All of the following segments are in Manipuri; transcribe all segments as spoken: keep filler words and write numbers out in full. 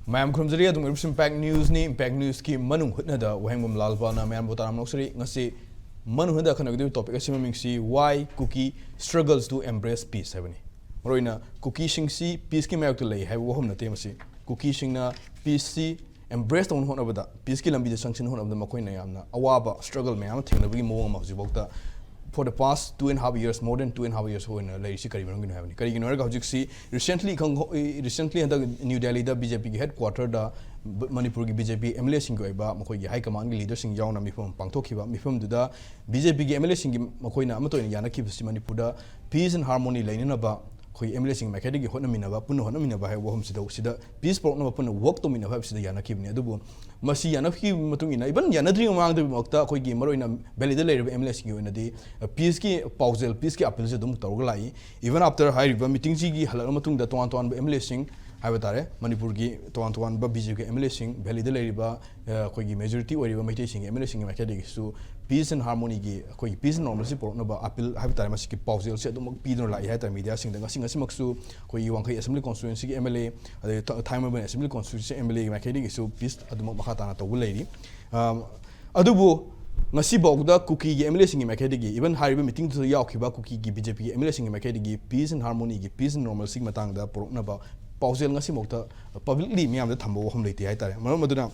ꯃꯌꯥꯝ ꯈꯨꯔꯨꯝꯖꯔꯤ꯫ ꯑꯗꯨꯝ ꯑꯣꯏꯔꯤꯕꯁꯤ Impact Newsꯅꯤ꯫ Impact Newsꯀꯤ ꯃꯅꯨꯡ ꯍꯨꯠꯅꯗ ꯋꯥꯍꯦꯡꯕꯝ ꯂꯥꯜꯄꯥꯅ ꯃꯌꯥꯝꯕꯨ ꯇꯔꯥꯝꯅ ꯑꯣꯛꯆꯔꯤ꯫ ꯉꯁꯤ ꯃꯅꯨꯡ ꯍꯨꯠꯅꯗ ꯑꯈꯟꯅꯒꯗꯧꯔꯤꯕ topic ꯑꯁꯤ ꯃꯃꯤꯡꯁꯤ Why Kuki Struggles to Embrace Peace ꯍꯥꯏꯕꯅꯤ꯫ ꯃꯔꯨꯑꯣꯏꯅ ꯀꯨꯀꯤꯁꯤꯡꯁꯤ peaceꯀꯤ ꯃꯥꯌꯣꯛꯇ ꯂꯩ ꯍꯥꯏꯕ ꯋꯥꯐꯝ ꯅꯠꯇꯦ꯫ ꯃꯁꯤ ꯀꯨꯀꯤꯁꯤꯡꯅ peaceꯁꯤ embrace ꯇꯧꯅ ꯍꯣꯠꯅꯕꯗ, peaceꯀꯤ ꯂꯝꯕꯤꯗ ꯆꯪꯁꯤꯟꯅ ꯍꯣꯠꯅꯕꯗ ꯃꯈꯣꯏꯅ ꯌꯥꯝꯅ ꯑꯋꯥꯕ struggle ꯃꯌꯥꯝ ꯑꯃ ꯊꯦꯡꯅꯕꯒꯤ ꯃꯑꯣꯡ ꯑꯃ ꯍꯧꯖꯤꯛꯐꯥꯎꯗ for the past two and half years, more than two and half years ꯑꯣꯏꯅ ꯂꯩꯔꯤꯁꯤ ꯀꯔꯤ ꯃꯔꯝꯒꯤꯅꯣ ꯍꯥꯏꯕꯅꯤ꯫ ꯀꯔꯤꯒꯤꯅꯣ ꯍꯥꯏꯔꯒ ꯍꯧꯖꯤꯛꯁꯤ recently ꯈꯪ-, recently ꯍꯟꯗꯛ New Delhiꯗ BJPꯒꯤ headquarterꯗ ꯕ-, ꯃꯅꯤꯄꯨꯔꯒꯤ BJP MLAꯁꯤꯡꯒꯤ ꯑꯣꯏꯕ ꯃꯈꯣꯏꯒꯤ high commandꯒꯤ leaderꯁꯤꯡ ꯌꯥꯎꯅ ꯃꯤꯐꯝ ꯑꯃ ꯄꯥꯡꯊꯣꯛꯈꯤꯕ꯫ ꯃꯤꯐꯝꯗꯨꯗ BJPꯒꯤ MLAꯁꯤꯡꯒꯤ ꯃꯈꯣꯏꯅ ꯑꯃꯠꯇ ꯑꯣꯏꯅ ꯌꯥꯅꯈꯤꯕꯁꯤ ꯃꯅꯤꯄꯨꯔꯗ peace and harmony ꯂꯩꯅꯅꯕ ꯑꯩꯈꯣꯏꯒꯤ MLAꯁꯤꯡꯒꯤ ꯃꯥꯏꯀꯩꯗꯒꯤ ꯍꯣꯠꯅꯃꯤꯟꯅꯕ, ꯄꯨꯟꯅ ꯍꯣꯠꯅꯃꯤꯟꯅꯕ ꯍꯥꯏꯕ ꯋꯥꯐꯝꯁꯤꯗ, ꯁꯤꯗ peace ꯄꯨꯔꯛꯅꯕ ꯄꯨꯟꯅ work ꯇꯧꯃꯤꯟꯅꯕ ꯍꯥꯏꯕꯁꯤꯗ ꯌꯥꯅꯈꯤꯕꯅꯤ꯫ ꯑꯗꯨꯕꯨ ꯃꯁꯤ ꯌꯥꯅꯈꯤꯕ ꯃꯇꯨꯡ ꯏꯟꯅ, even ꯌꯥꯅꯗ꯭ꯔꯤꯉꯩ ꯃꯃꯥꯡꯗꯃꯛꯇ ꯑꯩꯈꯣꯏꯒꯤ ꯃꯔꯨꯑꯣꯏꯅ Valleyꯗ ꯂꯩꯔꯤꯕ MLAꯁꯤꯡꯒꯤ ꯑꯣꯏꯅꯗꯤ, ꯑ, peaceꯀꯤ ꯄꯥꯎꯖꯦꯜ, peaceꯀꯤ appealꯁꯦ ꯑꯗꯨꯝ ꯇꯧꯔꯒ ꯂꯥꯛꯏ꯫ Even after ꯍꯥꯏꯔꯤꯕ meetingꯁꯤꯒꯤ ꯍꯜꯂꯛꯂ ꯃꯇꯨꯡꯗ ꯇꯣꯉꯥꯟ ꯇꯣꯉꯥꯟꯕ MLAꯁꯤꯡ ꯍꯥꯏꯕ ꯇꯥꯔꯦ, ꯃꯅꯤꯄꯨꯔꯒꯤ ꯇꯣꯉꯥꯟ ꯇꯣꯉꯥꯟꯕ BJPꯒꯤ MLAꯁꯤꯡ, Valleyꯗ ꯂꯩꯔꯤꯕ, ꯑ, ꯑꯩꯈꯣꯏꯒꯤ majority ꯑꯣꯏꯔꯤꯕ ꯃꯩꯇꯩꯁꯤꯡꯒꯤ MLAꯁꯤꯡꯒꯤ ꯃꯥꯏꯀꯩꯗꯒꯤꯁꯨ peace and harmonyꯒꯤ, ꯑꯩꯈꯣꯏꯒꯤ peace and normalcy ꯄꯨꯔꯛꯅꯕ appeal ꯍꯥꯏꯕ ꯇꯥꯔꯦ, ꯃꯁꯤꯒꯤ ꯄꯥꯎꯖꯦꯜꯁꯦ ꯑꯗꯨꯃꯛ ꯄꯤꯗꯨꯅ ꯂꯥꯛꯏ ꯍꯥꯏ ꯇꯥꯔꯦ mediaꯁꯤꯡꯗ꯫ ꯉꯁꯤ, ꯉꯁꯤꯃꯛꯁꯨ ꯑꯩꯈꯣꯏꯒꯤ ꯋꯥꯡꯈꯩ Assembly Constituencyꯒꯤ MLA, ꯑꯗꯩ ꯊ-, ꯊꯥꯡꯃꯩꯕꯟ Assembly Constituency MLAꯒꯤ ꯃꯥꯏꯀꯩꯗꯒꯤꯁꯨ peace ꯑꯗꯨꯃꯛ ꯃꯈꯥ ꯇꯥꯅ ꯇꯧꯕ ꯂꯩꯔꯤ꯫ ꯑꯝ, ꯑꯗꯨꯕꯨ ꯉꯁꯤꯐꯥꯎꯗ ꯀꯨꯀꯤꯒꯤ MLAꯁꯤꯡꯒꯤ ꯃꯥꯏꯀꯩꯗꯒꯤ, even ꯍꯥꯏꯔꯤꯕ meetingꯗꯨꯗ ꯌꯥꯎꯈꯤꯕ ꯀꯨꯀꯤꯒꯤ BJPꯒꯤ MLAꯁꯤꯡꯒꯤ ꯃꯥꯏꯀꯩꯗꯒꯤ peace and harmonyꯒꯤ, peace and normalcyꯒꯤ ꯃꯇꯥꯡꯗ ꯄꯨꯔꯛꯅꯕ ꯄꯥꯎꯖꯦꯜ ꯉꯁꯤꯐꯥꯎꯗ publicly ꯃꯤꯌꯥꯝꯗ ꯊꯝꯕ ꯋꯥꯐꯝ ꯂꯩꯇꯦ ꯍꯥꯏ ꯇꯥꯔꯦ꯫ ꯃꯔꯝ ꯑꯗꯨꯅ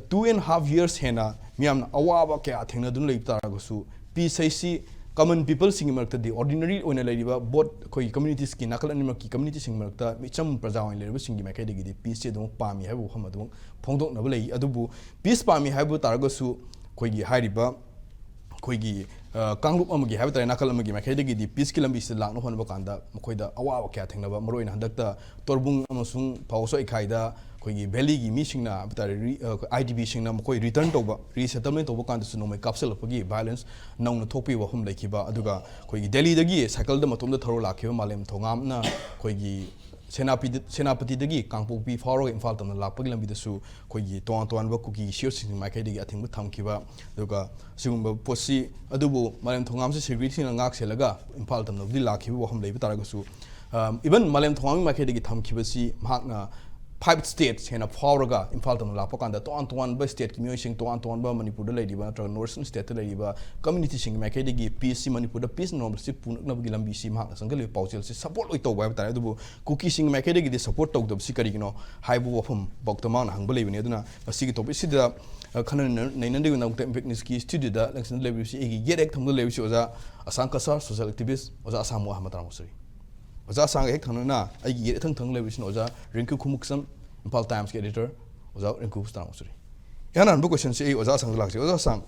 two and half years ꯍꯦꯟꯅ ꯃꯤꯌꯥꯝꯅ ꯑꯋꯥꯕ ꯀꯌꯥ ꯊꯦꯡꯅꯗꯨꯅ ꯂꯩꯕ ꯇꯥꯔꯒꯁꯨ, peace ꯍꯥꯏꯁꯤ common peopleꯁꯤꯡꯒꯤ ꯃꯔꯛꯇꯗꯤ, ordinary ꯑꯣꯏꯅ ꯂꯩꯔꯤꯕ both ꯑꯩꯈꯣꯏꯒꯤ communitiesꯀꯤ, ꯅꯥꯀꯜ ꯑꯅꯤꯃꯛꯀꯤ communitiesꯁꯤꯡꯒꯤ ꯃꯔꯛꯇ ꯃꯤꯆꯝ ꯄ꯭ꯔꯖꯥ ꯑꯣꯏꯅ ꯂꯩꯔꯤꯕꯁꯤꯡꯒꯤ ꯃꯥꯏꯀꯩꯗꯒꯤꯗꯤ peaceꯁꯤ ꯑꯗꯨꯃꯛ ꯄꯥꯝꯃꯤ ꯍꯥꯏꯕ ꯋꯥꯐꯝ ꯑꯗꯨꯃꯛ ꯐꯣꯡꯗꯣꯛꯅꯕ ꯂꯩ꯫ ꯑꯗꯨꯕꯨ peace ꯄꯥꯝꯃꯤ ꯍꯥꯏꯕ ꯇꯥꯔꯒꯁꯨ ꯑꯩꯈꯣꯏꯒꯤ ꯍꯥꯏꯔꯤꯕ ꯑꯩꯈꯣꯏꯒꯤ, ꯑ, ꯀꯥꯡꯂꯨꯞ ꯑꯃꯒꯤ ꯍꯥꯏꯕ ꯇꯥꯔꯦ, ꯅꯥꯀꯜ ꯑꯃꯒꯤ ꯃꯥꯏꯀꯩꯗꯒꯤꯗꯤ peaceꯀꯤ ꯂꯝꯕꯤꯁꯤꯗ ꯂꯥꯛꯅ ꯍꯣꯠꯅꯕ ꯀꯥꯟꯗ ꯃꯈꯣꯏꯗ ꯑꯋꯥꯕ ꯀꯌꯥ ꯊꯦꯡꯅꯕ, ꯃꯔꯨꯑꯣꯏꯅ ꯍꯟꯗꯛꯇ ꯇꯣꯔꯕꯨꯡ ꯑꯃꯁꯨꯡ ꯐꯥꯎꯁꯣ ꯏꯀꯥꯏꯗ ꯑꯩꯈꯣꯏꯒꯤ Valleyꯒꯤ ꯃꯤꯁꯤꯡꯅ ꯍꯥꯏꯕ ꯇꯥꯔꯦ, ꯔꯤ-, ꯑ, IDPꯁꯤꯡꯅ ꯃꯈꯣꯏ return ꯇꯧꯕ, resettlement ꯇꯧꯕ ꯀꯥꯟꯗꯁꯨ ꯅꯣꯡꯃꯩ ꯀꯥꯞꯁꯤꯜꯂꯛꯄꯒꯤ violence ꯅꯧꯅ ꯊꯣꯛꯄꯒꯤ ꯋꯥꯐꯝ ꯂꯩꯈꯤꯕ, ꯑꯗꯨꯒ ꯑꯩꯈꯣꯏꯒꯤ Delhiꯗꯒꯤ ꯁꯥꯏꯀꯜꯗ ꯃꯇꯣꯝꯗ ꯊꯧꯔ ꯂꯥꯛꯈꯤꯕ ꯃꯥꯂꯦꯝ ꯊꯣꯉꯥꯝꯅ ꯑꯩꯈꯣꯏꯒꯤ ꯁꯦꯅꯥꯄꯤꯗ-, ꯁꯦꯅꯥꯄꯇꯤꯗꯒꯤ ꯀꯥꯡꯄꯣꯛꯄꯤ ꯐꯥꯎꯔꯒ ꯏꯝꯐꯥꯜ ꯇꯝꯅ ꯂꯥꯛꯄꯒꯤ ꯂꯝꯕꯤꯗꯁꯨ ꯑꯩꯈꯣꯏꯒꯤ ꯇꯣꯉꯥꯟ ꯇꯣꯉꯥꯟꯕ ꯀꯨꯀꯤ ꯁꯤꯑꯣꯁꯤꯡꯒꯤ ꯃꯥꯏꯀꯩꯗꯒꯤ ꯑꯊꯤꯡꯕ ꯊꯝꯈꯤꯕ, ꯑꯗꯨꯒ ꯁꯤꯒꯨꯝꯕ ꯄꯣꯠꯁꯤ, ꯑꯗꯨꯕꯨ ꯃꯥꯂꯦꯝ ꯊꯣꯉꯥꯝꯁꯤ securityꯅ ꯉꯥꯛ ꯁꯦꯜꯂꯒ ꯏꯝꯐꯥꯜ ꯇꯝꯅꯕꯨꯗꯤ ꯂꯥꯛꯈꯤꯕ ꯋꯥꯐꯝ ꯂꯩꯕ ꯇꯥꯔꯒꯁꯨ, ꯑ, even ꯃꯥꯂꯦꯝ ꯊꯣꯉꯥꯝꯒꯤ ꯃꯥꯏꯀꯩꯗꯒꯤ ꯊꯝꯈꯤꯕꯁꯤ ꯃꯍꯥꯛꯅ five states ꯍꯦꯟꯅ ꯐꯥꯎꯔꯒ ꯏꯝꯐꯥꯜ ꯇꯝꯅ ꯂꯥꯛꯄ ꯀꯥꯟꯗ ꯇꯣꯉꯥꯟ ꯇꯣꯉꯥꯟꯕ stateꯀꯤ ꯃꯤꯑꯣꯏꯁꯤꯡ, ꯇꯣꯉꯥꯟ ꯇꯣꯉꯥꯟꯕ ꯃꯅꯤꯄꯨꯔꯗ ꯂꯩꯔꯤꯕ ꯅꯠꯇ꯭ꯔꯒ north eastern stateꯇ ꯂꯩꯔꯤꯕ communityꯁꯤꯡꯒꯤ ꯃꯥꯏꯀꯩꯗꯒꯤ peaceꯁꯤ, ꯃꯅꯤꯄꯨꯔꯗ peace and normalcy ꯄꯨꯔꯛꯅꯕꯒꯤ ꯂꯝꯕꯤꯁꯤ ꯃꯍꯥꯛꯅ ꯆꯪꯁꯤꯜꯂꯤꯕ ꯄꯥꯎꯖꯦꯜꯁꯤ support ꯂꯣꯏ ꯇꯧꯕ ꯍꯥꯏꯕ ꯇꯥꯔꯦ꯫ ꯑꯗꯨꯕꯨ ꯀꯨꯀꯤꯁꯤꯡꯒꯤ ꯃꯥꯏꯀꯩꯗꯒꯤꯗꯤ support ꯇꯧꯗꯕꯁꯤ ꯀꯔꯤꯒꯤꯅꯣ ꯍꯥꯏꯕ ꯋꯥꯐꯝ ꯐꯥꯎꯗ ꯃꯍꯥꯛꯅ ꯍꯪꯕ ꯂꯩꯕꯅꯤ꯫ ꯑꯗꯨꯅ ꯃꯁꯤꯒꯤ topicꯁꯤꯗ, ꯑ, ꯈꯟꯅ ꯅꯩꯅꯗ꯭ꯔꯤꯕꯒꯤꯗꯃꯛꯇ Impact Newsꯀꯤ studioꯗ ꯂꯦꯡꯁꯤꯟꯗ ꯂꯩꯕꯁꯤ ꯑꯩꯒꯤ ꯌꯦꯠ ꯍꯦꯛ ꯊꯪꯕꯗ ꯂꯩꯕꯁꯤ ꯑꯣꯖꯥ ꯑꯁꯥꯡ ꯀꯁꯥꯔ, social activist ꯑꯣꯖꯥ ꯑꯁꯥꯡ ꯃꯣ ꯑꯍꯃꯗ ꯇꯔꯥꯃꯉꯥ ꯁꯨꯔꯤ꯫ ꯑꯣꯖꯥ ꯑꯁꯥꯡꯒ ꯍꯦꯛ ꯊꯪꯅꯅ ꯑꯩꯒꯤ ꯌꯦꯠ ꯊꯪ ꯊꯪꯅ ꯂꯩꯕꯁꯤꯅ ꯑꯣꯖꯥ ꯔꯤꯡꯀꯨ ꯈꯨꯃꯨꯛꯁꯝ, ꯏꯝꯐꯥꯜ ꯇꯥꯏꯝꯁꯀꯤ editor ꯑꯣꯖꯥ ꯔꯤꯡꯀꯨ ꯇꯔꯥꯃꯉꯥ ꯁꯨꯔꯤ꯫ ꯏꯍꯥꯟ ꯍꯥꯟꯕ questionꯁꯤ ꯑꯩ ꯑꯣꯖꯥ ꯑꯁꯥꯡꯗ ꯂꯥꯛꯆꯩ꯫ ꯑꯣꯖꯥ ꯑꯁꯥꯡ,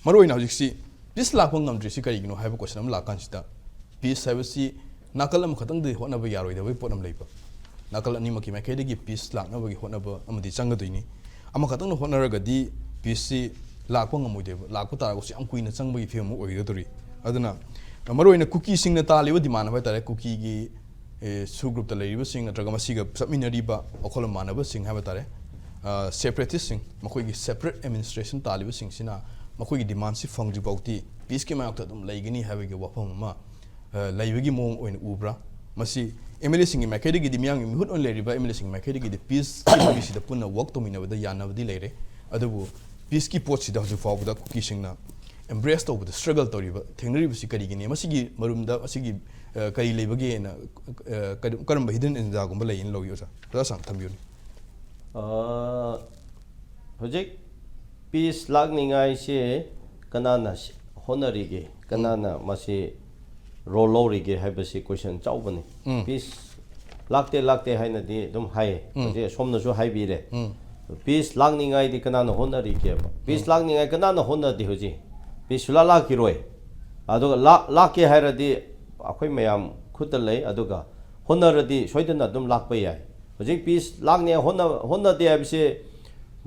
ꯃꯔꯨꯑꯣꯏꯅ ꯍꯧꯖꯤꯛꯁꯤ peace ꯂꯥꯛꯄ ꯉꯝꯗ꯭ꯔꯤꯁꯤ ꯀꯔꯤꯒꯤꯅꯣ ꯍꯥꯏꯕ question ꯑꯃ ꯂꯥꯛꯀꯥꯟꯁꯤꯗ, peace ꯍꯥꯏꯕꯁꯤ ꯅꯥꯀꯜ ꯑꯃꯈꯛꯇꯪꯗꯤ ꯍꯣꯠꯅꯕ ꯌꯥꯔꯣꯏꯗꯕꯒꯤ ꯄꯣꯠ ꯑꯃ ꯂꯩꯕ꯫ ꯅꯥꯀꯜ ꯑꯅꯤꯃꯛꯀꯤ ꯃꯥꯏꯀꯩꯗꯒꯤ peace ꯂꯥꯛꯅꯕꯒꯤ ꯍꯣꯠꯅꯕ ꯑꯃꯗꯤ ꯆꯪꯒꯗꯣꯏꯅꯤ꯫ ꯑꯃꯈꯛꯇꯪꯅ ꯍꯣꯠꯅꯔꯒꯗꯤ peaceꯁꯤ ꯂꯥꯛꯄ ꯉꯝꯃꯣꯏꯗꯣꯏꯕ, ꯂꯥꯛꯄ ꯇꯥꯔꯒꯁꯨ ꯌꯥꯝ ꯀꯨꯏꯅ ꯆꯪꯕꯒꯤ ꯐꯤꯕꯝ ꯑꯃ ꯑꯣꯏꯒꯗꯧꯔꯤ꯫ ꯑꯗꯨꯅ ꯃꯔꯨꯑꯣꯏꯅ ꯀꯨꯀꯤꯁꯤꯡꯅ ꯇꯥꯜꯂꯤꯕ demand ꯍꯥꯏꯕ ꯍꯥꯏꯇꯥꯔꯦ, ꯀꯨꯀꯤꯒꯤ, ꯑꯦ, SoO groupꯇ ꯂꯩꯔꯤꯕꯁꯤꯡ ꯅꯠꯇ꯭ꯔꯒ ꯃꯁꯤꯒ ꯆꯠꯃꯤꯟꯅꯔꯤꯕ ꯋꯥꯈꯜꯂꯣꯟ ꯃꯥꯟꯅꯕꯁꯤꯡ ꯍꯥꯏꯕ ꯇꯥꯔꯦ, ꯑ, separatistꯁꯤꯡ, ꯃꯈꯣꯏꯒꯤ separate administration ꯇꯥꯜꯂꯤꯕꯁꯤꯡꯁꯤꯅ ꯃꯈꯣꯏꯒꯤ demandꯁꯤ ꯐꯪꯗ꯭ꯔꯤ ꯐꯥꯎꯗꯤ peaceꯀꯤ ꯃꯥꯌꯣꯛꯇ ꯑꯗꯨꯝ ꯂꯩꯒꯅꯤ ꯍꯥꯏꯕꯒꯤ ꯋꯥꯐꯝ ꯑꯃ, ꯑ, ꯂꯩꯕꯒꯤ ꯃꯑꯣꯡ ꯑꯣꯏꯅ ꯎꯕ꯭ꯔꯥ? ꯃꯁꯤ MLAꯁꯤꯡꯒꯤ ꯃꯥꯏꯀꯩꯗꯒꯤꯗꯤ, ꯃꯤꯌꯥꯝꯒꯤ ꯃꯤꯍꯨꯠ ꯑꯣꯏꯅ ꯂꯩꯔꯤꯕ MLAꯁꯤꯡꯒꯤ ꯃꯥꯏꯀꯩꯗꯒꯤꯗꯤ peaceꯀꯤ ꯂꯝꯕꯤꯁꯤꯗ ꯄꯨꯟꯅ work ꯇꯧꯃꯤꯟꯅꯕꯗ ꯌꯥꯅꯕꯗꯤ ꯂꯩꯔꯦ꯫ ꯑꯗꯨꯕꯨ peaceꯀꯤ ꯄꯣꯠꯁꯤꯗ ꯍꯧꯖꯤꯛ ꯐꯥꯎꯕꯗ ꯀꯨꯀꯤꯁꯤꯡꯅ embrace ꯇꯧꯕꯗ struggle ꯇꯧꯔꯤꯕ, ꯊꯦꯡꯅꯔꯤꯕꯁꯤ ꯀꯔꯤꯒꯤꯅꯤ? ꯃꯁꯤꯒꯤ ꯃꯔꯨꯝꯗ, ꯃꯁꯤꯒꯤ, ꯑ, ꯀꯔꯤ ꯂꯩꯕꯒꯦꯅ, ꯑ, ꯀꯔꯤ-, ꯀꯔꯝꯕ hidden agendaꯒꯨꯝꯕ ꯂꯩꯌꯦꯅ ꯂꯧꯏ, ꯑꯣꯖꯥ? ꯑꯣꯖꯥ ꯁꯥꯡ ꯊꯝꯕꯤꯌꯨꯅꯦ꯫ ꯑ, ꯍꯧꯖꯤꯛ peace ꯂꯥꯛꯅꯤꯡꯉꯥꯏꯁꯦ ꯀꯅꯥꯅ ꯁꯤ-, ꯍꯣꯠꯅꯔꯤꯒꯦ? ꯀꯅꯥꯅ ꯃꯁꯤ role ꯂꯧꯔꯤꯒꯦ ꯍꯥꯏꯕꯁꯤ question ꯆꯥꯎꯕꯅꯤ꯫ ꯎꯝ꯫ Peace ꯂꯥꯛꯇꯦ, ꯂꯥꯛꯇꯦ ꯍꯥꯏꯅꯗꯤ ꯑꯗꯨꯝ ꯍꯥꯏꯌꯦ꯫ ꯎꯝ꯫ ꯍꯧꯖꯤꯛ ꯑꯁꯣꯝꯅꯁꯨ ꯍꯥꯏꯕꯤꯔꯦ꯫ ꯎꯝ꯫ Peace ꯂꯥꯛꯅꯤꯡꯉꯥꯏꯗꯤ ꯀꯅꯥꯅ ꯍꯣꯠꯅꯔꯤꯒꯦꯕ? Peace ꯎꯝ꯫ ꯂꯥꯛꯅꯤꯡꯉꯥꯏ ꯀꯅꯥꯅ ꯍꯣꯠꯅꯗꯦ ꯍꯧꯖꯤꯛ? Peace ꯁꯨꯡꯂꯥꯛ ꯂꯥꯛꯈꯤꯔꯣꯏ꯫ ꯑꯗꯨꯒ ꯂꯥꯛ-, ꯂꯥꯛꯀꯦ ꯍꯥꯏꯔꯗꯤ ꯑꯩꯈꯣꯏ ꯃꯌꯥꯝ ꯈꯨꯠꯇ ꯂꯩ, ꯑꯗꯨꯒ ꯍꯣꯠꯅꯔꯗꯤ ꯁꯣꯏꯗꯅ ꯑꯗꯨꯝ ꯂꯥꯛꯄ ꯌꯥꯏ꯫ ꯍꯧꯖꯤꯛ peace ꯂꯥꯛꯅꯤꯡꯉꯥꯏ ꯍꯣꯠꯅ-, ꯍꯣꯠꯅꯗꯦ ꯍꯥꯏꯕꯁꯦ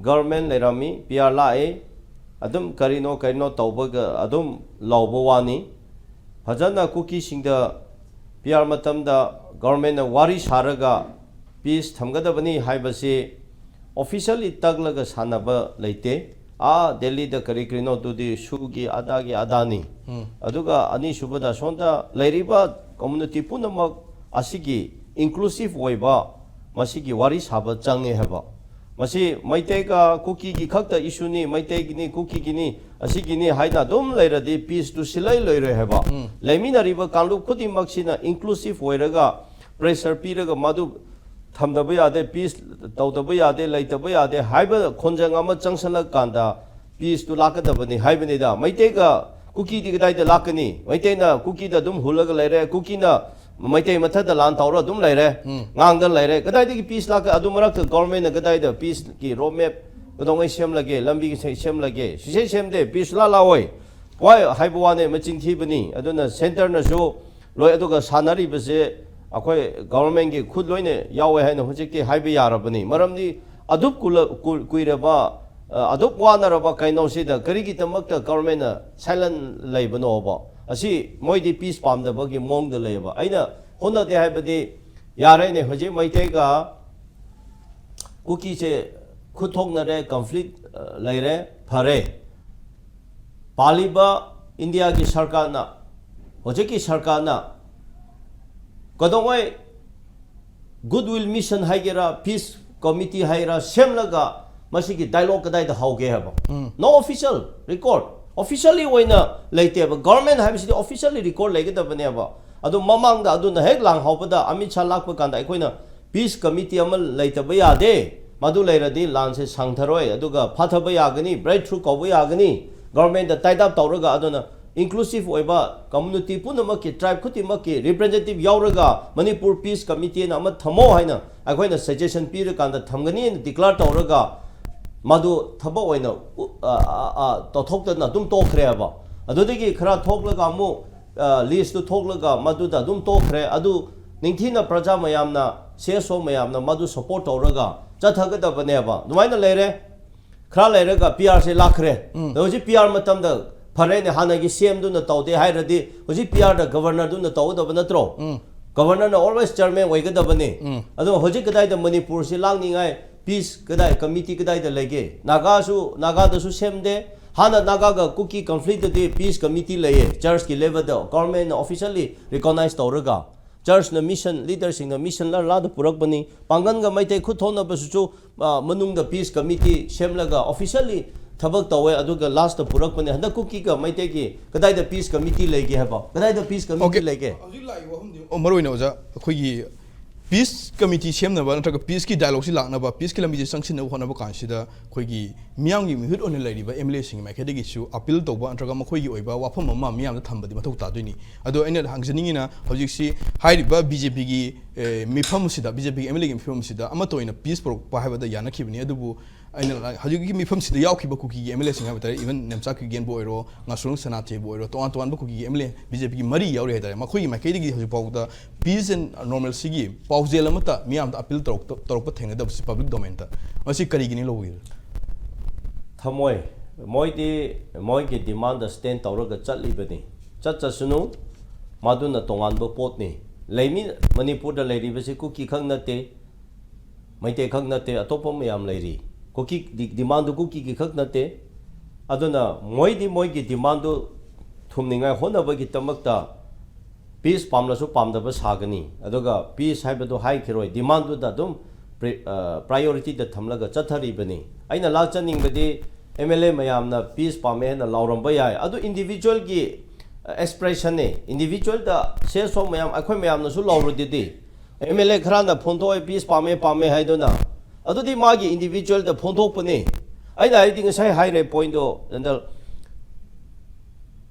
government ꯂꯩꯔꯝꯃꯤ, PR ꯂꯥꯛꯏ, ꯑꯗꯨꯝ ꯀꯔꯤꯅꯣ ꯀꯔꯤꯅꯣ ꯇꯧꯕꯒ ꯑꯗꯨꯝ ꯂꯧꯕ ꯋꯥꯅꯤ꯫ ꯐꯖꯅ ꯀꯨꯀꯤꯁꯤꯡꯗ PR ꯃꯇꯝꯗ governmentꯅ ꯋꯥꯔꯤ ꯁꯥꯔꯒ peace ꯊꯝꯒꯗꯕꯅꯤ ꯍꯥꯏꯕꯁꯤ officially ꯇꯛꯂꯒ ꯁꯥꯟꯅꯕ ꯂꯩꯇꯦ꯫ ꯑꯥ ꯗꯦꯜꯂꯤꯗ ꯀꯔꯤ ꯀꯔꯤꯅꯣ ꯑꯗꯨꯗꯤ SoOꯒꯤ ꯑꯗꯥꯒꯤ ꯑꯗꯥꯅꯤ꯫ ꯎꯝ꯫ ꯑꯗꯨꯒ ꯑꯅꯤꯁꯨꯕꯗ ꯁꯣꯝꯗ ꯂꯩꯔꯤꯕ community ꯄꯨꯝꯅꯃꯛ ꯑꯁꯤꯒꯤ inclusive ꯑꯣꯏꯕ ꯃꯁꯤꯒꯤ ꯋꯥꯔꯤ ꯁꯥꯕ ꯆꯪꯉꯦ ꯍꯥꯏꯕ꯫ ꯃꯁꯤ ꯃꯩꯇꯩꯒ ꯀꯨꯀꯤꯒꯤ ꯈꯛꯇ ꯏꯁꯨꯅꯤ, ꯃꯩꯇꯩꯒꯤꯅꯤ, ꯀꯨꯀꯤꯒꯤꯅꯤ, ꯑꯁꯤꯒꯤꯅꯤ ꯍꯥꯏꯅ ꯑꯗꯨꯝ ꯂꯩꯔꯗꯤ ꯄꯤꯁꯇꯨ ꯁꯤꯜꯂꯩ ꯂꯣꯏꯔꯣꯏ ꯍꯥꯏꯕ꯫ ꯎꯝ꯫ ꯂꯩꯃꯤꯟꯅꯔꯤꯕ ꯀꯥꯡꯂꯨꯞ ꯈꯨꯗꯤꯡꯃꯛꯁꯤꯅ ꯏꯟꯀ꯭ꯂꯨꯁꯤꯞ ꯑꯣꯏꯔꯒ ꯄ꯭ꯔꯦꯁꯔ ꯄꯤꯔꯒ ꯃꯗꯨ ꯊꯝꯗꯕ ꯌꯥꯗꯦ, ꯄꯤꯁ ꯇꯧꯗꯕ ꯌꯥꯗꯦ, ꯂꯩꯇꯕ ꯌꯥꯗꯦ ꯍꯥꯏꯕ ꯈꯣꯟꯖꯪ ꯑꯃ ꯆꯪꯁꯜꯂꯀꯥꯟꯗ ꯄꯤꯁꯇꯨ ꯂꯥꯛꯀꯗꯕꯅꯤ ꯍꯥꯏꯕꯅꯤꯗ꯫ ꯃꯩꯇꯩꯒ ꯀꯨꯀꯤꯗꯤ ꯀꯗꯥꯏꯗ ꯂꯥꯛꯀꯅꯤ? ꯃꯩꯇꯩꯅ ꯀꯨꯀꯤꯗ ꯑꯗꯨꯝ ꯍꯨꯜꯂꯒ ꯂꯩꯔꯦ, ꯀꯨꯀꯤꯅ ꯃꯩꯇꯩ ꯃꯊꯛꯇ ꯂꯥꯟ ꯇꯧꯔ ꯑꯗꯨꯝ ꯂꯩꯔꯦ, ꯎꯝ꯫ ꯉꯥꯡꯗ ꯂꯩꯔꯦ꯫ ꯀꯗꯥꯏꯗꯒꯤ ꯄꯤꯁ ꯂꯥꯛꯀ? ꯑꯗꯨ ꯃꯔꯛꯇ ꯒꯣꯔꯃꯦꯟꯅ ꯀꯗꯥꯏꯗ ꯄꯤꯁꯀꯤ ꯔꯣꯗ ꯃꯦꯞ ꯀꯩꯗꯧꯉꯩ ꯁꯦꯝꯂꯒꯦ? ꯂꯝꯕꯤ ꯁꯦ-, ꯁꯦꯝꯂꯒꯦ? ꯁꯨꯡꯁꯦꯝ ꯁꯦꯝꯗꯦ꯫ ꯄꯤꯁ ꯁꯨꯡꯂꯥꯛ ꯂꯥꯛꯑꯣꯏ꯫ ꯋꯥꯏ ꯍꯥꯏꯕ ꯋꯥꯅꯦ, ꯃꯆꯤꯟ ꯊꯤꯕꯅꯤ꯫ ꯑꯗꯨꯅ ꯁꯦꯟꯇꯔꯅꯁꯨ ꯂꯣꯏ, ꯑꯗꯨꯒ ꯁꯥꯟꯅꯔꯤꯕꯁꯦ ꯑꯩꯈꯣꯏ ꯒꯣꯔꯃꯦꯟꯒꯤ ꯈꯨꯠ ꯂꯣꯏꯅ ꯌꯥꯎꯋꯦ ꯍꯥꯏꯅ ꯍꯧꯖꯤꯛꯇꯤ ꯍꯥꯏꯕ ꯌꯥꯔꯕꯅꯤ꯫ ꯃꯔꯝꯗꯤ ꯑꯗꯨꯛ ꯀꯨꯂ-, ꯀꯨ-, ꯀꯨꯏꯔꯕ, ꯑ, ꯑꯗꯨꯛ ꯋꯥꯅꯔꯕ ꯀꯩꯅꯣꯁꯤꯗ ꯀꯔꯤꯒꯤꯗꯃꯛꯇ ꯒꯣꯔꯃꯦꯟꯅ ꯁꯥꯏꯂꯦꯟ ꯂꯩꯕꯅꯣꯕ? ꯑꯁꯤ ꯃꯣꯏꯗꯤ ꯄꯤꯁ ꯄꯥꯝꯗꯕꯒꯤ ꯃꯑꯣꯡꯗ ꯂꯩꯌꯦꯕ꯫ ꯑꯩꯅ ꯍꯣꯠꯅꯗꯦ ꯍꯥꯏꯕꯗꯤ ꯌꯥꯔꯦꯅꯦ, ꯍꯧꯖꯤꯛ ꯃꯩꯇꯩꯒ ꯀꯨꯀꯤꯁꯦ ꯈꯨꯠ ꯊꯣꯛꯅꯔꯦ, ꯀꯟꯐ꯭ꯂꯤꯛ, ꯑ, ꯂꯩꯔꯦ, ꯐꯔꯦ꯫ ꯄꯥꯜꯂꯤꯕ ꯏꯟꯗꯤꯌꯥꯒꯤ ꯁꯔꯀꯥꯔꯅ, ꯍꯧꯖꯤꯛꯀꯤ ꯁꯔꯀꯥꯔꯅ ꯀꯩꯗꯧꯉꯩ ꯒꯨꯗ ꯋꯤꯜ ꯃꯤꯁꯟ ꯍꯥꯏꯒꯦꯔꯥ, ꯄꯤꯁ ꯀꯃꯤꯇꯤ ꯍꯥꯏꯒꯦꯔꯥ ꯁꯦꯝꯂꯒ ꯃꯁꯤꯒꯤ ꯗꯥꯏꯂꯣꯒ ꯀꯗꯥꯏꯗ ꯍꯧꯒꯦ ꯍꯥꯏꯕ? ꯎꯝ꯫ No official record, officially ꯑꯣꯏꯅ ꯂꯩꯇꯦꯕ꯫ ꯒꯣꯔꯃꯦꯟ ꯍꯥꯏꯕꯁꯤꯗꯤ officially record ꯂꯩꯒꯗꯕꯅꯦꯕ꯫ ꯑꯗꯨ ꯃꯃꯥꯡꯗ ꯑꯗꯨꯅ ꯍꯦꯛ ꯂꯥꯡꯍꯧꯕꯗ ꯑꯃꯤꯠ ꯁꯥ ꯂꯥꯛꯄ ꯀꯥꯟꯗ ꯑꯩꯈꯣꯏꯅ ꯄꯤꯁ ꯀꯃꯤꯇꯤ ꯑꯃ ꯂꯩꯇꯕ ꯌꯥꯗꯦ, ꯃꯗꯨ ꯂꯩꯔꯗꯤ ꯂꯥꯟꯁꯦ ꯁꯥꯡꯊꯔꯣꯏ, ꯑꯗꯨꯒ ꯐꯥꯊꯕ ꯌꯥꯒꯅꯤ, ꯕ꯭ꯔꯦꯛ ꯊ꯭ꯔꯨ ꯀꯧꯕ ꯌꯥꯒꯅꯤ, ꯒꯣꯔꯃꯦꯟꯗ ꯇꯥꯏꯠ ꯑꯞ ꯇꯧꯔꯒ ꯑꯗꯨꯅ ꯏꯟꯀ꯭ꯂꯨꯁꯤꯞ ꯑꯣꯏꯕ ꯀꯝꯃ꯭ꯌꯨꯅꯤꯇꯤ ꯄꯨꯝꯅꯃꯛꯀꯤ, ꯇ꯭ꯔꯥꯏꯕ ꯈꯨꯗꯤꯡꯃꯛꯀꯤ ꯔꯤꯄ꯭ꯔꯖꯦꯟꯇꯦꯇꯤꯚ ꯌꯥꯎꯔꯒ ꯃꯅꯤꯄꯨꯔ ꯄꯤꯁ ꯀꯃꯤꯇꯤ ꯑꯅ ꯑꯃ ꯊꯝꯃꯣ ꯍꯥꯏꯅ ꯑꯩꯈꯣꯏꯅ ꯁꯖꯦꯁꯟ ꯄꯤꯔꯀꯥꯟꯗ ꯊꯝꯒꯅꯤ ꯍꯥꯏꯅ ꯗꯤꯀ꯭ꯂꯦꯌꯔ ꯇꯧꯔꯒ ꯃꯗꯨ ꯊꯕꯛ ꯑꯣꯏꯅ ꯎ-, ꯑ, ꯑ, ꯑ, ꯇꯧꯊꯣꯛꯇꯅ ꯑꯗꯨꯝ ꯇꯣꯛꯈ꯭ꯔꯦꯕ꯫ ꯑꯗꯨꯗꯒꯤ ꯈꯔ ꯊꯣꯛꯂꯒ ꯑꯃꯨꯛ, ꯑ, ꯂꯤꯁꯇꯨ ꯊꯣꯛꯂꯒ ꯃꯗꯨꯗ ꯑꯗꯨꯝ ꯇꯣꯛꯈ꯭ꯔꯦ꯫ ꯑꯗꯨ ꯅꯤꯡꯊꯤꯅ ꯄ꯭ꯔꯖꯥ ꯃꯌꯥꯝꯅ, ꯁꯤ ꯑꯦꯁ ꯑꯣ ꯃꯌꯥꯝꯅ ꯃꯗꯨ ꯁꯄꯣꯔꯠ ꯇꯧꯔꯒ ꯆꯠꯊꯒꯗꯕꯅꯦꯕ꯫ ꯑꯗꯨꯃꯥꯏꯅ ꯂꯩꯔꯦ꯫ ꯈꯔ ꯂꯩꯔꯒ ꯄꯤ ꯑꯥꯔꯁꯦ ꯂꯥꯛꯈ꯭ꯔꯦ꯫ ꯎꯝ꯫ ꯑꯗꯣ ꯍꯧꯖꯤꯛ ꯄꯤ ꯑꯥꯔ ꯃꯇꯝꯗ ꯐꯔꯦꯅꯦ, ꯍꯥꯟꯅꯒꯤ ꯁꯤ ꯑꯦꯝꯗꯨꯅ ꯇꯧꯗꯦ ꯍꯥꯏꯔꯗꯤ ꯍꯧꯖꯤꯛ ꯄꯤ ꯑꯥꯔꯗ ꯒꯕꯔꯅꯔꯗꯨꯅ ꯇꯧꯒꯗꯕ ꯅꯠꯇ꯭ꯔꯣ? ꯎꯝ꯫ ꯒꯕꯔꯅꯔꯅ ꯑꯣꯜꯋꯦꯁ ꯆꯤꯌꯔꯃꯦꯟ ꯑꯣꯏꯒꯗꯕꯅꯤ꯫ ꯎꯝ꯫ ꯑꯗꯣ ꯍꯧꯖꯤꯛ ꯀꯗꯥꯏꯗ ꯃꯅꯤꯄꯨꯔꯁꯤ ꯂꯥꯛꯅꯤꯡꯉꯥꯏ ꯄꯤꯁ ꯀꯗꯥꯏ, ꯀꯃꯤꯇꯤ ꯀꯗꯥꯏꯗ ꯂꯩꯒꯦ? ꯅꯥꯒꯥꯁꯨ, ꯅꯥꯒꯥꯗꯁꯨ ꯁꯦꯝꯗꯦ꯫ ꯍꯥꯟꯅ ꯅꯥꯒꯥꯒ ꯀꯨꯀꯤ ꯀꯟꯐ꯭ꯂꯤꯛꯇꯗꯤ ꯄꯤꯁ ꯀꯃꯤꯇꯤ ꯂꯩꯌꯦ, ꯆꯔꯆꯀꯤ ꯂꯦꯚꯦꯜꯗ ꯒꯣꯔꯃꯦꯟꯅ ꯑꯣꯐꯤꯁꯤꯌꯦꯜꯂꯤ ꯔꯤꯀꯣꯒꯅꯥꯏꯖ ꯇꯧꯔꯒ꯫ ꯆꯔꯆꯅ ꯃꯤꯁꯟ, ꯂꯤꯗꯔꯁꯤꯡꯅ ꯃꯤꯁꯟ ꯂꯥ ꯂꯥꯗ ꯄꯨꯔꯛꯄꯅꯤ꯫ ꯄꯥꯡꯒꯟꯒ ꯃꯩꯇꯩ ꯈꯨꯠ ꯊꯣꯛꯅꯕꯁꯤꯁꯨ, ꯑ, ꯃꯅꯨꯡꯗ ꯄꯤꯁ ꯀꯃꯤꯇꯤ ꯁꯦꯝꯂꯒ ꯑꯣꯐꯤꯁꯤꯌꯦꯜꯂꯤ ꯊꯕꯛ ꯇꯧꯋꯦ, ꯑꯗꯨꯒ ꯂꯥꯁꯇ ꯄꯨꯔꯛꯄꯅꯦ꯫ ꯍꯟꯗꯛ ꯀꯨꯀꯤꯒ ꯃꯩꯇꯩꯒꯤ ꯀꯗꯥꯏꯗ ꯄꯤꯁ ꯀꯃꯤꯇꯤ ꯂꯩꯒꯦ ꯍꯥꯏꯕ? ꯀꯗꯥꯏꯗ ꯄꯤꯁ ꯀꯃꯤꯇꯤ Okay. ꯂꯩꯒꯦ? ꯍꯧꯖꯤꯛ ꯂꯥꯛꯏꯕ ꯋꯥꯐꯝꯗꯤ, ꯑꯣ, ꯃꯔꯨ ꯑꯣꯏꯅ ꯑꯣꯖꯥ, ꯑꯩꯈꯣꯏꯒꯤ ꯄꯤꯁ ꯀꯃꯤꯇꯤ ꯁꯦꯝꯅꯕ ꯅꯠꯇ꯭ꯔꯒ ꯄꯤꯁꯀꯤ ꯗꯥꯏꯂꯣꯒꯁꯤ ꯂꯥꯛꯅꯕ, ꯄꯤꯁꯀꯤ ꯂꯝꯕꯤꯁꯦ ꯆꯪꯁꯤꯟꯅꯕ ꯍꯣꯠꯅꯕ ꯀꯥꯟꯁꯤꯗ, ꯑꯩꯈꯣꯏꯒꯤ ꯃꯤꯌꯥꯝꯒꯤ ꯃꯤꯍꯨꯠ ꯑꯣꯏꯅ ꯂꯩꯔꯤꯕ ꯑꯦꯝ ꯑꯦꯜ ꯑꯦꯁꯤꯡꯒꯤ ꯃꯥꯏꯀꯩꯗꯒꯤꯁꯨ ꯑꯄꯤꯜ ꯇꯧꯕ ꯅꯠꯇ꯭ꯔꯒ ꯃꯈꯣꯏꯒꯤ ꯑꯣꯏꯕ ꯋꯥꯐꯝ ꯑꯃ ꯃꯤꯌꯥꯝꯗ ꯊꯝꯕꯗꯤ ꯃꯊꯧ ꯇꯥꯗꯣꯏꯅꯤ꯫ ꯑꯗꯣ ꯑꯩꯅ ꯍꯪꯖꯅꯤꯡꯉꯤꯅ, ꯍꯧꯖꯤꯛꯁꯤ ꯍꯥꯏꯔꯤꯕ ꯕꯤ ꯖꯦ ꯄꯤꯒꯤ, ꯑꯦ, ꯃꯤꯐꯝ ꯑꯁꯤꯗ, ꯕꯤ ꯖꯦ ꯄꯤꯒꯤ ꯑꯦꯝ ꯑꯦꯜ ꯑꯦꯒꯤ ꯃꯤꯐꯝ ꯑꯁꯤꯗ ꯑꯃꯠꯇ ꯑꯣꯏꯅ ꯄꯤꯁ ꯄꯨꯔꯛꯄ ꯍꯥꯏꯕꯗ ꯌꯥꯅꯈꯤꯕꯅꯤ꯫ ꯑꯗꯨꯕꯨ ꯑꯩꯅ ꯍꯧꯖꯤꯛꯀꯤ ꯃꯤꯐꯝꯁꯤꯗ ꯌꯥꯎꯈꯤꯕ ꯀꯨꯀꯤꯒꯤ ꯑꯦꯝ ꯑꯦꯜ ꯑꯦꯁꯤꯡ ꯍꯥꯏꯕ ꯇꯥꯔꯦ, ꯏꯚꯟ ꯅꯦꯝꯆꯥ ꯀꯤꯒꯦꯟꯕꯨ ꯑꯣꯏꯔꯣ, ꯉꯥꯁꯨꯔꯪ ꯁꯅꯥꯊꯤꯕꯨ ꯑꯣꯏꯔꯣ, ꯇꯣꯉꯥꯟ ꯇꯣꯉꯥꯟꯕ ꯀꯨꯀꯤꯒꯤ M L A B J ꯄꯤꯒꯤ ꯃꯔꯤ ꯌꯥꯎꯔꯤ ꯍꯥꯏ ꯇꯥꯔꯦ, ꯃꯈꯣꯏꯒꯤ ꯃꯥꯏꯀꯩꯗꯒꯤ ꯍꯧꯖꯤꯛ ꯐꯥꯎꯕꯗ ꯄꯤꯁ ꯑꯦꯟ ꯅꯣꯔꯃꯦꯜꯁꯤꯒꯤ ꯄꯥꯎꯖꯦꯜ ꯑꯃꯠꯇ ꯃꯤꯌꯥꯝꯗ ꯑꯄꯤꯜ ꯇꯧꯔꯛꯇ-, ꯇꯧꯔꯛꯄ ꯊꯦꯡꯅꯗꯕꯁꯤ ꯄꯕ꯭ꯂꯤꯛ ꯗꯣꯃꯦꯟꯗ꯫ ꯃꯁꯤ ꯀꯔꯤꯒꯤꯅꯤ ꯂꯧꯕꯤꯔ? ꯊꯝꯃꯣꯏ, ꯃꯣꯏꯗꯤ ꯃꯣꯏꯒꯤ ꯗꯤꯃꯥꯟꯗ ꯁ꯭ꯇꯦꯟ ꯇꯧꯔꯒ ꯆꯠꯂꯤꯕꯅꯤ꯫ ꯆꯠꯆꯁꯅꯨ, ꯃꯗꯨꯅ ꯇꯣꯉꯥꯟꯕ ꯄꯣꯠꯅꯤ꯫ ꯂꯩꯃꯤ-, ꯃꯅꯤꯄꯨꯔꯗ ꯂꯩꯔꯤꯕꯁꯤ ꯀꯨꯀꯤ ꯈꯛ ꯅꯠꯇꯦ, ꯃꯩꯇꯩ ꯈꯛ ꯅꯠꯇꯦ, ꯑꯇꯣꯞꯄ ꯃꯌꯥꯝ ꯂꯩꯔꯤ꯫ ꯀꯨꯀꯤ ꯗꯤ-, ꯗꯤꯃꯥꯟꯗꯨ ꯀꯨꯀꯤꯒꯤ ꯈꯛ ꯅꯠꯇꯦ꯫ ꯑꯗꯨꯅ ꯃꯣꯏꯗꯤ ꯃꯣꯏꯒꯤ ꯗꯤꯃꯥꯟꯗꯨ ꯊꯨꯝꯅꯤꯡꯉꯥꯏ ꯍꯣꯠꯅꯕꯒꯤꯗꯃꯛꯇ ꯄꯤꯁ ꯄꯥꯝꯂꯁꯨ ꯄꯥꯝꯗꯕ ꯁꯥꯒꯅꯤ, ꯑꯗꯨꯒ ꯄꯤꯁ ꯍꯥꯏꯕꯗꯨ ꯍꯥꯏꯈꯤꯔꯣꯏ, ꯗꯤꯃꯥꯟꯗꯨꯗ ꯑꯗꯨꯝ ꯄ꯭ꯔꯤ-, ꯑ, ꯄ꯭ꯔꯥꯏꯌꯣꯔꯤꯇꯤꯗ ꯊꯝꯂꯒ ꯆꯠꯊꯔꯤꯕꯅꯤ꯫ ꯑꯩꯅ ꯂꯥꯛꯆꯅꯤꯡꯕꯗꯤ ꯑꯦꯝ ꯑꯦꯜ ꯑꯦ ꯃꯌꯥꯝꯅ ꯄꯤꯁ ꯄꯥꯝꯃꯦ ꯍꯥꯏꯅ ꯂꯥꯎꯔꯝꯕ ꯌꯥꯏ, ꯑꯗꯨ ꯏꯟꯗꯤꯚꯤꯖꯨꯋꯦꯜꯒꯤ, ꯑ, ꯑꯦꯛꯁꯄ꯭ꯔꯦꯁꯟꯅꯤ꯫ ꯏꯟꯗꯤꯚꯤꯖꯨꯋꯦꯜꯗ ꯁꯦꯁ ꯁꯣ ꯃꯌꯥꯝ, ꯑꯩꯈꯣꯏ ꯃꯌꯥꯝꯅꯁꯨ ꯂꯥꯎꯔꯨꯗꯨꯗꯤ꯫ ꯑꯦꯝ ꯑꯦꯜ ꯑꯦ ꯈꯔꯅ ꯐꯣꯟꯊꯣꯛꯑꯦ, ꯄꯤꯁ ꯄꯥꯝꯃꯦ, ꯄꯥꯝꯃꯦ ꯍꯥꯏꯗꯨꯅ꯫ ꯑꯗꯨꯗꯤ ꯃꯥꯒꯤ ꯏꯟꯗꯤꯚꯤꯖꯨꯋꯦꯜꯗ ꯐꯣꯟꯊꯣꯛꯄꯅꯤ꯫ ꯑꯩꯅ ꯍꯥꯏꯗꯤ ꯉꯁꯥꯏ ꯍꯥꯏꯔꯦ ꯄꯣꯏꯟꯗꯣ, ꯖꯦꯅꯔꯦꯜ꯫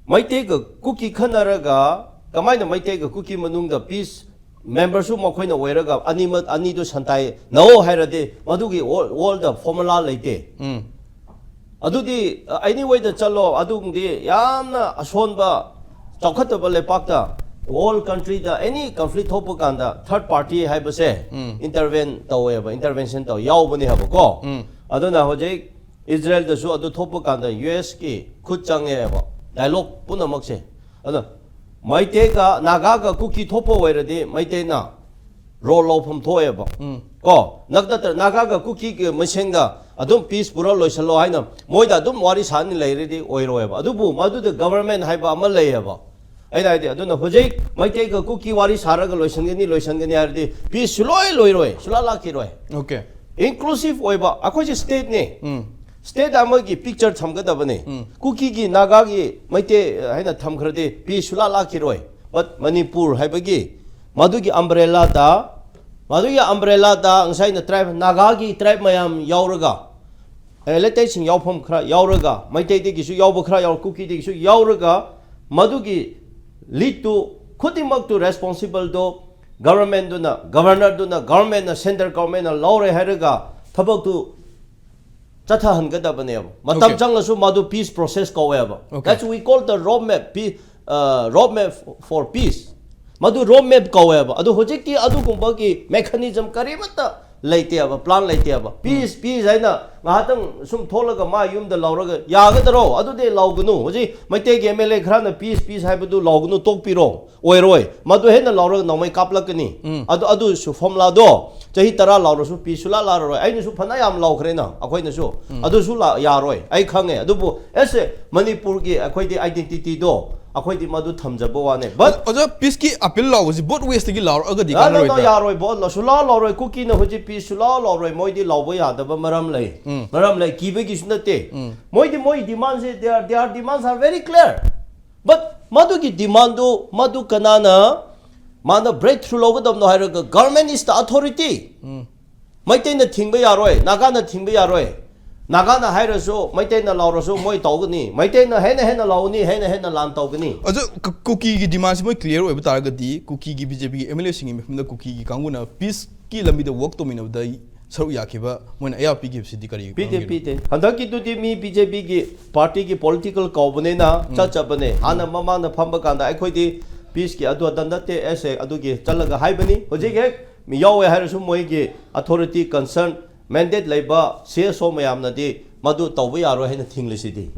ꯃꯩꯇꯩꯒ ꯀꯨꯀꯤ ꯈꯟꯅꯔꯒ ꯀꯃꯥꯏꯅ ꯃꯩꯇꯩꯒ ꯀꯨꯀꯤ ꯃꯅꯨꯡꯗ ꯄꯤꯁ ꯃꯦꯝꯕꯔꯁꯨ ꯃꯈꯣꯏꯅ ꯑꯣꯏꯔꯒ ꯑꯅꯤꯃꯛ, ꯑꯅꯤꯗꯨ ꯁꯟꯇꯥꯏ ꯅꯧ ꯍꯥꯏꯔꯗꯤ ꯃꯗꯨꯒꯤ ꯋꯥꯔꯜ, ꯋꯥꯔꯜꯗ ꯐꯣꯔꯃꯨꯂꯥ ꯂꯩꯇꯦ꯫ ꯎꯝ꯫ ꯑꯗꯨꯗꯤ, ꯑ, ꯑꯦꯅꯤꯋꯦꯗ ꯆꯠꯂꯣ, ꯑꯗꯨꯒꯨꯝꯕꯗꯤ ꯌꯥꯝꯅ ꯑꯁꯣꯟꯕ, ꯆꯥꯎꯈꯠꯇꯕ ꯂꯩꯄꯥꯛꯇ, ꯋꯥꯔꯜ ꯀꯟꯇ꯭ꯔꯤꯗ ꯑꯦꯅꯤ ꯀꯟꯐ꯭ꯂꯤꯛ ꯊꯣꯛꯄ ꯀꯥꯟꯗ ꯊꯔꯗ ꯄꯥꯔꯇꯤ ꯍꯥꯏꯕꯁꯦ ꯎꯝ꯫ ꯏꯟꯇꯔꯚꯦꯟ ꯇꯧꯋꯦꯕ, ꯏꯟꯇꯔꯚꯦꯟꯁꯟ ꯇꯧ ꯌꯥꯎꯕꯅꯦ ꯍꯥꯏꯕꯀꯣ꯫ ꯎꯝ꯫ ꯑꯗꯨꯅ ꯍꯧꯖꯤꯛ ꯏꯖꯔꯦꯜꯗꯁꯨ ꯑꯗꯨ ꯊꯣꯛꯄ ꯀꯥꯟꯗ ꯌꯨ ꯑꯦꯁꯀꯤ ꯈꯨꯠ ꯆꯪꯉꯦꯕ, ꯗꯥꯏꯂꯣꯒ ꯄꯨꯝꯅꯃꯛꯁꯦ꯫ ꯑꯗꯣ ꯃꯩꯇꯩꯒ ꯅꯥꯒꯥꯒ ꯀꯨꯀꯤ ꯊꯣꯛꯄ ꯑꯣꯏꯔꯗꯤ ꯃꯩꯇꯩꯅ ꯔꯣꯜ ꯂꯧꯐꯝ ꯊꯣꯛꯑꯦꯕ꯫ ꯎꯝ꯫ ꯀꯣ, ꯅꯠ-, ꯅꯠꯇ꯭ꯔ ꯅꯥꯒꯥꯒ ꯀꯨꯀꯤꯒꯤ ꯃꯁꯦꯟꯒ ꯑꯗꯨꯝ ꯄꯤꯁ ꯄꯨꯔ ꯂꯣꯏꯁꯤꯜꯂꯣ ꯍꯥꯏꯅ ꯃꯣꯏꯗ ꯑꯗꯨꯝ ꯋꯥꯔꯤ ꯁꯥꯅꯤ ꯂꯩꯔꯗꯤ ꯑꯣꯏꯔꯣꯏꯕ꯫ ꯑꯗꯨꯕꯨ ꯃꯗꯨꯗ ꯒꯕꯔꯃꯦꯟ ꯍꯥꯏꯕ ꯑꯃ ꯂꯩꯌꯦꯕ꯫ ꯑꯩꯅ ꯍꯥꯏꯗꯤ ꯑꯗꯨꯅ ꯍꯧꯖꯤꯛ ꯃꯩꯇꯩꯒ ꯀꯨꯀꯤ ꯋꯥꯔꯤ ꯁꯥꯔꯒ ꯂꯣꯏꯁꯤꯟꯒꯅꯤ, ꯂꯣꯏꯁꯤꯟꯒꯅꯤ ꯍꯥꯏꯔꯗꯤ peace ꯁꯨꯡꯂꯣꯏ ꯂꯣꯏꯔꯣꯏ, ꯁꯨꯡꯂꯥ ꯂꯥꯛꯈꯤꯔꯣꯏ꯫ Okay. Inclusive ꯑꯣꯏꯕ, ꯑꯩꯈꯣꯏꯁꯦ stateꯅꯤ꯫ ꯎꯝ. State ꯑꯃꯒꯤ picture ꯊꯝꯒꯗꯕꯅꯤ꯫ ꯀꯨꯀꯤꯒꯤ, ꯅꯥꯒꯥꯒꯤ, ꯃꯩꯇꯩ ꯍꯥꯏꯅ ꯊꯝꯈ꯭ꯔꯗꯤ peace ꯁꯨꯡꯂꯥ ꯂꯥꯛꯈꯤꯔꯣꯏ꯫ But ꯃꯅꯤꯄꯨꯔ ꯍꯥꯏꯕꯒꯤ ꯃꯗꯨꯒꯤ umbrellaꯗ, ꯃꯗꯨꯒꯤ umbrellaꯗ ꯉꯁꯥꯏꯅ tribe, ꯅꯥꯒꯥꯒꯤ tribe ꯃꯌꯥꯝ ꯌꯥꯎꯔꯒ, related ꯁꯤꯡ ꯌꯥꯎꯐꯝ ꯈꯔ ꯌꯥꯎꯔꯒ, ꯃꯩꯇꯩꯗꯒꯤꯁꯨ ꯌꯥꯎꯕ ꯈꯔ ꯌꯥꯎꯔ, ꯀꯨꯀꯤꯗꯒꯤꯁꯨ ꯌꯥꯎꯔꯒ, ꯃꯗꯨꯒꯤ leadꯇꯨ ꯈꯨꯗꯤꯡꯃꯛꯇꯨ, responsible ꯗꯣ government ꯗꯨꯅ, governor ꯗꯨꯅ, government ꯅ, central government ꯅ ꯂꯧꯔꯦ ꯍꯥꯏꯔꯒ ꯊꯕꯛꯇꯨ ꯆꯠꯊꯍꯟꯒꯗꯕꯅꯦꯕ꯫ ꯃꯇꯝ Okay. ꯆꯪꯂꯁꯨ ꯃꯗꯨ peace process ꯀꯧꯋꯦꯕ꯫ Okay. That's we call the road map, pi-, uh, road map for peace. ꯃꯗꯨ road map ꯀꯧꯋꯦꯕ꯫ ꯑꯗꯨ ꯍꯧꯖꯤꯛꯇꯤ ꯑꯗꯨꯒꯨꯝꯕꯒꯤ mechanism ꯀꯔꯤꯃꯠꯇ ꯂꯩꯇꯦꯕ, plan ꯂꯩꯇꯦꯕ꯫ Peace, peace ꯍꯥꯏꯅ ꯉꯥꯏꯍꯥꯛꯇꯪ ꯁꯨꯝ ꯊꯣꯛꯂꯒ ꯃꯥ ꯌꯨꯝꯗ ꯂꯥꯎꯔꯒ ꯌꯥꯒꯗꯔꯣ? ꯑꯗꯨꯗꯤ ꯂꯥꯎꯒꯅꯨ꯫ ꯍꯧꯖꯤꯛ ꯃꯩꯇꯩꯒꯤ M L A ꯈꯔꯅ peace, peace ꯍꯥꯏꯕꯗꯨ ꯂꯥꯎꯒꯅꯨ, ꯇꯣꯛꯄꯤꯔꯣ꯫ ꯑꯣꯏꯔꯣꯏ꯫ ꯃꯗꯨ ꯍꯦꯟꯅ ꯂꯥꯎꯔꯒ ꯅꯣꯡꯃꯩ ꯀꯥꯞꯂꯛꯀꯅꯤ꯫ ꯑꯗꯨ, ꯑꯗꯨꯁꯨ formula ꯗꯣ ꯆꯍꯤ ꯇꯔꯥ ꯂꯥꯎꯔꯁꯨ peace ꯁꯨꯡꯂꯥ ꯂꯥꯛꯑꯔꯣꯏ꯫ ꯑꯩꯅꯁꯨ ꯐꯅ ꯌꯥꯝ ꯂꯥꯎꯈ꯭ꯔꯦꯅ, ꯑꯩꯈꯣꯏꯅꯁꯨ꯫ ꯑꯗꯨꯁꯨ ꯂꯥ-, ꯌꯥꯔꯣꯏ꯫ ꯑꯩ ꯈꯪꯉꯦ꯫ ꯑꯗꯨꯕꯨ as a ꯃꯅꯤꯄꯨꯔꯒꯤ ꯑꯩꯈꯣꯏꯗꯤ identity ꯗꯣ, ꯑꯩꯈꯣꯏꯗꯤ ꯃꯗꯨ ꯊꯝꯖꯕ ꯋꯥꯅꯦ꯫ But ꯑꯣꯖꯥ, peace ꯀꯤ appeal ꯂꯥꯎꯕꯁꯤ both ways ꯇꯒꯤ ꯂꯥꯎꯔꯛꯑꯒꯗꯤ No, no, no, ꯀꯥꯟꯅꯔꯣꯏꯗ꯭ꯔꯥ? ꯌꯥꯔꯣꯏ, ꯕꯣ-, ꯁꯨꯡꯂꯥꯎ ꯂꯥꯎꯔꯣꯏ꯫ ꯀꯨꯀꯤꯅ ꯍꯧꯖꯤꯛ peace ꯁꯨꯡꯂꯥꯎ ꯂꯥꯎꯔꯣꯏ꯫ ꯃꯣꯏꯗꯤ ꯂꯥꯎꯕ ꯌꯥꯗꯕ ꯃꯔꯝ ꯂꯩ꯫ ꯃꯔꯝ ꯂꯩ, ꯀꯤꯕꯒꯤꯁꯨ ꯅꯠꯇꯦ꯫ ꯃꯣꯏꯗꯤ, ꯃꯣꯏ demand say, their, their demands are very clear꯫ But ꯃꯗꯨꯒꯤ demand ꯗꯨ, ꯃꯗꯨ ꯀꯅꯥꯅ ꯃꯥꯅ breakthrough ꯂꯧꯒꯗꯕꯅꯣ ꯍꯥꯏꯔꯒ, government is the authority꯫ ꯃꯩꯇꯩꯅ ꯊꯤꯡꯕ ꯌꯥꯔꯣꯏ, ꯅꯥꯒꯥꯅ ꯊꯤꯡꯕ ꯌꯥꯔꯣꯏ꯫ ꯅꯥꯒꯥꯅ ꯍꯥꯏꯔꯁꯨ, ꯃꯩꯇꯩꯅ ꯂꯥꯎꯔꯁꯨ ꯃꯣꯏ ꯇꯧꯒꯅꯤ꯫ ꯃꯩꯇꯩꯅ ꯍꯦꯟꯅ ꯍꯦꯟꯅ ꯂꯥꯎꯒꯅꯤ, ꯍꯦꯟꯅ ꯍꯦꯟꯅ ꯂꯥꯟ ꯇꯧꯒꯅꯤ꯫ ꯑꯗꯨ ꯀ-, ꯀꯨꯀꯤꯒꯤ demand ꯁꯤ ꯃꯣꯏ clear ꯑꯣꯏꯕ ꯇꯥꯔꯒꯗꯤ, ꯀꯨꯀꯤꯒꯤ B J P ꯒꯤ M L A ꯁꯤꯡꯒꯤ ꯃꯐꯝꯗ ꯀꯨꯀꯤꯒꯤ ꯀꯥꯡꯕꯨꯅ peace ꯀꯤ ꯂꯝꯕꯤꯗ work ꯇꯧꯃꯤꯟꯅꯕꯗ ꯁꯔꯨꯛ ꯌꯥꯈꯤꯕ ꯃꯣꯏꯅ ꯑꯌꯥꯕ ꯄꯤꯈꯤꯕꯁꯤꯗꯤ ꯀꯔꯤ ꯄꯤꯗꯦ, ꯃꯔꯝꯒꯤꯅꯣ? ꯄꯤꯗꯦ꯫ ꯍꯟꯗꯛꯀꯤꯗꯨꯗꯤ ꯃꯤ B J P ꯒꯤ party ꯒꯤ political ꯀꯧꯕꯅꯤꯅ ꯆꯠꯆꯕꯅꯦ꯫ ꯍꯥꯟꯅ ꯃꯃꯥꯡꯗ ꯐꯝꯕ ꯀꯥꯟꯗ ꯑꯩꯈꯣꯏꯗꯤ peace ꯀꯤ ꯑꯗꯨ ꯑꯗꯥ ꯅꯠꯇꯦ, ꯑꯦꯁ ꯑꯦ ꯑꯗꯨꯒꯤ ꯆꯠꯂꯒ ꯍꯥꯏꯕꯅꯤ꯫ ꯍꯧꯖꯤꯛ ꯍꯦꯛ ꯃꯤ ꯌꯥꯎꯋꯦ ꯍꯥꯏꯔꯁꯨ ꯃꯣꯏꯒꯤ authority, concern, mandate ꯂꯩꯕ C S O ꯃꯌꯥꯝꯅꯗꯤ ꯃꯗꯨ ꯇꯧꯕ ꯌꯥꯔꯣꯏ ꯍꯥꯏꯅ ꯊꯤꯡꯂꯤꯁꯤꯗꯤ꯫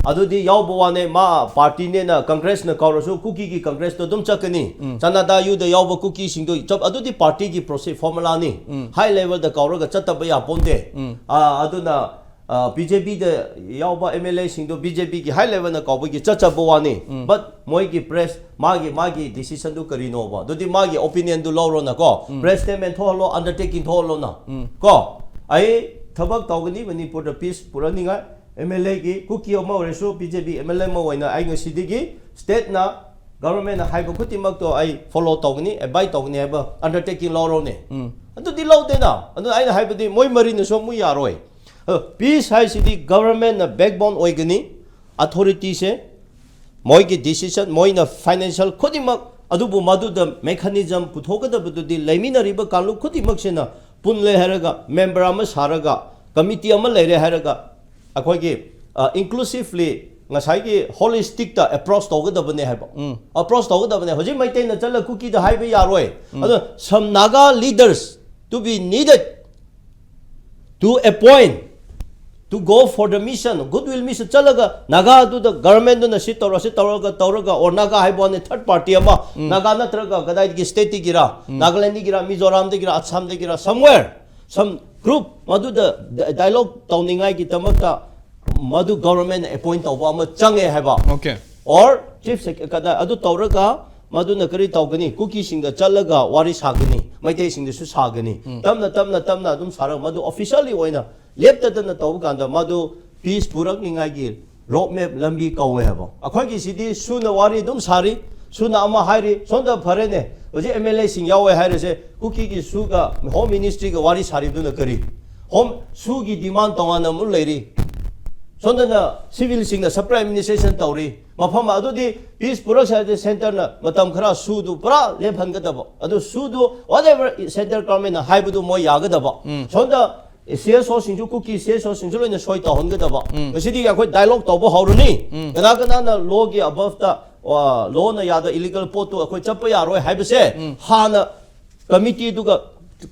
ꯑꯗꯨꯗꯤ ꯌꯥꯎꯕ ꯋꯥꯅꯦ, ꯃꯥ party ꯅꯦꯅ Congress ꯅ ꯀꯧꯔꯁꯨ ꯀꯨꯀꯤꯒꯤ Congress ꯇꯣ ꯑꯗꯨꯝ ꯆꯠꯀꯅꯤ꯫ ꯆꯅꯥꯗꯥ ꯌꯨꯗ ꯌꯥꯎꯕ ꯀꯨꯀꯤꯁꯤꯡꯗꯣ ꯆꯞ-, ꯑꯗꯨꯗꯤ party ꯒꯤ process formula ꯅꯤ꯫ High level ꯗ ꯀꯧꯔꯒ ꯆꯠꯇꯕ ꯌꯥꯄꯣꯟꯇꯦ꯫ ꯑꯥ, ꯑꯗꯨꯅ ꯕꯤ ꯖꯦ ꯄꯤꯗ ꯌꯥꯎꯕ ꯑꯦꯝ ꯑꯦꯜ ꯑꯦꯁꯤꯡꯗꯣ ꯕꯤ ꯖꯦ ꯄꯤꯒꯤ ꯍꯥꯏ ꯂꯦꯚꯦꯜꯅ ꯀꯧꯕꯒꯤ ꯆꯠꯆꯕ ꯋꯥꯅꯤ꯫ ꯕꯠ ꯃꯣꯏꯒꯤ ꯄ꯭ꯔꯦꯁ ꯃꯥꯒꯤ ꯃꯥꯒꯤ ꯗꯤꯁꯤꯁꯟꯗꯨ ꯀꯔꯤꯅꯣꯕ? ꯑꯗꯨꯗꯤ ꯃꯥꯒꯤ ꯑꯣꯄꯤꯅꯤꯌꯟꯗꯨ ꯂꯧꯔꯣꯅꯀꯣ꯫ Press statement ꯊꯣꯛꯍꯜꯂꯣ, ꯑꯟꯗꯔꯇꯦꯀꯤꯡ ꯊꯣꯛꯍꯜꯂꯣꯅ꯫ ꯀꯣ, ꯑꯩ ꯊꯕꯛ ꯇꯧꯒꯅꯤ ꯃꯅꯤꯄꯨꯔꯗ ꯄꯤꯁ ꯄꯨꯔꯛꯅꯤꯡꯉꯥꯏ꯫ ꯑꯦꯝ ꯑꯦꯜ ꯑꯦꯒꯤ ꯀꯨꯀꯤ ꯑꯃ ꯑꯣꯏꯔꯁꯨ, B J P M L ꯑꯦ ꯑꯃ ꯑꯣꯏꯅ ꯑꯩ ꯉꯁꯤꯗꯒꯤ ꯁ꯭ꯇꯦꯠꯅ, ꯒꯚꯔꯟꯃꯦꯟꯠꯅ ꯍꯥꯏꯕ ꯈꯨꯗꯤꯡꯃꯛꯇꯣ ꯑꯩ ꯐꯣꯂꯣ ꯇꯧꯒꯅꯤ, ꯑꯦꯕꯥꯏꯗ ꯇꯧꯒꯅꯤ ꯍꯥꯏꯕ ꯑꯟꯗꯔꯇꯦꯀꯤꯡ ꯂꯧꯔꯣꯅꯦ꯫ ꯑꯗꯨꯗꯤ ꯂꯧꯗꯦꯅ꯫ ꯑꯗꯨꯅ ꯑꯩꯅ ꯍꯥꯏꯕꯗꯤ ꯃꯣꯏ ꯃꯔꯤꯅꯁꯨ ꯑꯃꯨꯛ ꯌꯥꯔꯣꯏ꯫ ꯄꯤꯁ ꯍꯥꯏꯁꯤꯗꯤ ꯒꯚꯔꯟꯃꯦꯟꯠꯅ ꯕꯦꯛꯕꯣꯟ ꯑꯣꯏꯒꯅꯤ, ꯑꯣꯊꯣꯔꯤꯇꯤꯁꯦ, ꯃꯣꯏꯒꯤ ꯗꯤꯁꯤꯖꯟ, ꯃꯣꯏꯅ ꯐꯥꯏꯅꯥꯟꯁꯤꯌꯦꯜ ꯈꯨꯗꯤꯡꯃꯛ, ꯑꯗꯨꯕꯨ ꯃꯗꯨꯗ ꯃꯦꯀꯥꯅꯤꯖꯝ ꯄꯨꯊꯣꯛꯀꯗꯕꯗꯨꯗꯤ ꯂꯩꯃꯤꯟꯅꯔꯤꯕ ꯀꯥꯡꯂꯨꯞ ꯈꯨꯗꯤꯡꯃꯛꯁꯤꯅ ꯄꯨꯜꯂꯦ ꯍꯥꯏꯔꯒ, ꯃꯦꯝꯕꯔ ꯑꯃ ꯁꯥꯔꯒ, ꯀꯃꯤꯇꯤ ꯑꯃ ꯂꯩꯔꯦ ꯍꯥꯏꯔꯒ, ꯑꯩꯈꯣꯏꯒꯤ ꯏꯟꯀ꯭ꯂꯨꯁꯤꯚꯂꯤ ꯉꯁꯥꯏꯒꯤ ꯍꯣꯂꯤꯁꯇꯤꯛꯇ ꯑꯦꯄ꯭ꯔꯣꯆ ꯇꯧꯒꯗꯕꯅꯦ ꯍꯥꯏꯕ꯫ ꯑꯦꯄ꯭ꯔꯣꯆ ꯇꯧꯒꯗꯕꯅꯦ꯫ ꯍꯧꯖꯤꯛ ꯃꯩꯇꯩꯅ ꯆꯠꯂ ꯀꯨꯀꯤꯗ ꯍꯥꯏꯕ ꯌꯥꯔꯣꯏ꯫ ꯑꯗꯣ some Naga leaders to be needed to appoint, to go for the mission, goodwill mission ꯆꯠꯂꯒ ꯅꯥꯒꯥꯗꯨꯗ ꯒꯚꯔꯟꯃꯦꯟꯠꯗꯨꯅ ꯁꯤ ꯇꯧꯔꯣ, ꯁꯤ ꯇꯧꯔꯒ, ꯇꯧꯔꯒ, or ꯅꯥꯒꯥ ꯍꯥꯏꯕ ꯋꯥꯅꯤ, ꯊꯥꯔꯗ ꯄꯥꯔꯇꯤ ꯑꯃ, ꯅꯥꯒꯥ ꯅꯠꯇ꯭ꯔꯒ ꯀꯗꯥꯏꯗꯒꯤ ꯁ꯭ꯇꯦꯠꯇꯒꯤꯔ, ꯅꯥꯒꯥꯂꯦꯟꯗꯒꯤꯔ, ꯃꯤꯖꯣꯔꯥꯝꯗꯒꯤꯔ, ꯑꯁꯥꯝꯗꯒꯤꯔ, somewhere, some group ꯃꯗꯨꯗ ꯗ-, ꯗꯥꯏꯂꯣꯒ ꯇꯧꯅꯤꯡꯉꯥꯏꯒꯤꯗꯃꯛꯇ ꯃꯗꯨ ꯒꯚꯔꯟꯃꯦꯟꯠꯅ ꯑꯦꯄꯣꯏꯟꯠ ꯇꯧꯕ ꯑꯃ ꯆꯪꯉꯦ ꯍꯥꯏꯕ꯫ Okay. ꯑꯣꯔ ꯆꯤꯐ ꯁꯦꯀ꯭ꯔꯦ-, ꯀꯗꯥꯏ-, ꯑꯗꯨ ꯇꯧꯔꯒ ꯃꯗꯨꯅ ꯀꯔꯤ ꯇꯧꯒꯅꯤ? ꯀꯨꯀꯤꯁꯤꯡꯗ ꯆꯠꯂꯒ ꯋꯥꯔꯤ ꯁꯥꯒꯅꯤ, ꯃꯩꯇꯩꯁꯤꯡꯗꯁꯨ ꯁꯥꯒꯅꯤ꯫ ꯇꯞꯅ, ꯇꯞꯅ, ꯇꯞꯅ ꯑꯗꯨꯝ ꯁꯥꯔꯒ ꯃꯗꯨ ꯑꯣꯐꯤꯁꯤꯌꯦꯜꯂꯤ ꯑꯣꯏꯅ ꯂꯦꯞꯇꯗꯅ ꯇꯧꯕ ꯀꯥꯟꯗ ꯃꯗꯨ ꯄꯤꯁ ꯄꯨꯔꯛꯅꯤꯡꯉꯥꯏꯒꯤ ꯔꯣꯗ ꯃꯦꯞ ꯂꯝꯕꯤ ꯀꯧꯋꯦ ꯍꯥꯏꯕ꯫ ꯑꯩꯈꯣꯏꯒꯤꯁꯤꯗꯤ ꯁꯨꯅ ꯋꯥꯔꯤ ꯑꯗꯨꯝ ꯁꯥꯔꯤ, ꯁꯨꯅ ꯑꯃ ꯍꯥꯏꯔꯤ, ꯁꯣꯝꯗ ꯐꯔꯦꯅꯦ, ꯍꯧꯖꯤꯛ ꯑꯦꯝ ꯑꯦꯜ ꯑꯦꯁꯤꯡ ꯌꯥꯎꯋꯦ ꯍꯥꯏꯔꯁꯦ, ꯀꯨꯀꯤꯒꯤ ꯁꯨꯒ ꯍꯣꯝ ꯃꯤꯅꯤꯁꯇ꯭ꯔꯤꯒ ꯋꯥꯔꯤ ꯁꯥꯔꯤꯕꯗꯨꯅ ꯀꯔꯤ? ꯍꯣꯝ ꯁꯨꯒꯤ ꯗꯤꯃꯥꯟ ꯇꯣꯉꯥꯟꯅ ꯑꯃꯨꯛ ꯂꯩꯔꯤ꯫ ꯁꯣꯝꯗꯅ ꯁꯤꯚꯤꯜꯁꯤꯡꯅ ꯁꯕ ꯑꯦꯗꯃꯤꯅꯤꯁꯇ꯭ꯔꯦꯁꯟ ꯇꯧꯔꯤ꯫ ꯃꯐꯝ ꯑꯗꯨꯗꯤ ꯄꯤꯁ ꯄꯨꯔꯛꯁꯦ ꯍꯥꯏꯔꯗꯤ ꯁꯦꯟꯇꯔꯅ ꯃꯇꯝ ꯈꯔ ꯁꯨꯗꯨ ꯄꯨꯔꯥ ꯂꯦꯞꯍꯟꯒꯗꯕ꯫ ꯑꯗꯨ ꯁꯨꯗꯨ whatever central governmentꯅ ꯍꯥꯏꯕꯗꯨ ꯃꯣꯏ ꯌꯥꯒꯗꯕ꯫ ꯁꯣꯝꯗ ꯁꯤ ꯑꯦꯁ ꯑꯣꯁꯤꯡꯁꯨ, ꯀꯨꯀꯤ ꯁꯤ ꯑꯦꯁ ꯑꯣꯁꯤꯡꯁꯨ ꯂꯣꯏꯅ ꯁꯣꯏ ꯇꯧꯍꯟꯒꯗꯕ꯫ ꯉꯁꯤꯗꯤ ꯑꯩꯈꯣꯏ ꯗꯥꯏꯂꯣꯒ ꯇꯧꯕ ꯍꯧꯔꯅꯤ꯫ ꯀꯅꯥ ꯀꯅꯥꯅ ꯂꯣꯒꯤ ꯑꯕꯞꯇ, ꯑ, ꯂꯣꯅ ꯌꯥꯗ ꯏꯂꯤꯒꯦꯜ ꯄꯣꯠꯇꯨ ꯑꯩꯈꯣꯏ ꯆꯠꯄ ꯌꯥꯔꯣꯏ ꯍꯥꯏꯕꯁꯦ ꯍꯥꯟꯅ ꯀꯃꯤꯇꯤꯗꯨꯒ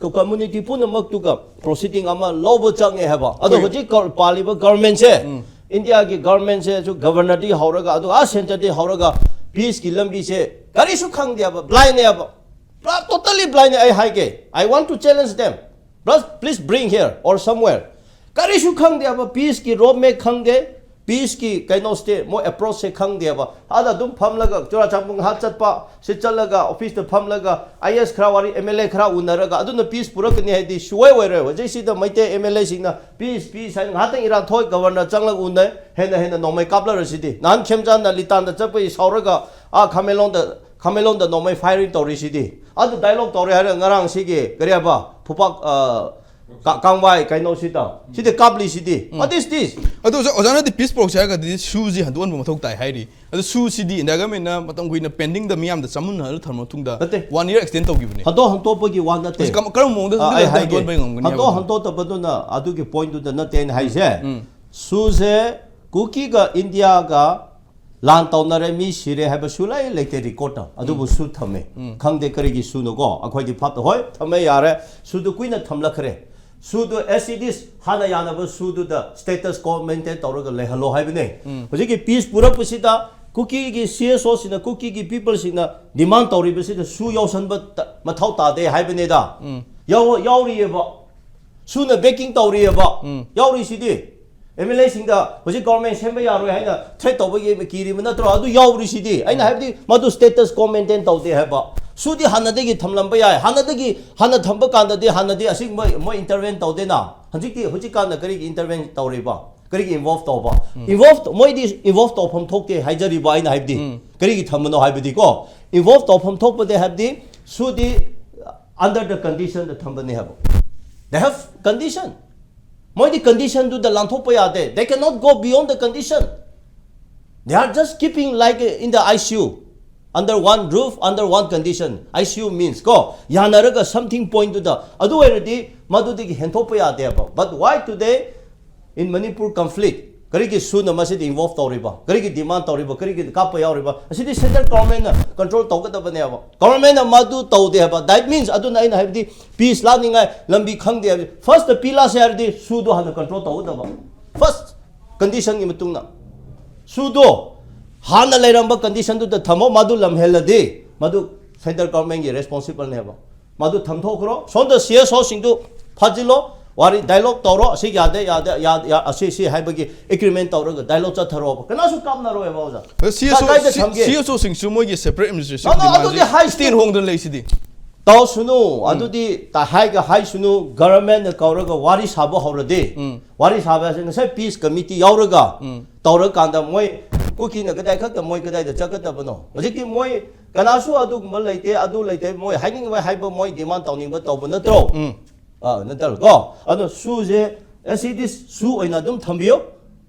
ꯀꯝꯃꯨꯅꯤꯇꯤ ꯄꯨꯝꯅꯃꯛꯇꯨꯒ ꯄ꯭ꯔꯣꯁꯤꯗꯤꯡ ꯑꯃ ꯂꯧꯕ ꯆꯪꯉꯦ ꯍꯥꯏꯕ꯫ ꯑꯗꯣ ꯍꯧꯖꯤꯛ ꯒ-, ꯄꯥꯜꯂꯤꯕ ꯒꯚꯔꯟꯃꯦꯟꯠꯁꯦ, ꯏꯟꯗꯤꯌꯥꯒꯤ ꯒꯚꯔꯟꯃꯦꯟꯠꯁꯦꯁꯨ ꯒꯚꯔꯅꯔꯗꯒꯤ ꯍꯧꯔꯒ, ꯑꯗꯨꯒ ꯑꯥ ꯁꯦꯟꯇꯔꯗꯒꯤ ꯍꯧꯔꯒ ꯄꯤꯁꯀꯤ ꯂꯝꯕꯤꯁꯦ ꯀꯔꯤꯁꯨ ꯈꯪꯗꯦ ꯍꯥꯏꯕ, ꯕ꯭ꯂꯥꯏꯟꯅꯦ ꯍꯥꯏꯕ, ꯄꯨꯔꯥ ꯇꯣꯇꯂꯤ ꯕ꯭ꯂꯥꯏꯟꯅꯦ꯫ ꯑꯩ ꯍꯥꯏꯒꯦ, I want to challenge them, please, please bring here or somewhere. ꯀꯔꯤꯁꯨ ꯈꯪꯗꯦꯕ, ꯄꯤꯁꯀꯤ ꯔꯣꯗ ꯃꯦꯞ ꯈꯪꯗꯦ, ꯄꯤꯁꯀꯤ ꯀꯩꯅꯣꯁꯦ ꯃꯣꯏ ꯑꯦꯄ꯭ꯔꯣꯆꯁꯦ ꯈꯪꯗꯦꯕ꯫ ꯑꯥꯗ ꯑꯗꯨꯝ ꯐꯝꯂꯒ ꯆꯨꯔꯥꯆꯥꯟꯄꯨꯔ ꯉꯥꯏꯍꯥꯛ ꯆꯠꯄ, ꯁꯤ ꯆꯠꯂꯒ ꯑꯣꯐꯤꯁꯇ ꯐꯝꯂꯒ ꯑꯥꯏ ꯑꯦꯁ ꯈꯔ ꯋꯥꯔꯤ, ꯑꯦꯝ ꯑꯦꯜ ꯑꯦ ꯈꯔ ꯎꯅꯔꯒ ꯑꯗꯨꯅ ꯄꯤꯁ ꯄꯨꯔꯛꯀꯅꯤ ꯍꯥꯏꯗꯤ ꯁꯨꯡꯑꯣꯏ ꯑꯣꯏꯔꯣꯏ꯫ ꯍꯧꯖꯤꯛꯁꯤꯗ ꯃꯩꯇꯩ ꯑꯦꯝ ꯑꯦꯜ ꯑꯦꯁꯤꯡꯅ ꯄꯤꯁ ꯄꯤꯁ ꯍꯥꯏꯅ ꯉꯥꯏꯍꯥꯛꯇꯪ ꯏꯔꯥꯡ ꯊꯣꯛꯑꯦ, ꯒꯕꯔꯅꯔ ꯆꯪꯂꯒ ꯎꯅꯩ, ꯍꯦꯟꯅ ꯍꯦꯟꯅ ꯅꯣꯡꯃꯩ ꯀꯥꯞꯂꯔꯁꯤꯗꯤ꯫ ꯅꯍꯥꯟ ꯈꯦꯝꯆꯥꯟꯅ ꯂꯤꯇꯥꯟꯗ ꯆꯠꯄꯒꯤ ꯁꯥꯎꯔꯒ ꯑꯥ ꯈꯥꯃꯦꯟꯂꯣꯡꯗ, ꯈꯥꯃꯦꯟꯂꯣꯡꯗ ꯅꯣꯡꯃꯩ ꯐꯥꯏꯔꯤꯡ ꯇꯧꯔꯤꯁꯤꯗꯤ꯫ ꯑꯗꯨ ꯗꯥꯏꯂꯣꯛ ꯇꯧꯔꯦ ꯍꯥꯏꯔꯒ ꯉꯔꯥꯡ ꯁꯤꯒꯤ ꯀꯔꯤ ꯍꯥꯏꯕ ꯐꯨꯄꯥꯛ, ꯑ, ꯀ-, ꯀꯥꯡꯕꯥꯏ ꯀꯩꯅꯣꯁꯤꯗ ꯁꯤꯗꯤ ꯀꯥꯞꯂꯤꯁꯤꯗꯤ꯫ What is this? ꯑꯗꯣ ꯑꯣꯖꯥ, ꯑꯣꯖꯥꯅꯗꯤ ꯄꯤꯁ ꯄ꯭ꯔꯣꯛꯁꯦ ꯍꯥꯏꯔꯒꯗꯤ ꯁꯨꯁꯤ ꯍꯟꯗꯣꯛꯍꯟꯕ ꯃꯊꯧ ꯇꯥꯏ ꯍꯥꯏꯔꯤ꯫ ꯑꯗꯣ ꯁꯨꯁꯤꯗꯤ ꯏꯟꯗꯤꯌꯥ ꯒꯃꯦꯟꯅ ꯃꯇꯝ ꯀꯨꯏꯅ ꯄꯦꯟꯗꯤꯡꯗ ꯃꯤꯌꯥꯝꯗ ꯆꯃꯝꯅꯍꯜꯂ ꯊꯝꯃ ꯃꯇꯨꯡꯗ ꯅꯠꯇꯦ꯫ ꯋꯥꯟ ꯏꯌꯔ ꯑꯦꯛꯁꯇꯦꯟ ꯇꯧꯈꯤꯕꯅꯦ꯫ ꯍꯟꯗꯣꯛ ꯍꯟꯗꯣꯛꯄꯒꯤ ꯋꯥ ꯅꯠꯇꯦ꯫ ꯃꯁꯤ ꯀꯔꯝ-, ꯀꯔꯝꯕ ꯃꯑꯣꯡꯗ ꯑ, ꯑꯩ ꯍꯟꯗꯣꯛ ꯍꯥꯏꯒꯦ꯫ ꯍꯟꯗꯣꯛꯄ ꯉꯝꯒꯅꯤ ꯍꯟꯗꯣꯛ ꯍꯥꯏꯕꯗꯣ? ꯍꯟꯗꯣꯛꯇꯕꯗꯨꯅ ꯑꯗꯨꯒꯤ ꯄꯣꯏꯟꯠꯇꯨꯗ ꯅꯠꯇꯦ ꯑꯩꯅ ꯍꯥꯏꯁꯦ꯫ ꯁꯨꯁꯦ ꯀꯨꯀꯤꯒ ꯏꯟꯗꯤꯌꯥꯒ ꯂꯥꯟ ꯇꯧꯅꯔꯦ, ꯃꯤ ꯁꯤꯔꯦ ꯍꯥꯏꯕ ꯁꯨ ꯂꯩ ꯂꯩꯇꯦ ꯔꯦꯀꯣꯔꯠꯇ꯫ ꯑꯗꯨꯕꯨ ꯁꯨ ꯊꯝꯃꯦ꯫ ꯈꯪꯗꯦ ꯀꯔꯤꯒꯤ ꯁꯨꯅꯣꯀꯣ, ꯑꯩꯈꯣꯏꯗꯤ ꯐꯥꯞꯇ ꯍꯣꯏ ꯊꯝꯃꯦ ꯌꯥꯔꯦ꯫ ꯁꯨꯗꯨ ꯀꯨꯏꯅ ꯊꯝꯂꯛꯈ꯭ꯔꯦ꯫ ꯁꯨꯗꯨ as it is ꯍꯥꯟꯅ ꯌꯥꯅꯕ ꯁꯨꯗꯨꯗ ꯁ꯭ꯇꯦꯇꯁ ꯀꯣ ꯃꯦꯟꯇꯦꯟ ꯇꯧꯔꯒ ꯂꯩꯍꯜꯂꯣ ꯍꯥꯏꯕꯅꯦ꯫ ꯍꯧꯖꯤꯛꯀꯤ ꯄꯤꯁ ꯄꯨꯔꯛꯄꯁꯤꯗ ꯀꯨꯀꯤꯒꯤ ꯁꯤ ꯑꯦꯁ ꯑꯣꯁꯤꯡꯅ, ꯀꯨꯀꯤꯒꯤ ꯄꯤꯄꯜꯁꯤꯡꯅ ꯗꯤꯃꯥꯟ ꯇꯧꯔꯤꯕꯁꯤꯗ ꯁꯨ ꯌꯥꯎꯁꯟꯕ ꯇ-, ꯃꯊꯧ ꯇꯥꯗꯦ ꯍꯥꯏꯕꯅꯤꯗ꯫ ꯌꯥꯎ-, ꯌꯥꯎꯔꯤꯑꯕ꯫ ꯁꯨꯅ ꯕꯦꯀꯤꯡ ꯇꯧꯔꯤꯑꯕ꯫ ꯌꯥꯎꯔꯤꯁꯤꯗꯤ꯫ ꯑꯦꯝ ꯑꯦꯜ ꯑꯦꯁꯤꯡꯗ ꯍꯧꯖꯤꯛ ꯒꯣꯔꯃꯦꯟ ꯁꯦꯝꯕ ꯌꯥꯔꯣꯏ ꯍꯥꯏꯅ ꯊ꯭ꯔꯦꯠ ꯇꯧꯕꯒꯤ ꯀꯤꯔꯤꯕ ꯅꯠꯇ꯭ꯔꯣ? ꯑꯗꯨ ꯌꯥꯎꯔꯤꯁꯤꯗꯤ꯫ ꯑꯩꯅ ꯍꯥꯏꯕꯗꯤ ꯃꯗꯨ ꯁ꯭ꯇꯦꯇꯁ ꯀꯣ ꯃꯦꯟꯇꯦꯟ ꯇꯧꯗꯦ ꯍꯥꯏꯕ꯫ ꯁꯨꯗꯤ ꯍꯥꯟꯅꯗꯒꯤ ꯊꯝꯂꯝꯕ ꯌꯥꯏ꯫ ꯍꯥꯟꯅꯗꯒꯤ, ꯍꯥꯟꯅ ꯊꯝꯕ ꯀꯥꯟꯗꯗꯤ ꯍꯥꯟꯅꯗꯤ ꯑꯁꯤꯒꯨꯝꯕ ꯃꯣꯏ ꯏꯟꯇꯔꯚꯦꯟ ꯇꯧꯗꯦꯅ꯫ ꯍꯧꯖꯤꯛꯇꯤ, ꯍꯧꯖꯤꯛꯀꯥꯟꯗ ꯀꯔꯤꯒꯤ ꯏꯟꯇꯔꯚꯦꯟ ꯇꯧꯔꯤꯕ? ꯀꯔꯤꯒꯤ ꯏꯟꯚꯣꯜꯚ ꯇꯧꯕ? ꯏꯟꯚꯣꯜꯚ, ꯃꯣꯏꯗꯤ ꯏꯟꯚꯣꯜꯚ ꯇꯧꯐꯝ ꯊꯣꯛꯇꯦ ꯍꯥꯏꯖꯔꯤꯕ ꯑꯩꯅ ꯍꯥꯏꯕꯗꯤ꯫ ꯀꯔꯤꯒꯤ ꯊꯝꯕꯅꯣ ꯍꯥꯏꯕꯗꯤꯀꯣ, ꯏꯟꯚꯣꯜꯚ ꯇꯧꯐꯝ ꯊꯣꯛꯄꯗꯤ ꯍꯥꯏꯕꯗꯤ ꯁꯨꯗꯤ under the condition ꯗ ꯊꯝꯕꯅꯦ ꯍꯥꯏꯕ꯫ They have condition. ꯃꯣꯏꯗꯤ ꯀꯟꯗꯤꯁꯟꯗꯨꯗ ꯂꯥꯟꯊꯣꯛꯄ ꯌꯥꯗꯦ꯫ They cannot go beyond the condition. They are just keeping like in the I C U, under one roof, under one condition. I C U means ꯀꯣ, ꯌꯥꯅꯔꯒ something point ꯇꯨꯗ, ꯑꯗꯨ ꯑꯣꯏꯔꯗꯤ ꯃꯗꯨꯗꯒꯤ ꯍꯦꯟꯊꯣꯛꯄ ꯌꯥꯗꯦꯕ꯫ But why today in Manipur conflict, ꯀꯔꯤꯒꯤ ꯁꯨꯅ ꯃꯁꯤꯗ ꯏꯟꯚꯣꯜꯚ ꯇꯧꯔꯤꯕ? ꯀꯔꯤꯒꯤ ꯗꯤꯃꯥꯟ ꯇꯧꯔꯤꯕ? ꯀꯔꯤꯒꯤ ꯀꯥꯞꯄ ꯌꯥꯎꯔꯤꯕ? ꯑꯁꯤꯗꯤ ꯁꯦꯟꯇ꯭ꯔꯦꯜ ꯒꯣꯔꯃꯦꯟꯅ ꯀꯟꯇ꯭ꯔꯣꯜ ꯇꯧꯒꯗꯕꯅꯦꯕ꯫ ꯒꯣꯔꯃꯦꯟꯅ ꯃꯗꯨ ꯇꯧꯗꯦ ꯍꯥꯏꯕ꯫ That means ꯑꯗꯨꯅ ꯑꯩꯅ ꯍꯥꯏꯕꯗꯤ ꯄꯤꯁ ꯂꯥꯛꯅꯤꯡꯉꯥꯏ ꯂꯝꯕꯤ ꯈꯪꯗꯦ ꯍꯥꯏꯕꯗꯤ꯫ ꯐꯥꯔꯁꯇ ꯄꯤ ꯂꯥꯛꯁꯦ ꯍꯥꯏꯔꯗꯤ ꯁꯨꯗꯣ ꯍꯥꯟꯅ ꯀꯟꯇ꯭ꯔꯣꯜ ꯇꯧꯒꯗꯕ꯫ ꯐꯥꯔꯁ ꯀꯟꯗꯤꯁꯟꯒꯤ ꯃꯇꯨꯡꯗ ꯁꯨꯗꯣ ꯍꯥꯟꯅ ꯂꯩꯔꯝꯕ ꯀꯟꯗꯤꯁꯟꯗꯨꯗ ꯊꯝꯃꯣ꯫ ꯃꯗꯨ ꯂꯝꯍꯦꯜꯂꯗꯤ ꯃꯗꯨ ꯁꯦꯟꯇ꯭ꯔꯦꯜ ꯒꯣꯔꯃꯦꯟꯒꯤ ꯔꯦꯁꯄꯣꯟꯁꯤꯕꯜꯅꯦꯕ꯫ ꯃꯗꯨ ꯊꯝꯊꯣꯛꯈ꯭ꯔꯣ꯫ ꯁꯣꯝꯗ ꯁꯤ ꯑꯦꯁ ꯑꯣꯁꯤꯡꯗꯨ ꯐꯥꯖꯤꯜꯂꯣ꯫ ꯋꯥꯔꯤ ꯗꯥꯏꯂꯣꯛ ꯇꯧꯔꯣ, ꯑꯁꯤ ꯌꯥꯗꯦ, ꯌꯥꯗꯦ, ꯌꯥꯗꯦ, ꯌꯥ-, ꯑꯁꯤ, ꯁꯤ ꯍꯥꯏꯕꯒꯤ ꯑꯦꯒ꯭ꯔꯤꯃꯦꯟ ꯇꯧꯔꯒ ꯗꯥꯏꯂꯣꯛ ꯆꯠꯊꯔꯣꯕ, ꯀꯅꯥꯁꯨ ꯀꯥꯞꯅꯔꯣꯏꯕ ꯑꯣꯖꯥ꯫ ꯑꯗꯣ CSO ꯀꯥꯏꯗ ꯁꯤ- ꯊꯝꯒꯦ? CSO ꯁꯤꯡꯁꯨ ꯃꯣꯏꯒꯤ separate administration ꯑꯗꯣ ꯑꯗꯨꯗꯤ ꯗꯤꯃꯥꯟꯁꯦ ꯍꯥꯏꯁꯅꯨ꯫ stand ꯍꯣꯡꯗꯅ ꯂꯩꯁꯤꯗꯤ꯫ ꯇꯧꯁꯅꯨ, ꯑꯗꯨꯗꯤ ꯇ-, ꯍꯥꯏꯒ ꯍꯥꯏꯁꯅꯨ, ꯒꯚꯔꯟꯃꯦꯟꯠꯅ ꯀꯧꯔꯒ ꯋꯥꯔꯤ ꯁꯥꯕ ꯍꯧꯔꯗꯤ, ꯎꯝ꯫ ꯋꯥꯔꯤ ꯁꯥꯕ ꯍꯥꯏꯁꯦ ꯉꯁꯥꯏ ꯄꯤꯁ ꯀꯃꯤꯇꯤ ꯌꯥꯎꯔꯒ ꯎꯝ꯫ ꯇꯧꯔꯀꯥꯟꯗ ꯃꯣꯏ ꯀꯨꯀꯤꯅ ꯀꯗꯥꯏ ꯈꯛꯇ, ꯃꯣꯏ ꯀꯗꯥꯏꯗ ꯆꯠꯀꯗꯕꯅꯣ? ꯍꯧꯖꯤꯛꯇꯤ ꯃꯣꯏ ꯀꯅꯥꯁꯨ ꯑꯗꯨꯒꯨꯝꯕ ꯂꯩꯇꯦ, ꯑꯗꯨ ꯂꯩꯇꯦ, ꯃꯣꯏ ꯍꯥꯏꯅꯤꯡꯕ ꯍꯥꯏꯕ, ꯃꯣꯏ ꯗꯤꯃꯥꯟ ꯇꯧꯅꯤꯡꯕ ꯇꯧꯕ ꯅꯠꯇ꯭ꯔꯣ? ꯎꯝ꯫ ꯑ, ꯅꯠꯇ꯭ꯔꯣ? ꯀꯣ? ꯑꯗꯣ ꯁꯨꯁꯦ as it is ꯁꯨ ꯑꯣꯏꯅ ꯑꯗꯨꯝ ꯊꯝꯕꯤꯌꯨ꯫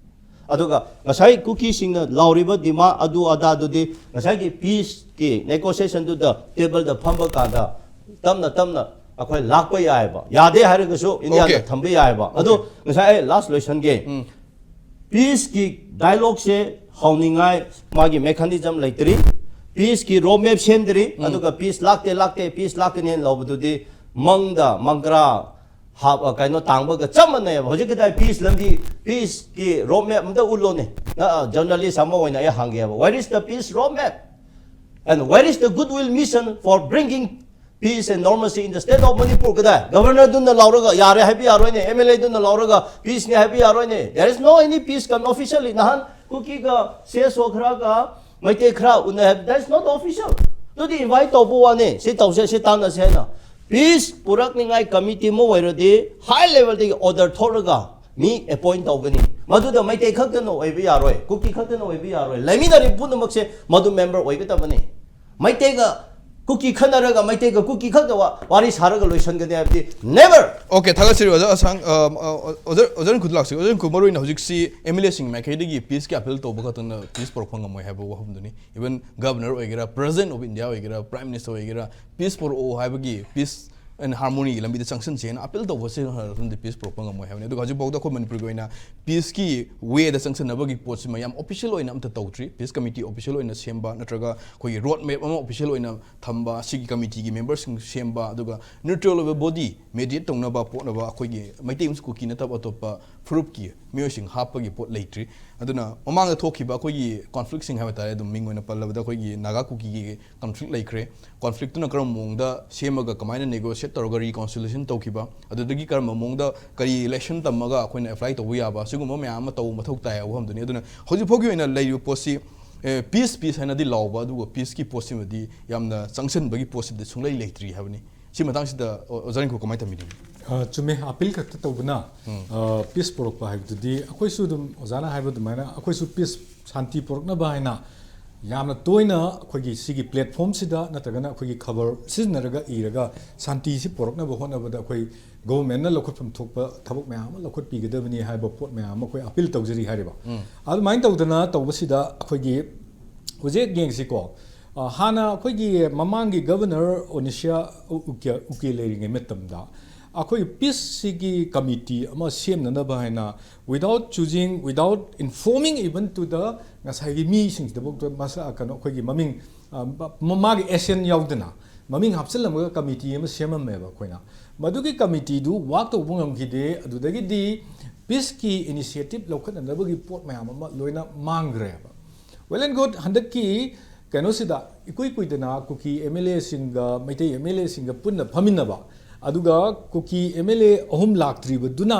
ꯑꯗꯨꯒ ꯉꯁꯥꯏ ꯀꯨꯀꯤꯁꯤꯡꯅ ꯂꯥꯎꯔꯤꯕ ꯗꯤꯃꯥꯟ ꯑꯗꯨ ꯑꯗꯥꯗꯨꯗꯤ ꯉꯁꯥꯏꯒꯤ ꯄꯤꯁꯀꯤ ꯅꯦꯒꯣꯁꯤꯌꯦꯁꯟꯗꯨꯗ ꯇꯦꯕꯜꯗ ꯐꯝꯕ ꯀꯥꯟꯗ ꯇꯞꯅ ꯇꯞꯅ ꯑꯩꯈꯣꯏ ꯂꯥꯛꯄ ꯌꯥꯏꯑꯕ, ꯌꯥꯗꯦ ꯍꯥꯏꯔꯒꯁꯨ ꯏꯟꯗꯤꯌꯥꯗ Okay. ꯊꯝꯕ ꯌꯥꯏꯑꯕ꯫ ꯑꯗꯣ Okay. ꯉꯁꯥꯏ ꯑꯩ ꯂꯥꯁ ꯂꯣꯏꯁꯟꯒꯦ꯫ ꯎꯝ꯫ ꯄꯤꯁꯀꯤ ꯗꯥꯏꯂꯣꯛꯁꯦ ꯍꯧꯅꯤꯡꯉꯥꯏ ꯃꯥꯒꯤ ꯃꯦꯀꯥꯅꯤꯖꯝ ꯂꯩꯇ꯭ꯔꯤ꯫ ꯄꯤꯁꯀꯤ ꯔꯣꯗ ꯃꯦꯞ ꯁꯦꯝꯗ꯭ꯔꯤ꯫ ꯎꯝ꯫ ꯑꯗꯨꯒ ꯄꯤꯁ ꯂꯥꯛꯇꯦ, ꯂꯥꯛꯇꯦ, ꯄꯤꯁ ꯂꯥꯛꯀꯅꯤ ꯍꯥꯏꯅ ꯂꯧꯕꯗꯨꯗꯤ ꯃꯪꯗ ꯃꯪꯒ꯭ꯔꯥ ꯍꯥꯞ-, ꯀꯩꯅꯣ ꯇꯥꯡꯕꯒ ꯆꯞ ꯃꯥꯟꯅꯩꯕ꯫ ꯍꯧꯖꯤꯛ ꯀꯗꯥꯏ ꯄꯤꯁ ꯂꯝꯕꯤ, ꯄꯤꯁꯀꯤ ꯔꯣꯗ ꯃꯦꯞ ꯑꯝꯇ ꯎꯠꯂꯣꯅꯦ꯫ ꯅ-, ꯖꯔꯅꯦꯂꯤꯁ ꯑꯃ ꯑꯣꯏꯅ ꯑꯩ ꯍꯪꯒꯦꯕ, where is the peace road map? And where is the goodwill mission for bringing peace and normalcy in the state of Manipur? ꯀꯗꯥꯏ? ꯒꯚꯔꯅꯔꯗꯨꯅ ꯂꯥꯎꯔꯒ ꯌꯥꯔꯦ ꯍꯥꯏꯕ ꯌꯥꯔꯣꯏꯅꯦ, MLAꯗꯨꯅ ꯂꯥꯎꯔꯒ ꯄꯤꯁꯅꯤ ꯍꯥꯏꯕ ꯌꯥꯔꯣꯏꯅꯦ꯫ There is no any peace come officially. ꯅꯍꯥꯟ ꯀꯨꯀꯤꯒ CSO ꯈꯔꯒ ꯃꯩꯇꯩ ꯈꯔ ꯎꯅꯩ ꯍꯥꯏꯕ, that is not official. ꯑꯗꯨꯗꯤ ꯏꯟꯚꯥꯏꯠ ꯇꯧꯕ ꯋꯥꯅꯤ, ꯁꯤ ꯇꯧꯁꯦ, ꯁꯤ ꯇꯥꯟꯅꯁꯦ ꯍꯥꯏꯅ꯫ ꯄꯤꯁ ꯄꯨꯔꯛꯅꯤꯡꯉꯥꯏ ꯀꯃꯤꯇꯤ ꯑꯃ ꯑꯣꯏꯔꯗꯤ ꯍꯥꯏ ꯂꯦꯚꯦꯜꯗꯒꯤ ꯑꯣꯔꯗꯔ ꯊꯣꯛꯂꯒ ꯃꯤ ꯑꯦꯄꯣꯏꯟ ꯇꯧꯒꯅꯤ꯫ ꯃꯗꯨꯗ ꯃꯩꯇꯩ ꯈꯛꯇꯅ ꯑꯣꯏꯕ ꯌꯥꯔꯣꯏ, ꯀꯨꯀꯤ ꯈꯛꯇꯅ ꯑꯣꯏꯕ ꯌꯥꯔꯣꯏ, ꯂꯩꯃꯤꯟꯅꯔꯤꯕ ꯄꯨꯝꯅꯃꯛꯁꯦ ꯃꯗꯨ ꯃꯦꯝꯕꯔ ꯑꯣꯏꯒꯗꯕꯅꯤ꯫ ꯃꯩꯇꯩꯒ ꯀꯨꯀꯤ ꯈꯠꯅꯔꯒ ꯃꯩꯇꯩꯒ ꯀꯨꯀꯤ ꯈꯛꯇ ꯋꯥ-, ꯋꯥꯔꯤ ꯁꯥꯔꯒ ꯂꯣꯏꯁꯟꯒꯅꯤ ꯍꯥꯏꯕꯗꯤ never꯫ Okay, ꯊꯥꯒꯠꯆꯔꯤ ꯑꯣꯖꯥ ꯑꯁꯥꯡ꯫ ꯑ, ꯑ, ꯑꯣꯖꯥ, ꯑꯣꯖꯥ ꯔꯟꯈꯨꯗ ꯂꯥꯛꯁꯤ꯫ ꯑꯣꯖꯥ ꯔꯟꯈꯨꯗ, ꯃꯔꯨ ꯑꯣꯏꯅ ꯍꯧꯖꯤꯛꯁꯤ MLAꯁꯤꯡꯒꯤ ꯃꯥꯏꯀꯩꯗꯒꯤ ꯄꯤꯁꯀꯤ ꯑꯄꯤꯜ ꯇꯧꯕ ꯈꯛꯇꯅ ꯄꯤꯁ ꯄꯨꯔꯛꯄ ꯉꯝꯃꯣꯏ ꯍꯥꯏꯕ ꯋꯥꯐꯝꯗꯨꯅꯤ꯫ Even ꯒꯚꯔꯅꯔ ꯑꯣꯏꯒꯦꯔꯥ, President of India ꯑꯣꯏꯒꯦꯔꯥ, Prime Minister ꯑꯣꯏꯒꯦꯔꯥ, ꯄꯤꯁ ꯄꯨꯔꯛꯑꯣ ꯍꯥꯏꯕꯒꯤ, peace and harmonyꯒꯤ ꯂꯝꯕꯤꯗ ꯆꯪꯁꯤꯟꯁꯦꯅ ꯑꯄꯤꯜ ꯇꯧꯕꯁꯦ ꯃꯇꯝꯗ ꯄꯤꯁ ꯄꯨꯔꯛꯄ ꯉꯝꯃꯣꯏ ꯍꯥꯏꯕꯅꯤ꯫ ꯑꯗꯨꯒ ꯍꯧꯖꯤꯛꯐꯥꯎꯗ ꯑꯩꯈꯣꯏ ꯃꯅꯤꯄꯨꯔꯒꯤ ꯑꯣꯏꯅ ꯄꯤꯁꯀꯤ ꯋꯦꯗ ꯆꯪꯁꯤꯟꯅꯕꯒꯤ ꯄꯣꯠꯁꯤꯃ ꯌꯥꯝ ꯑꯣꯐꯤꯁꯤꯌꯦꯜ ꯑꯣꯏꯅ ꯑꯝꯇ ꯇꯧꯗ꯭ꯔꯤ꯫ ꯄꯤꯁ ꯀꯃꯤꯇꯤ ꯑꯣꯐꯤꯁꯤꯌꯦꯜ ꯑꯣꯏꯅ ꯁꯦꯝꯕ ꯅꯠꯇ꯭ꯔꯒ ꯑꯩꯈꯣꯏꯒꯤ ꯔꯣꯗ ꯃꯦꯞ ꯑꯃ ꯑꯣꯐꯤꯁꯤꯌꯦꯜ ꯑꯣꯏꯅ ꯊꯝꯕ, ꯁꯤꯒꯤ ꯀꯃꯤꯇꯤꯒꯤ ꯃꯦꯝꯕꯔꯁꯤꯡ ꯁꯦꯝꯕ, ꯑꯗꯨꯒ ꯅ꯭ꯌꯨꯇ꯭ꯔꯦꯜ ꯑꯣꯏꯕ ꯕꯣꯗꯤ ꯃꯦꯗꯤꯌꯦꯠ ꯇꯧꯅꯕ ꯄꯣꯠꯅꯕ ꯑꯩꯈꯣꯏꯒꯤ ꯃꯩꯇꯩ ꯑꯃꯁꯨꯡ ꯀꯨꯀꯤ ꯅꯠꯇꯕ ꯑꯇꯣꯞꯄ ꯐꯨꯔꯨꯞꯀꯤ ꯃꯤꯑꯣꯏꯁꯤꯡ ꯍꯥꯞꯄꯒꯤ ꯄꯣꯠ ꯂꯩꯇ꯭ꯔꯤ꯫ ꯑꯗꯨꯅ ꯃꯃꯥꯡꯗ ꯊꯣꯛꯈꯤꯕ ꯑꯩꯈꯣꯏꯒꯤ ꯀꯣꯟꯐ꯭ꯂꯤꯛꯁꯤꯡ ꯍꯥꯏꯕ ꯇꯥꯔꯦ, ꯑꯗꯨꯝ ꯃꯤꯡ ꯑꯣꯏꯅ ꯄꯜꯂꯕꯗ ꯑꯩꯈꯣꯏꯒꯤ ꯅꯥꯒꯥ ꯀꯨꯀꯤꯒꯤ ꯀꯣꯟꯐ꯭ꯂꯤꯛ ꯂꯩꯈ꯭ꯔꯦ꯫ ꯀꯣꯟꯐ꯭ꯂꯤꯛꯇꯨꯅ ꯀꯔꯝꯕ ꯃꯑꯣꯡꯗ ꯁꯦꯝꯃꯒ ꯀꯃꯥꯏꯅ ꯅꯦꯒꯣꯁꯤꯌꯦꯠ ꯇꯧꯔꯒ ꯔꯤꯀꯣꯟꯁꯤꯂꯦꯁꯟ ꯇꯧꯈꯤꯕ, ꯑꯗꯨꯗꯒꯤ ꯀꯔꯝꯕ ꯃꯑꯣꯡꯗ ꯀꯔꯤ ꯂꯦꯁꯟ ꯇꯝꯃꯒ ꯑꯩꯈꯣꯏꯅ ꯑꯦꯄ꯭ꯂꯥꯏ ꯇꯧꯕ ꯌꯥꯕ, ꯁꯤꯒꯨꯝꯕ ꯃꯌꯥꯝ ꯑꯃ ꯇꯧꯕ ꯃꯊꯧ ꯇꯥꯏ ꯍꯥꯏꯕ ꯋꯥꯐꯝꯗꯨꯅꯤ꯫ ꯑꯗꯨꯅ ꯍꯧꯖꯤꯛ ꯐꯥꯎꯒꯤ ꯑꯣꯏꯅ ꯂꯩꯔꯤꯕ ꯄꯣꯠꯁꯤ ꯄꯤꯁ ꯄꯤꯁ ꯍꯥꯏꯅꯗꯤ ꯂꯥꯎꯕ, ꯑꯗꯨꯒ ꯄꯤꯁꯀꯤ ꯄꯣꯠꯁꯤꯃꯗꯤ ꯌꯥꯝꯅ ꯆꯪꯁꯤꯟꯕꯒꯤ ꯄꯣꯠꯁꯤꯗꯤ ꯁꯨꯡꯂꯩ ꯂꯩꯇ꯭ꯔꯤ ꯍꯥꯏꯕꯅꯤ꯫ ꯁꯤ ꯃꯇꯥꯡꯁꯤꯗ ꯑꯣ-, ꯑꯣꯖꯥ ꯔꯤꯡꯀꯨ ꯀꯃꯥꯏꯅ ꯊꯝꯕꯤꯅꯤꯡꯉꯤ? ꯑ, ꯆꯨꯝꯃꯦ꯫ ꯑꯄꯤꯜ ꯈꯛꯇ ꯇꯧꯕꯅ ꯄꯤꯁ ꯄꯨꯔꯛꯄ ꯍꯥꯏꯕꯗꯨꯗꯤ ꯑꯩꯈꯣꯏꯁꯨ ꯑꯗꯨꯝ ꯑꯣꯖꯥꯅ ꯍꯥꯏꯕ ꯑꯗꯨꯃꯥꯏꯅ ꯑꯩꯈꯣꯏꯁꯨ ꯄꯤꯁ, ꯁꯥꯟꯇꯤ ꯄꯨꯔꯛꯅꯕ ꯍꯥꯏꯅ ꯌꯥꯝꯅ ꯇꯣꯏꯅ ꯑꯩꯈꯣꯏꯒꯤ ꯁꯤꯒꯤ ꯄ꯭ꯂꯦꯠꯐꯣꯝꯁꯤꯗ ꯅꯠꯇ꯭ꯔꯒꯅ ꯑꯩꯈꯣꯏꯒꯤ ꯈꯕꯔ ꯁꯤꯖꯤꯟꯅꯔꯒ ꯏꯔꯒ ꯁꯥꯟꯇꯤꯁꯤ ꯄꯨꯔꯛꯅꯕ ꯍꯣꯠꯅꯕꯗ ꯑꯩꯈꯣꯏ ꯒꯣꯚꯔꯟꯃꯦꯟꯠꯅ ꯂꯧꯈꯠꯐꯝ ꯊꯣꯛꯄ ꯊꯕꯛ ꯃꯌꯥꯝ ꯑꯃ ꯂꯧꯈꯠꯄꯤꯒꯗꯕꯅꯤ ꯍꯥꯏꯕ ꯄꯣꯠ ꯃꯌꯥꯝ ꯑꯃ ꯑꯩꯈꯣꯏ ꯑꯄꯤꯜ ꯇꯧꯖꯔꯤ ꯍꯥꯏꯔꯤꯕ꯫ ꯑꯗꯨꯃꯥꯏꯅ ꯇꯧꯗꯅ ꯇꯧꯕꯁꯤꯗ ꯑꯩꯈꯣꯏꯒꯤ ꯍꯧꯖꯤꯛ ꯌꯦꯡꯁꯤꯀꯣ, ꯑ, ꯍꯥꯟꯅ ꯑꯩꯈꯣꯏꯒꯤ ꯃꯃꯥꯡꯒꯤ ꯒꯕꯔꯅꯔ ꯑꯣꯅꯤꯁꯤꯌꯥ ꯎ-, ꯎꯀꯦ, ꯎꯀꯦ ꯂꯩꯔꯤꯉꯩ ꯃꯇꯝꯗ ꯑꯩꯈꯣꯏ ꯄꯤꯁꯁꯤꯒꯤ ꯀꯃꯤꯇꯤ ꯑꯃ ꯁꯦꯝꯅꯅꯕ ꯍꯥꯏꯅ, without choosing, without informing even to the ꯉꯁꯥꯏꯒꯤ ꯃꯤꯁꯤꯡꯁꯤꯗꯐꯥꯎꯗ ꯃꯁꯥ, ꯀꯩꯅꯣ, ꯑꯩꯈꯣꯏꯒꯤ ꯃꯃꯤꯡ, ꯑ, ꯃ-, ꯃꯥꯒꯤ ꯑꯦꯁꯦꯟ ꯌꯥꯎꯗꯅ ꯃꯃꯤꯡ ꯍꯥꯞꯆꯤꯜꯂꯝꯃꯒ ꯀꯃꯤꯇꯤ ꯑꯃ ꯁꯦꯝꯃꯝꯃꯦꯕ ꯑꯩꯈꯣꯏꯅ꯫ ꯃꯗꯨꯒꯤ ꯀꯃꯤꯇꯤꯗꯨ ꯋꯥꯛ ꯇꯧꯕ ꯉꯝꯈꯤꯗꯦ꯫ ꯑꯗꯨꯗꯒꯤꯗꯤ ꯄꯤꯁꯀꯤ ꯏꯅꯤꯁꯤꯌꯦꯇꯤꯞ ꯂꯧꯈꯠꯅꯅꯕꯒꯤ ꯄꯣꯠ ꯃꯌꯥꯝ ꯑꯃ ꯂꯣꯏꯅ ꯃꯥꯡꯈ꯭ꯔꯦꯕ꯫ Well and good, ꯍꯟꯗꯛꯀꯤ ꯀꯩꯅꯣꯁꯤꯗ ꯏꯀꯨꯏ ꯀꯨꯏꯗꯅ ꯀꯨꯀꯤ ꯑꯦꯝ ꯑꯦꯜ ꯑꯦꯁꯤꯡꯒ ꯃꯩꯇꯩ ꯑꯦꯝ ꯑꯦꯜ ꯑꯦꯁꯤꯡꯒ ꯄꯨꯟꯅ ꯐꯝꯃꯤꯟꯅꯕ, ꯑꯗꯨꯒ ꯀꯨꯀꯤ ꯑꯦꯝ ꯑꯦꯜ ꯑꯦ ꯑꯍꯨꯝ ꯂꯥꯛꯇ꯭ꯔꯤꯕꯗꯨꯅ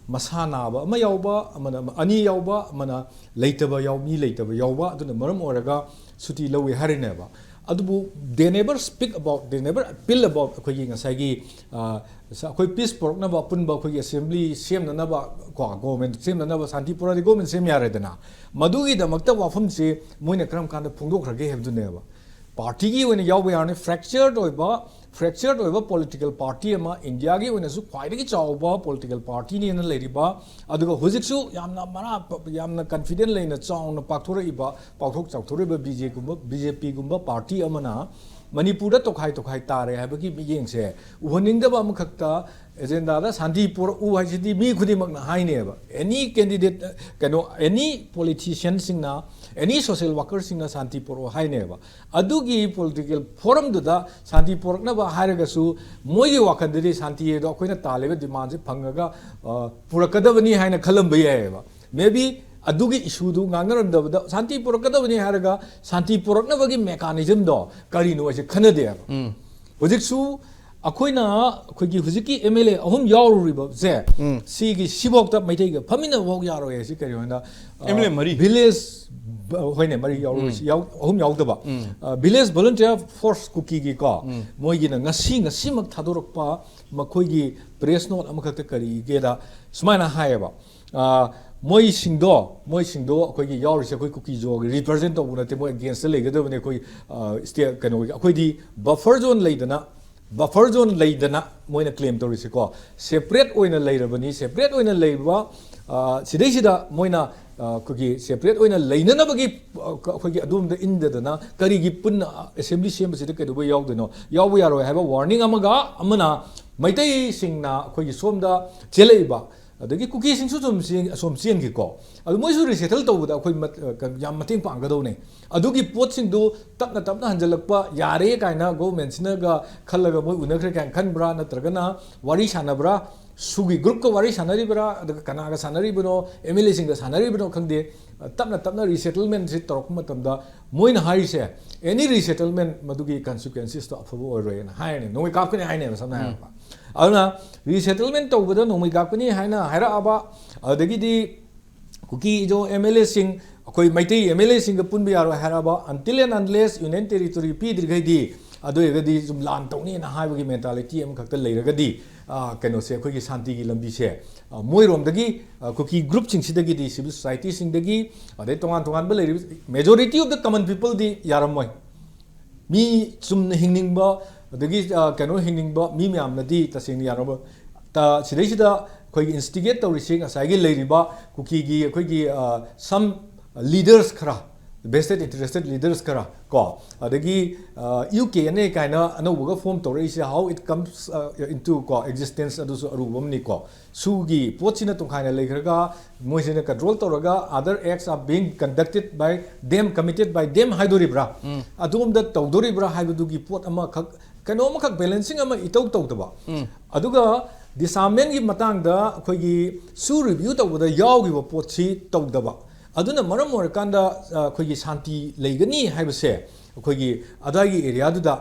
ꯃꯁꯥ ꯅꯥꯕ ꯑꯃ ꯌꯥꯎꯕ, ꯑꯃꯅ, ꯑꯅꯤ ꯌꯥꯎꯕ, ꯑꯃꯅ ꯂꯩꯇꯕ ꯌꯥꯎ-, ꯃꯤ ꯂꯩꯇꯕ ꯌꯥꯎꯕ, ꯑꯗꯨꯅ ꯃꯔꯝ ꯑꯣꯏꯔꯒ ꯁꯨꯇꯤ ꯂꯧꯏ ꯍꯥꯏꯔꯤꯅꯦꯕ꯫ ꯑꯗꯨꯕꯨ they never speak about, they never appeal about ꯑꯩꯈꯣꯏꯒꯤ ꯉꯁꯥꯏꯒꯤ, ꯑ, ꯁ-, ꯑꯩꯈꯣꯏ ꯄꯤꯁ ꯄꯨꯔꯛꯅꯕ ꯑꯄꯨꯟꯕ ꯑꯩꯈꯣꯏꯒꯤ ꯑꯦꯁꯦꯝꯕ꯭ꯂꯤ ꯁꯦꯝꯅꯅꯕ, ꯀꯣ, ꯒꯣꯚꯔꯟꯃꯦꯟꯠ ꯁꯦꯝꯅꯅꯕ, ꯁꯥꯟꯇꯤ ꯄꯨꯔꯛꯑꯗꯤ ꯒꯣꯚꯔꯟꯃꯦꯟꯠ ꯁꯦꯝ ꯌꯥꯔꯦꯗꯅ꯫ ꯃꯗꯨꯒꯤꯗꯃꯛꯇ ꯋꯥꯐꯝꯁꯤ ꯃꯣꯏꯅ ꯀꯔꯝ ꯀꯥꯟꯗ ꯐꯣꯡꯗꯣꯛꯈ꯭ꯔꯒꯦ ꯍꯥꯏꯕꯗꯨꯅꯦꯕ꯫ ꯄꯥꯔꯇꯤꯒꯤ ꯑꯣꯏꯅ ꯌꯥꯎꯕ ꯌꯥꯔꯅꯤ, ꯐ꯭ꯔꯦꯛꯆꯔꯠ ꯑꯣꯏꯕ, ꯐ꯭ꯔꯦꯛꯆꯔꯠ ꯑꯣꯏꯕ ꯄꯣꯂꯤꯇꯤꯀꯦꯜ ꯄꯥꯔꯇꯤ ꯑꯃ, ꯏꯟꯗꯤꯌꯥꯒꯤ ꯑꯣꯏꯅꯁꯨ ꯈ꯭ꯋꯥꯏꯗꯒꯤ ꯆꯥꯎꯕ ꯄꯣꯂꯤꯇꯤꯀꯦꯜ ꯄꯥꯔꯇꯤꯅꯦꯅ ꯂꯩꯔꯤꯕ, ꯑꯗꯨꯒ ꯍꯧꯖꯤꯛꯁꯨ ꯌꯥꯝꯅ ꯃꯔꯥ, ꯌꯥꯝꯅ ꯀꯟꯐꯤꯗꯦꯟ ꯂꯩꯅ ꯆꯥꯎꯅ ꯄꯥꯛꯊꯣꯔꯛꯏꯕ, ꯄꯥꯛꯊꯣꯛ ꯆꯥꯎꯊꯣꯔꯛꯏꯕ ꯕꯤ ꯖꯦ ꯄꯤꯒꯨꯝꯕ, ꯕꯤ ꯖꯦ ꯄꯤꯒꯨꯝꯕ ꯄꯥꯔꯇꯤ ꯑꯃꯅ ꯃꯅꯤꯄꯨꯔꯗ ꯇꯣꯈꯥꯏ ꯇꯣꯈꯥꯏ ꯇꯥꯔꯦ ꯍꯥꯏꯕꯒꯤ ꯃꯤꯠꯌꯦꯡꯁꯦ ꯎꯍꯟꯅꯤꯡꯗꯕ ꯑꯃꯈꯛꯇ ꯑꯦꯖꯦꯟꯗꯥꯗ ꯁꯥꯟꯇꯤ ꯄꯨꯔꯛꯎ ꯍꯥꯏꯁꯤꯗꯤ ꯃꯤ ꯈꯨꯗꯤꯡꯃꯛꯅ ꯍꯥꯏꯅꯦꯕ꯫ ꯑꯦꯅꯤ ꯀꯦꯟꯗꯤꯗꯦꯠ, ꯀꯩꯅꯣ, ꯑꯦꯅꯤ ꯄꯣꯂꯤꯇꯤꯁꯤꯌꯟꯁꯤꯡꯅ, ꯑꯦꯅꯤ ꯁꯣꯁꯤꯌꯦꯜ ꯋꯥꯀꯔꯁꯤꯡꯅ ꯁꯥꯟꯇꯤ ꯄꯨꯔꯛꯑꯣ ꯍꯥꯏꯅꯦꯕ꯫ ꯑꯗꯨꯒꯤ ꯄꯣꯂꯤꯇꯤꯀꯦꯜ ꯐꯣꯔꯝꯗꯨꯗ ꯁꯥꯟꯇꯤ ꯄꯨꯔꯛꯅꯕ ꯍꯥꯏꯔꯒꯁꯨ ꯃꯣꯏꯒꯤ ꯋꯥꯈꯜꯗꯗꯤ ꯁꯥꯟꯇꯤ ꯑꯗꯣ ꯑꯩꯈꯣꯏꯅ ꯇꯥꯜꯂꯤꯕ ꯗꯤꯃꯥꯟꯁꯦ ꯐꯪꯉꯒ, ꯑ, ꯄꯨꯔꯛꯀꯗꯕꯅꯤ ꯍꯥꯏꯅ ꯈꯜꯂꯝꯕ ꯌꯥꯏꯑꯕ꯫ ꯃꯦ ꯕꯤ ꯑꯗꯨꯒꯤ ꯏꯁꯨꯗꯨ ꯉꯥꯡꯅꯔꯝꯗꯕꯗ ꯁꯥꯟꯇꯤ ꯄꯨꯔꯛꯀꯗꯕꯅꯤ ꯍꯥꯏꯔꯒ ꯁꯥꯟꯇꯤ ꯄꯨꯔꯛꯅꯕꯒꯤ ꯃꯦꯀꯥꯅꯤꯖꯝꯗꯣ ꯀꯔꯤꯅꯣ ꯍꯥꯏꯁꯦ ꯈꯟꯅꯗꯦꯕ꯫ ꯍꯧꯖꯤꯛꯁꯨ ꯑꯩꯈꯣꯏꯅ ꯑꯩꯈꯣꯏꯒꯤ ꯍꯧꯖꯤꯛꯀꯤ ꯑꯦꯝ ꯑꯦꯜ ꯑꯦ ꯑꯍꯨꯝ ꯌꯥꯎꯔꯨꯔꯤꯕꯁꯦ, ꯎꯝ꯫ ꯁꯤꯒꯤ ꯁꯤꯐꯥꯎꯗ ꯃꯩꯇꯩꯒ ꯐꯝꯃꯤꯟꯅꯕ ꯐꯥꯎ ꯌꯥꯔꯣꯏ꯫ ꯁꯤ ꯀꯔꯤꯒꯤꯅꯣ ꯍꯥꯏꯅ, ꯑ, ꯑꯦꯝ ꯑꯦꯜ ꯑꯦ ꯃꯔꯤ꯫ ꯚꯤꯂꯦꯖ, ꯕ-, ꯍꯣꯏꯅꯦ, ꯃꯔꯤ ꯌꯥꯎꯔꯨꯔꯤꯁꯤ, ꯎꯝ꯫ ꯌꯥꯎ-, ꯑꯍꯨꯝ ꯌꯥꯎꯗꯕ꯫ ꯎꯝ꯫ ꯑ, ꯚꯤꯂꯦꯖ ꯚꯣꯂꯨꯟꯇꯤꯌꯔ ꯐꯣꯔꯁ ꯀꯨꯀꯤꯒꯤꯀꯣ, ꯎꯝ꯫ ꯃꯣꯏꯒꯤꯅ ꯉꯁꯤ, ꯉꯁꯤꯃꯛ ꯊꯥꯗꯣꯔꯛꯄ ꯃꯈꯣꯏꯒꯤ ꯄ꯭ꯔꯦꯁ ꯅꯣꯠ ꯑꯃꯈꯛꯇ ꯀꯔꯤꯒꯦꯗ ꯁꯨꯃꯥꯏꯅ ꯍꯥꯏꯌꯦꯕ꯫ ꯑ, ꯃꯣꯏꯁꯤꯡꯗꯣ, ꯃꯣꯏꯁꯤꯡꯗꯣ ꯑꯩꯈꯣꯏꯒꯤ ꯌꯥꯎꯔꯤꯁꯦ ꯑꯩꯈꯣꯏ ꯀꯨꯀꯤ ꯖꯣꯒꯤ ꯔꯤꯄ꯭ꯔꯖꯦꯟ ꯇꯧꯕ ꯅꯠꯇꯦ, ꯃꯣꯏ ꯑꯒꯦꯟꯁꯇ ꯂꯩꯒꯗꯕꯅꯦ꯫ ꯑꯩꯈꯣꯏ, ꯑ, ꯁ꯭ꯇꯦꯠ ꯀꯩꯅꯣꯒꯤ, ꯑꯩꯈꯣꯏꯗꯤ ꯕꯐꯔ ꯖꯣꯟ ꯂꯩꯗꯅ, ꯕꯐꯔ ꯖꯣꯟ ꯂꯩꯗꯅ ꯃꯣꯏꯅ ꯀ꯭ꯂꯦꯝ ꯇꯧꯔꯤꯁꯦꯀꯣ, ꯁꯦꯄꯔꯦꯠ ꯑꯣꯏꯅ ꯂꯩꯔꯕꯅꯤ꯫ ꯁꯦꯄꯔꯦꯠ ꯑꯣꯏꯅ ꯂꯩꯕ, ꯑ, ꯁꯤꯗꯩꯁꯤꯗ ꯃꯣꯏꯅ, ꯑ, ꯑꯩꯈꯣꯏꯒꯤ ꯁꯦꯄꯔꯦꯠ ꯑꯣꯏꯅ ꯂꯩꯅꯅꯕꯒꯤ, ꯑ, ꯑꯩꯈꯣꯏꯒꯤ ꯑꯗꯣꯝꯗ ꯏꯟꯗꯗꯅ ꯀꯔꯤꯒꯤ ꯄꯨꯟꯅ ꯑꯦꯁꯦꯝꯕ꯭ꯂꯤ ꯁꯦꯝꯕꯁꯤꯗ ꯀꯩꯗꯧꯕ ꯌꯥꯎꯗꯣꯏꯅꯣ? ꯌꯥꯎꯕ ꯌꯥꯔꯣꯏ ꯍꯥꯏꯕ ꯋꯥꯔꯅꯤꯡ ꯑꯃꯒ, ꯑꯃꯅ ꯃꯩꯇꯩꯁꯤꯡꯅ ꯑꯩꯈꯣꯏꯒꯤ ꯁꯣꯝꯗ ꯆꯦꯜꯂꯛꯏꯕ, ꯑꯗꯒꯤ ꯀꯨꯀꯤꯁꯤꯡꯁꯨ ꯑꯗꯨꯝ ꯆꯦꯟ-, ꯑꯁꯣꯝ ꯆꯦꯟꯈꯤꯀꯣ꯫ ꯑꯗꯨ ꯃꯣꯏꯁꯨ ꯔꯤꯁꯦꯇꯜ ꯇꯧꯕꯗ ꯑꯩꯈꯣꯏ ꯃꯠ-, ꯑ, ꯀ-, ꯌꯥꯝ ꯃꯇꯦꯡ ꯄꯥꯡꯒꯗꯧꯅꯦ꯫ ꯑꯗꯨꯒꯤ ꯄꯣꯠꯁꯤꯡꯗꯨ ꯇꯞꯅ ꯇꯞꯅ ꯍꯟꯖꯜꯂꯛꯄ ꯌꯥꯔꯦ ꯀꯥꯏꯅ ꯒꯣꯚꯔꯟꯃꯦꯟꯠꯁꯤꯅꯒ ꯈꯜꯂꯒ ꯃꯣꯏ ꯎꯅꯈ꯭ꯔꯦ ꯀꯥꯏꯅ ꯈꯟꯕ꯭ꯔꯥ, ꯅꯠꯇ꯭ꯔꯒꯅ ꯋꯥꯔꯤ ꯁꯥꯟꯅꯕ꯭ꯔꯥ, ꯁꯨꯒꯤ ꯒ꯭ꯔꯨꯞꯀ ꯋꯥꯔꯤ ꯁꯥꯟꯅꯔꯤꯕ꯭ꯔꯥ, ꯑꯗꯨꯒ ꯀꯅꯥꯒ ꯁꯥꯟꯅꯔꯤꯕꯅꯣ, ꯑꯦꯝ ꯑꯦꯜ ꯑꯦꯁꯤꯡꯒ ꯁꯥꯟꯅꯔꯤꯕꯅꯣ ꯈꯪꯗꯦ, ꯑ, ꯇꯞꯅ ꯇꯞꯅ ꯔꯤꯁꯦꯇꯜꯃꯦꯟꯠꯁꯤ ꯇꯧꯔꯛꯄ ꯃꯇꯝꯗ ꯃꯣꯏꯅ ꯍꯥꯏꯔꯤꯁꯦ, ꯑꯦꯅꯤ ꯔꯤꯁꯦꯇꯜꯃꯦꯟꯠ ꯃꯗꯨꯒꯤ ꯀꯟꯁꯤꯀ꯭ꯋꯦꯟꯁꯦꯁꯇꯣ ꯑꯐꯕ ꯑꯣꯏꯔꯣꯏꯅ ꯍꯥꯏꯔꯅꯤ, ꯅꯣꯡꯃꯩ ꯀꯥꯞꯀꯅꯤ ꯍꯥꯏꯅꯦꯕ, ꯁꯝꯅ ꯎꯝ꯫ ꯍꯥꯏꯔꯕꯗ꯫ ꯑꯗꯨꯅ ꯔꯤꯁꯦꯇꯜꯃꯦꯟꯠ ꯇꯧꯕꯗ ꯅꯣꯡꯃꯩ ꯀꯥꯞꯀꯅꯤ ꯍꯥꯏꯅ ꯍꯥꯏꯔꯛꯑꯕ, ꯑꯗꯒꯤꯗꯤ ꯀꯨꯀꯤ ꯏꯖꯣ ꯑꯦꯝ ꯑꯦꯜ ꯑꯦꯁꯤꯡ, ꯑꯩꯈꯣꯏ ꯃꯩꯇꯩ ꯑꯦꯝ ꯑꯦꯜ ꯑꯦꯁꯤꯡꯒ ꯄꯨꯟꯕ ꯌꯥꯔꯣꯏ ꯍꯥꯏꯔꯛꯑꯕ, until and unless Union Territory ꯄꯤꯗ꯭ꯔꯤꯈꯩꯗꯤ, ꯑꯗꯨ ꯑꯣꯏꯔꯒꯗꯤ ꯁꯨꯝ ꯂꯥꯟ ꯇꯧꯅꯤꯅ ꯍꯥꯏꯕꯒꯤ ꯃꯦꯟꯇꯥꯂꯤꯇꯤ ꯑꯃꯈꯛꯇ ꯂꯩꯔꯒꯗꯤ, ꯑ, ꯀꯩꯅꯣꯁꯦ, ꯑꯩꯈꯣꯏꯒꯤ ꯁꯥꯟꯇꯤꯒꯤ ꯂꯝꯕꯤꯁꯦ, ꯑ, ꯃꯣꯏꯔꯣꯝꯗꯒꯤ, ꯑ, ꯀꯨꯀꯤ ꯒ꯭ꯔꯨꯞꯁꯤꯡꯁꯤꯗꯒꯤꯗꯤ, ꯁꯤꯚꯤꯜ ꯁꯣꯁꯥꯏꯇꯤꯁꯤꯡꯗꯒꯤ, ꯑꯗꯩ ꯇꯣꯉꯥꯟ ꯇꯣꯉꯥꯟꯕ ꯂꯩꯔꯤꯕ majority of the common peopleꯗꯤ ꯌꯥꯔꯝꯃꯣꯏ꯫ ꯃꯤ ꯆꯨꯝꯅ ꯍꯤꯡꯅꯤꯡꯕ, ꯑꯗꯒꯤ, ꯑ, ꯀꯩꯅꯣ ꯍꯤꯡꯅꯤꯡꯕ ꯃꯤ ꯃꯌꯥꯝꯅꯗꯤ ꯇꯁꯦꯡꯅ ꯌꯥꯔꯝꯃꯣꯏ꯫ ꯇ-, ꯁꯤꯗꯩꯁꯤꯗ ꯑꯩꯈꯣꯏꯒꯤ instigate ꯇꯧꯔꯤꯁꯤ ꯉꯁꯥꯏꯒꯤ ꯂꯩꯔꯤꯕ ꯀꯨꯀꯤꯒꯤ ꯑꯩꯈꯣꯏꯒꯤ, ꯑ, some leaders ꯈꯔ, vested interested leaders ꯈꯔ ꯀꯣ, ꯑꯗꯒꯤ, ꯑ, ꯌꯨ ꯀꯦ ꯑꯦꯟ ꯑꯦ ꯀꯥꯏꯅ ꯑꯅꯧꯕꯒ form ꯇꯧꯔꯛꯏꯁꯦ, how it comes, ꯑ, into ꯀꯣ, existence, ꯑꯗꯨꯁꯨ ꯑꯔꯨꯕ ꯑꯃꯅꯤꯀꯣ꯫ ꯁꯨꯒꯤ ꯄꯣꯠꯁꯤꯅ ꯇꯣꯈꯥꯏꯅ ꯂꯩꯈ꯭ꯔꯒ ꯃꯣꯏꯁꯤꯅ control ꯇꯧꯔꯒ other acts are being conducted by them, committed by them ꯍꯥꯏꯗꯣꯔꯤꯕ꯭ꯔꯥ? ꯎꯝ꯫ ꯑꯗꯣꯝꯗ ꯇꯧꯗꯣꯔꯤꯕ꯭ꯔꯥ ꯍꯥꯏꯕꯗꯨꯒꯤ ꯄꯣꯠ ꯑꯃꯈꯛ, ꯀꯩꯅꯣ ꯑꯃꯈꯛ balancing ꯑꯃ ꯏꯇꯧ ꯇꯧꯗꯕ꯫ ꯎꯝ꯫ ꯑꯗꯨꯒ disarmamentꯒꯤ ꯃꯇꯥꯡꯗ ꯑꯩꯈꯣꯏꯒꯤ ꯁꯨ review ꯇꯧꯕꯗ ꯌꯥꯎꯈꯤꯕ ꯄꯣꯠꯁꯤ ꯇꯧꯗꯕ꯫ ꯑꯗꯨꯅ ꯃꯔꯝ ꯑꯣꯏꯔꯀꯥꯟꯗ, ꯑ, ꯑꯩꯈꯣꯏꯒꯤ ꯁꯥꯟꯇꯤ ꯂꯩꯒꯅꯤ ꯍꯥꯏꯕꯁꯦ ꯑꯩꯈꯣꯏꯒꯤ ꯑꯗꯥꯏꯒꯤ ꯑꯦꯔꯤꯌꯥꯗꯨꯗ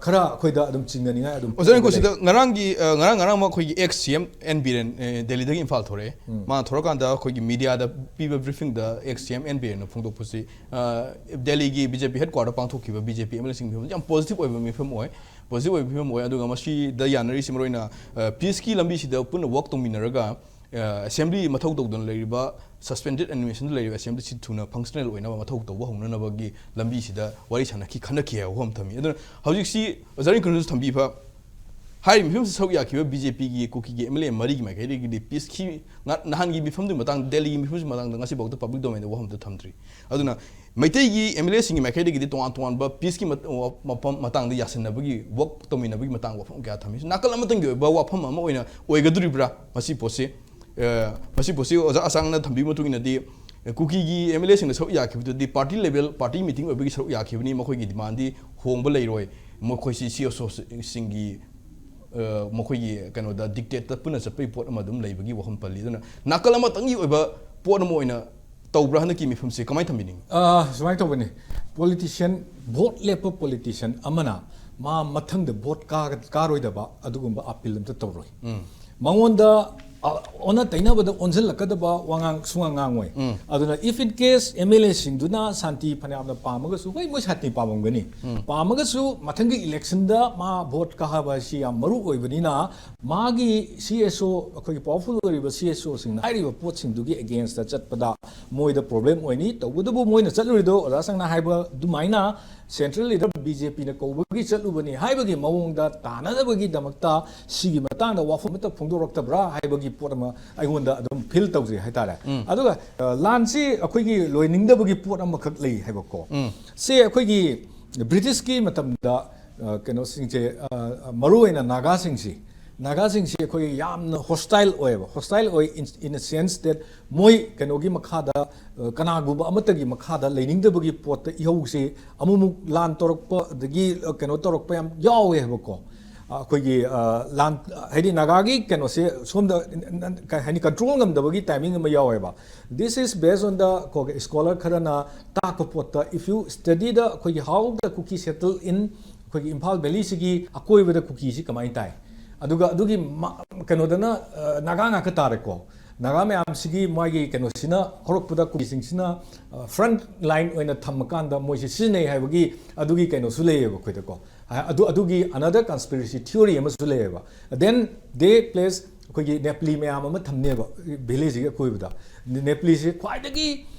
ꯈꯔ ꯑꯩꯈꯣꯏꯗ ꯑꯗꯨꯝ ꯆꯤꯡꯅꯅꯤꯡꯉꯥꯏ ꯑꯗꯨꯝ ꯑꯣꯖꯥ ꯔꯤꯡꯀꯨ, ꯁꯤꯗ ꯉꯔꯥꯡꯒꯤ ꯑ, ꯉꯔꯥꯡ ꯉꯔꯥꯡ ꯑꯃ ꯑꯩꯈꯣꯏꯒꯤ X C M and Biren ꯑ, ꯗꯦꯜꯂꯤꯗꯒꯤ ꯏꯝꯐꯥꯜ ꯊꯣꯔꯛꯑꯦ꯫ ꯃꯥꯅ ꯊꯣꯔꯛꯀꯥꯟꯗ ꯑꯩꯈꯣꯏꯒꯤ ꯃꯤꯗꯤꯌꯥꯗ ꯄꯤꯕ ꯕ꯭ꯔꯤꯐꯤꯡꯗ ꯑꯦꯛꯁ ꯁꯤ ꯑꯦꯝ ꯑꯦꯟ ꯕꯤꯔꯦꯟꯅ ꯐꯣꯡꯗꯣꯛꯄꯁꯤ, ꯑ, ꯗꯦꯜꯂꯤꯒꯤ ꯕꯤ ꯖꯦ ꯄꯤ ꯍꯦꯗꯀ꯭ꯋꯥꯇꯔ ꯄꯥꯡꯊꯣꯛꯈꯤꯕ B J P M L ꯑꯦꯁꯤꯡꯒꯤ ꯐꯤꯕꯝꯁꯤ ꯌꯥꯝ ꯄꯣꯖꯤꯇꯤꯚ ꯑꯣꯏꯕ ꯃꯤꯐꯝ ꯑꯣꯏ꯫ ꯄꯣꯖꯤꯇꯤꯚ ꯑꯣꯏꯕ ꯐꯤꯕꯝ ꯑꯣꯏ꯫ ꯑꯗꯨꯒ ꯃꯁꯤꯗ ꯌꯥꯅꯔꯤꯁꯤ ꯃꯔꯨ ꯑꯣꯏꯅ, ꯑ, ꯄꯤꯁꯀꯤ ꯂꯝꯕꯤꯁꯤꯗ ꯄꯨꯟꯅ ꯋꯥꯛ ꯇꯧꯃꯤꯟꯅꯔꯒ, ꯑ, ꯑꯦꯁꯦꯝꯕ꯭ꯂꯤ ꯃꯊꯧ ꯇꯧꯗꯅ ꯂꯩꯔꯤꯕ, ꯁꯁꯄꯦꯟꯗꯦꯗ ꯑꯦꯅꯤꯃꯦꯁꯟꯗ ꯂꯩꯔꯤꯕ ꯑꯦꯁꯦꯝꯕ꯭ꯂꯤꯁꯤ ꯊꯨꯅ ꯐꯪꯁꯅꯦꯜ ꯑꯣꯏꯅꯕ ꯃꯊꯧ ꯇꯧꯕ ꯍꯧꯅꯅꯕꯒꯤ ꯂꯝꯕꯤꯁꯤꯗ ꯋꯥꯔꯤ ꯁꯥꯟꯅꯈꯤ, ꯈꯟꯅꯈꯤ ꯍꯥꯏꯕ ꯋꯥꯐꯝ ꯊꯝꯃꯤ꯫ ꯑꯗꯨꯅ ꯍꯧꯖꯤꯛꯁꯤ ꯑꯣꯖꯥ ꯔꯤꯡꯀꯨꯅꯁꯨ ꯊꯝꯕꯤꯕ, ꯍꯥꯏꯔꯤꯕ ꯃꯤꯐꯝꯁꯤꯗ ꯁꯔꯨꯛ ꯌꯥꯈꯤꯕ ꯕꯤ ꯖꯦ ꯄꯤꯒꯤ ꯀꯨꯀꯤꯒꯤ ꯑꯦꯝ ꯑꯦꯜ ꯑꯦ ꯃꯔꯤꯒꯤ ꯃꯥꯏꯀꯩꯗꯒꯤꯗꯤ ꯄꯤꯁꯀꯤ ꯉ-, ꯅꯍꯥꯟꯒꯤ ꯃꯤꯐꯝꯗꯨꯒꯤ ꯃꯇꯥꯡꯗ, ꯗꯦꯜꯂꯤꯒꯤ ꯃꯤꯐꯝꯁꯤꯒꯤ ꯃꯇꯥꯡꯗ ꯉꯁꯤꯐꯥꯎꯗ ꯄꯕ꯭ꯂꯤꯛ ꯗꯣꯃꯦꯟꯗ ꯋꯥꯐꯝꯗ ꯊꯝꯗ꯭ꯔꯤ꯫ ꯑꯗꯨꯅ ꯃꯩꯇꯩꯒꯤ ꯑꯦꯝ ꯑꯦꯜ ꯑꯦꯁꯤꯡꯒꯤ ꯃꯥꯏꯀꯩꯗꯒꯤꯗꯤ ꯇꯣꯉꯥꯟ ꯇꯣꯉꯥꯟꯕ ꯄꯤꯁꯀꯤ ꯃꯠ-, ꯋꯥ-, ꯃꯐꯝ ꯃꯇꯥꯡꯗ ꯌꯥꯁꯤꯟꯅꯕꯒꯤ, ꯋꯥꯛ ꯇꯧꯃꯤꯟꯅꯕꯒꯤ ꯃꯇꯥꯡꯗ ꯋꯥꯐꯝ ꯀꯌꯥ ꯊꯝꯃꯤ꯫ ꯅꯥꯀꯜ ꯑꯃꯇꯪꯒꯤ ꯑꯣꯏꯕ ꯋꯥꯐꯝ ꯑꯃ ꯑꯣꯏꯅ ꯑꯣꯏꯒꯗꯣꯔꯤꯕ꯭ꯔꯥ ꯃꯁꯤ ꯄꯣꯠꯁꯤ? ꯑ, ꯃꯁꯤ ꯄꯣꯠꯁꯤ ꯑꯣꯖꯥ ꯑꯁꯥꯡꯅ ꯊꯝꯕꯤꯕ ꯃꯇꯨꯡ ꯏꯟꯅꯗꯤ, ꯑ, ꯀꯨꯀꯤꯒꯤ ꯑꯦꯝ ꯑꯦꯜ ꯑꯦꯁꯤꯡꯅ ꯁꯔꯨꯛ ꯌꯥꯈꯤꯕꯗꯨꯗꯤ ꯄꯥꯔꯇꯤ ꯂꯦꯚꯦꯜ, ꯄꯥꯔꯇꯤ ꯃꯤꯇꯤꯡ ꯑꯣꯏꯕꯒꯤ ꯁꯔꯨꯛ ꯌꯥꯈꯤꯕꯅꯤ, ꯃꯈꯣꯏꯒꯤ ꯗꯤꯃꯥꯟꯗꯤ ꯍꯣꯡꯕ ꯂꯩꯔꯣꯏ, ꯃꯈꯣꯏꯁꯤ ꯁꯤ ꯑꯦꯁ ꯑꯣꯁꯤꯡꯒꯤ, ꯑ, ꯃꯈꯣꯏꯒꯤ ꯀꯩꯅꯣꯗ ꯗꯤꯛꯇꯦꯠꯇ ꯄꯨꯟꯅ ꯆꯠꯄꯒꯤ ꯄꯣꯠ ꯑꯃ ꯑꯗꯨꯝ ꯂꯩꯕꯒꯤ ꯋꯥꯐꯝ ꯄꯜꯂꯤ꯫ ꯑꯗꯨꯅ ꯅꯥꯀꯜ ꯑꯃꯇꯪꯒꯤ ꯑꯣꯏꯕ ꯄꯣꯠ ꯑꯃ ꯑꯣꯏꯅ ꯇꯧꯕ꯭ꯔꯥ ꯍꯟꯗꯛꯀꯤ ꯃꯤꯐꯝꯁꯤ? ꯀꯃꯥꯏꯅ ꯊꯝꯕꯤꯅꯤꯡꯉꯤ? ꯑ, ꯁꯨꯃꯥꯏꯅ ꯇꯧꯕꯅꯤ, ꯄꯣꯂꯤꯇꯤꯁꯤꯌꯟ, ꯚꯣꯠ ꯂꯦꯞꯄ ꯄꯣꯂꯤꯇꯤꯁꯤꯌꯟ ꯑꯃꯅ ꯃꯥ ꯃꯊꯪꯗ ꯚꯣꯠ ꯀꯥ-, ꯀꯥꯔꯣꯏꯗꯕ ꯑꯗꯨꯒꯨꯝꯕ ꯑꯄꯤꯜ ꯑꯝꯇ ꯇꯧꯔꯣꯏ꯫ ꯃꯉꯣꯟꯗ, ꯑ, ꯑꯣꯟꯅ ꯇꯩꯅꯕꯗ ꯑꯣꯟꯁꯤꯜꯂꯛꯀꯗꯕ ꯋꯥꯉꯥꯡ ꯁꯨꯉꯥꯡ ꯉꯥꯡꯉꯣꯏ꯫ ꯑꯗꯨꯅ if in case M L ꯑꯦꯁꯤꯡꯗꯨꯅ ꯁꯥꯟꯇꯤ ꯐꯅꯌꯥꯝꯅ ꯄꯥꯝꯃꯒꯁꯨ, ꯍꯣꯏ, ꯃꯣꯏ ꯁꯥꯟꯇꯤ ꯄꯥꯝꯃꯝꯒꯅꯤ꯫ ꯄꯥꯝꯃꯒꯁꯨ ꯃꯊꯪꯒꯤ ꯏꯂꯦꯛꯁꯟꯗ ꯃꯥ ꯚꯣꯠ ꯀꯥꯕ ꯍꯥꯏꯁꯤ ꯌꯥꯝ ꯃꯔꯨ ꯑꯣꯏꯕꯅꯤꯅ, ꯃꯥꯒꯤ ꯁꯤ ꯑꯦꯁ ꯑꯣ, ꯑꯩꯈꯣꯏꯒꯤ ꯄꯥꯋꯔꯐꯨꯜ ꯑꯣꯏꯔꯤꯕ ꯁꯤ ꯑꯦꯁ ꯑꯣꯁꯤꯡꯅ ꯍꯥꯏꯔꯤꯕ ꯄꯣꯠꯁꯤꯡꯗꯨꯒꯤ ꯑꯦꯒꯦꯟꯁꯇ ꯆꯠꯄꯗ ꯃꯣꯏꯗ ꯄ꯭ꯔꯣꯕ꯭ꯂꯦꯝ ꯑꯣꯏꯅꯤ꯫ ꯇꯧꯕꯇꯕꯨ ꯃꯣꯏꯅ ꯆꯠꯂꯨꯔꯤꯗꯣ ꯑꯣꯖꯥ ꯁꯪꯅ ꯍꯥꯏꯕ ꯑꯗꯨꯃꯥꯏꯅ ꯁꯦꯟꯇ꯭ꯔꯦꯜ ꯂꯤꯗꯔ ꯕꯤ ꯖꯦ ꯄꯤꯅ ꯀꯧꯕꯒꯤ ꯆꯠꯂꯨꯕꯅꯤ ꯍꯥꯏꯕꯒꯤ ꯃꯑꯣꯡꯗ ꯇꯥꯅꯗꯕꯒꯤꯗꯃꯛꯇ ꯁꯤꯒꯤ ꯃꯇꯥꯡꯗ ꯋꯥꯐꯝ ꯑꯃꯠꯇ ꯐꯣꯡꯗꯣꯔꯛꯇꯕ꯭ꯔꯥ ꯍꯥꯏꯕꯒꯤ ꯄꯣꯠ ꯑꯃ ꯑꯩꯉꯣꯟꯗ ꯑꯗꯨꯝ ꯐꯤꯜ ꯇꯧꯖꯩ ꯍꯥꯏꯇꯥꯔꯦ꯫ ꯑꯗꯨꯒ, ꯑ, ꯂꯥꯟꯁꯤ ꯑꯩꯈꯣꯏꯒꯤ ꯂꯣꯏꯅꯤꯡꯗꯕꯒꯤ ꯄꯣꯠ ꯑꯃꯈꯛ ꯂꯩ ꯍꯥꯏꯕꯀꯣ꯫ ꯁꯤ ꯑꯩꯈꯣꯏꯒꯤ ꯕ꯭ꯔꯤꯇꯤꯁꯀꯤ ꯃꯇꯝꯗ, ꯑ, ꯀꯩꯅꯣꯁꯤꯡꯁꯦ, ꯑ, ꯃꯔꯨꯑꯣꯏꯅ ꯅꯥꯒꯥꯁꯤꯡꯁꯤ, ꯅꯥꯒꯥꯁꯤꯡꯁꯤ ꯑꯩꯈꯣꯏ ꯌꯥꯝꯅ ꯍꯣꯁꯇꯥꯏꯜ ꯑꯣꯏꯌꯦꯕ꯫ ꯍꯣꯁꯇꯥꯏꯜ ꯑꯣꯏ in, in a sense that ꯃꯣꯏ ꯀꯩꯅꯣꯒꯤ ꯃꯈꯥꯗ, ꯑ, ꯀꯅꯥꯒꯨꯝꯕ ꯑꯃꯠꯇꯒꯤ ꯃꯈꯥꯗ ꯂꯩꯅꯤꯡꯗꯕꯒꯤ ꯄꯣꯠꯇ ꯏꯍꯧꯁꯦ ꯑꯃꯨꯛꯃꯨꯛ ꯂꯥꯟ ꯇꯧꯔꯛꯄ, ꯑꯗꯒꯤ, ꯑ, ꯀꯩꯅꯣ ꯇꯧꯔꯛꯄ ꯌꯥꯝ ꯌꯥꯎꯋꯦ ꯍꯥꯏꯕꯀꯣ꯫ ꯑꯩꯈꯣꯏꯒꯤ ꯑ, ꯂꯥꯟ ꯍꯥꯏꯗꯤ ꯅꯥꯒꯥꯒꯤ ꯀꯩꯅꯣꯁꯦ ꯁꯣꯝꯗ ꯀꯩ ꯍꯥꯏꯅꯤ, ꯀꯟꯇ꯭ꯔꯣꯜ ꯉꯝꯗꯕꯒꯤ ꯇꯥꯏꯃꯤꯡ ꯑꯃ ꯌꯥꯎꯋꯦꯕ꯫ This is based on the scholar ꯈꯔꯅ ꯇꯥꯛꯄ ꯄꯣꯠꯇ, if you study the ꯑꯩꯈꯣꯏꯒꯤ how the Kuki settle in ꯑꯩꯈꯣꯏꯒꯤ ꯏꯝꯐꯥꯜ ꯚꯦꯂꯤꯁꯤꯒꯤ ꯑꯀꯣꯏꯕꯗ ꯀꯨꯀꯤꯁꯤ ꯀꯃꯥꯏꯅ ꯇꯥꯏ, ꯑꯗꯨꯒ ꯑꯗꯨꯒꯤ ꯃ- ꯀꯩꯅꯣꯗꯅ ꯑ, ꯅꯥꯒꯥ ꯉꯥꯛꯇ ꯇꯥꯔꯦꯀꯣ꯫ ꯅꯥꯒꯥ ꯃꯌꯥꯝꯁꯤꯒꯤ ꯃꯥꯒꯤ ꯀꯩꯅꯣꯁꯤꯅ ꯍꯧꯔꯛꯄꯗ ꯀꯨꯀꯤꯁꯤꯡꯁꯤꯅ ꯐ꯭ꯔꯟ ꯂꯥꯏꯟ ꯑꯣꯏꯅ ꯊꯝꯃꯀꯥꯟꯗ ꯃꯣꯏꯁꯤ ꯁꯤꯖꯤꯟꯅꯩ ꯍꯥꯏꯕꯒꯤ ꯑꯗꯨꯒꯤ ꯀꯩꯅꯣꯁꯨ ꯂꯩꯌꯦꯕ ꯑꯩꯈꯣꯏꯗꯀꯣ꯫ ꯑꯗꯨ ꯑꯗꯨꯒꯤ another conspiracy theory ꯑꯃꯁꯨ ꯂꯩꯌꯦꯕ꯫ Then they place ꯑꯩꯈꯣꯏꯒꯤ ꯅꯦꯄꯂꯤ ꯃꯌꯥꯝ ꯑꯃ ꯊꯝꯅꯦꯕ ꯚꯤꯂꯦꯖꯁꯤꯒꯤ ꯑꯀꯣꯏꯕꯗ꯫ ꯅꯦꯄꯂꯤꯁꯤ ꯈ꯭ꯋꯥꯏꯗꯒꯤ,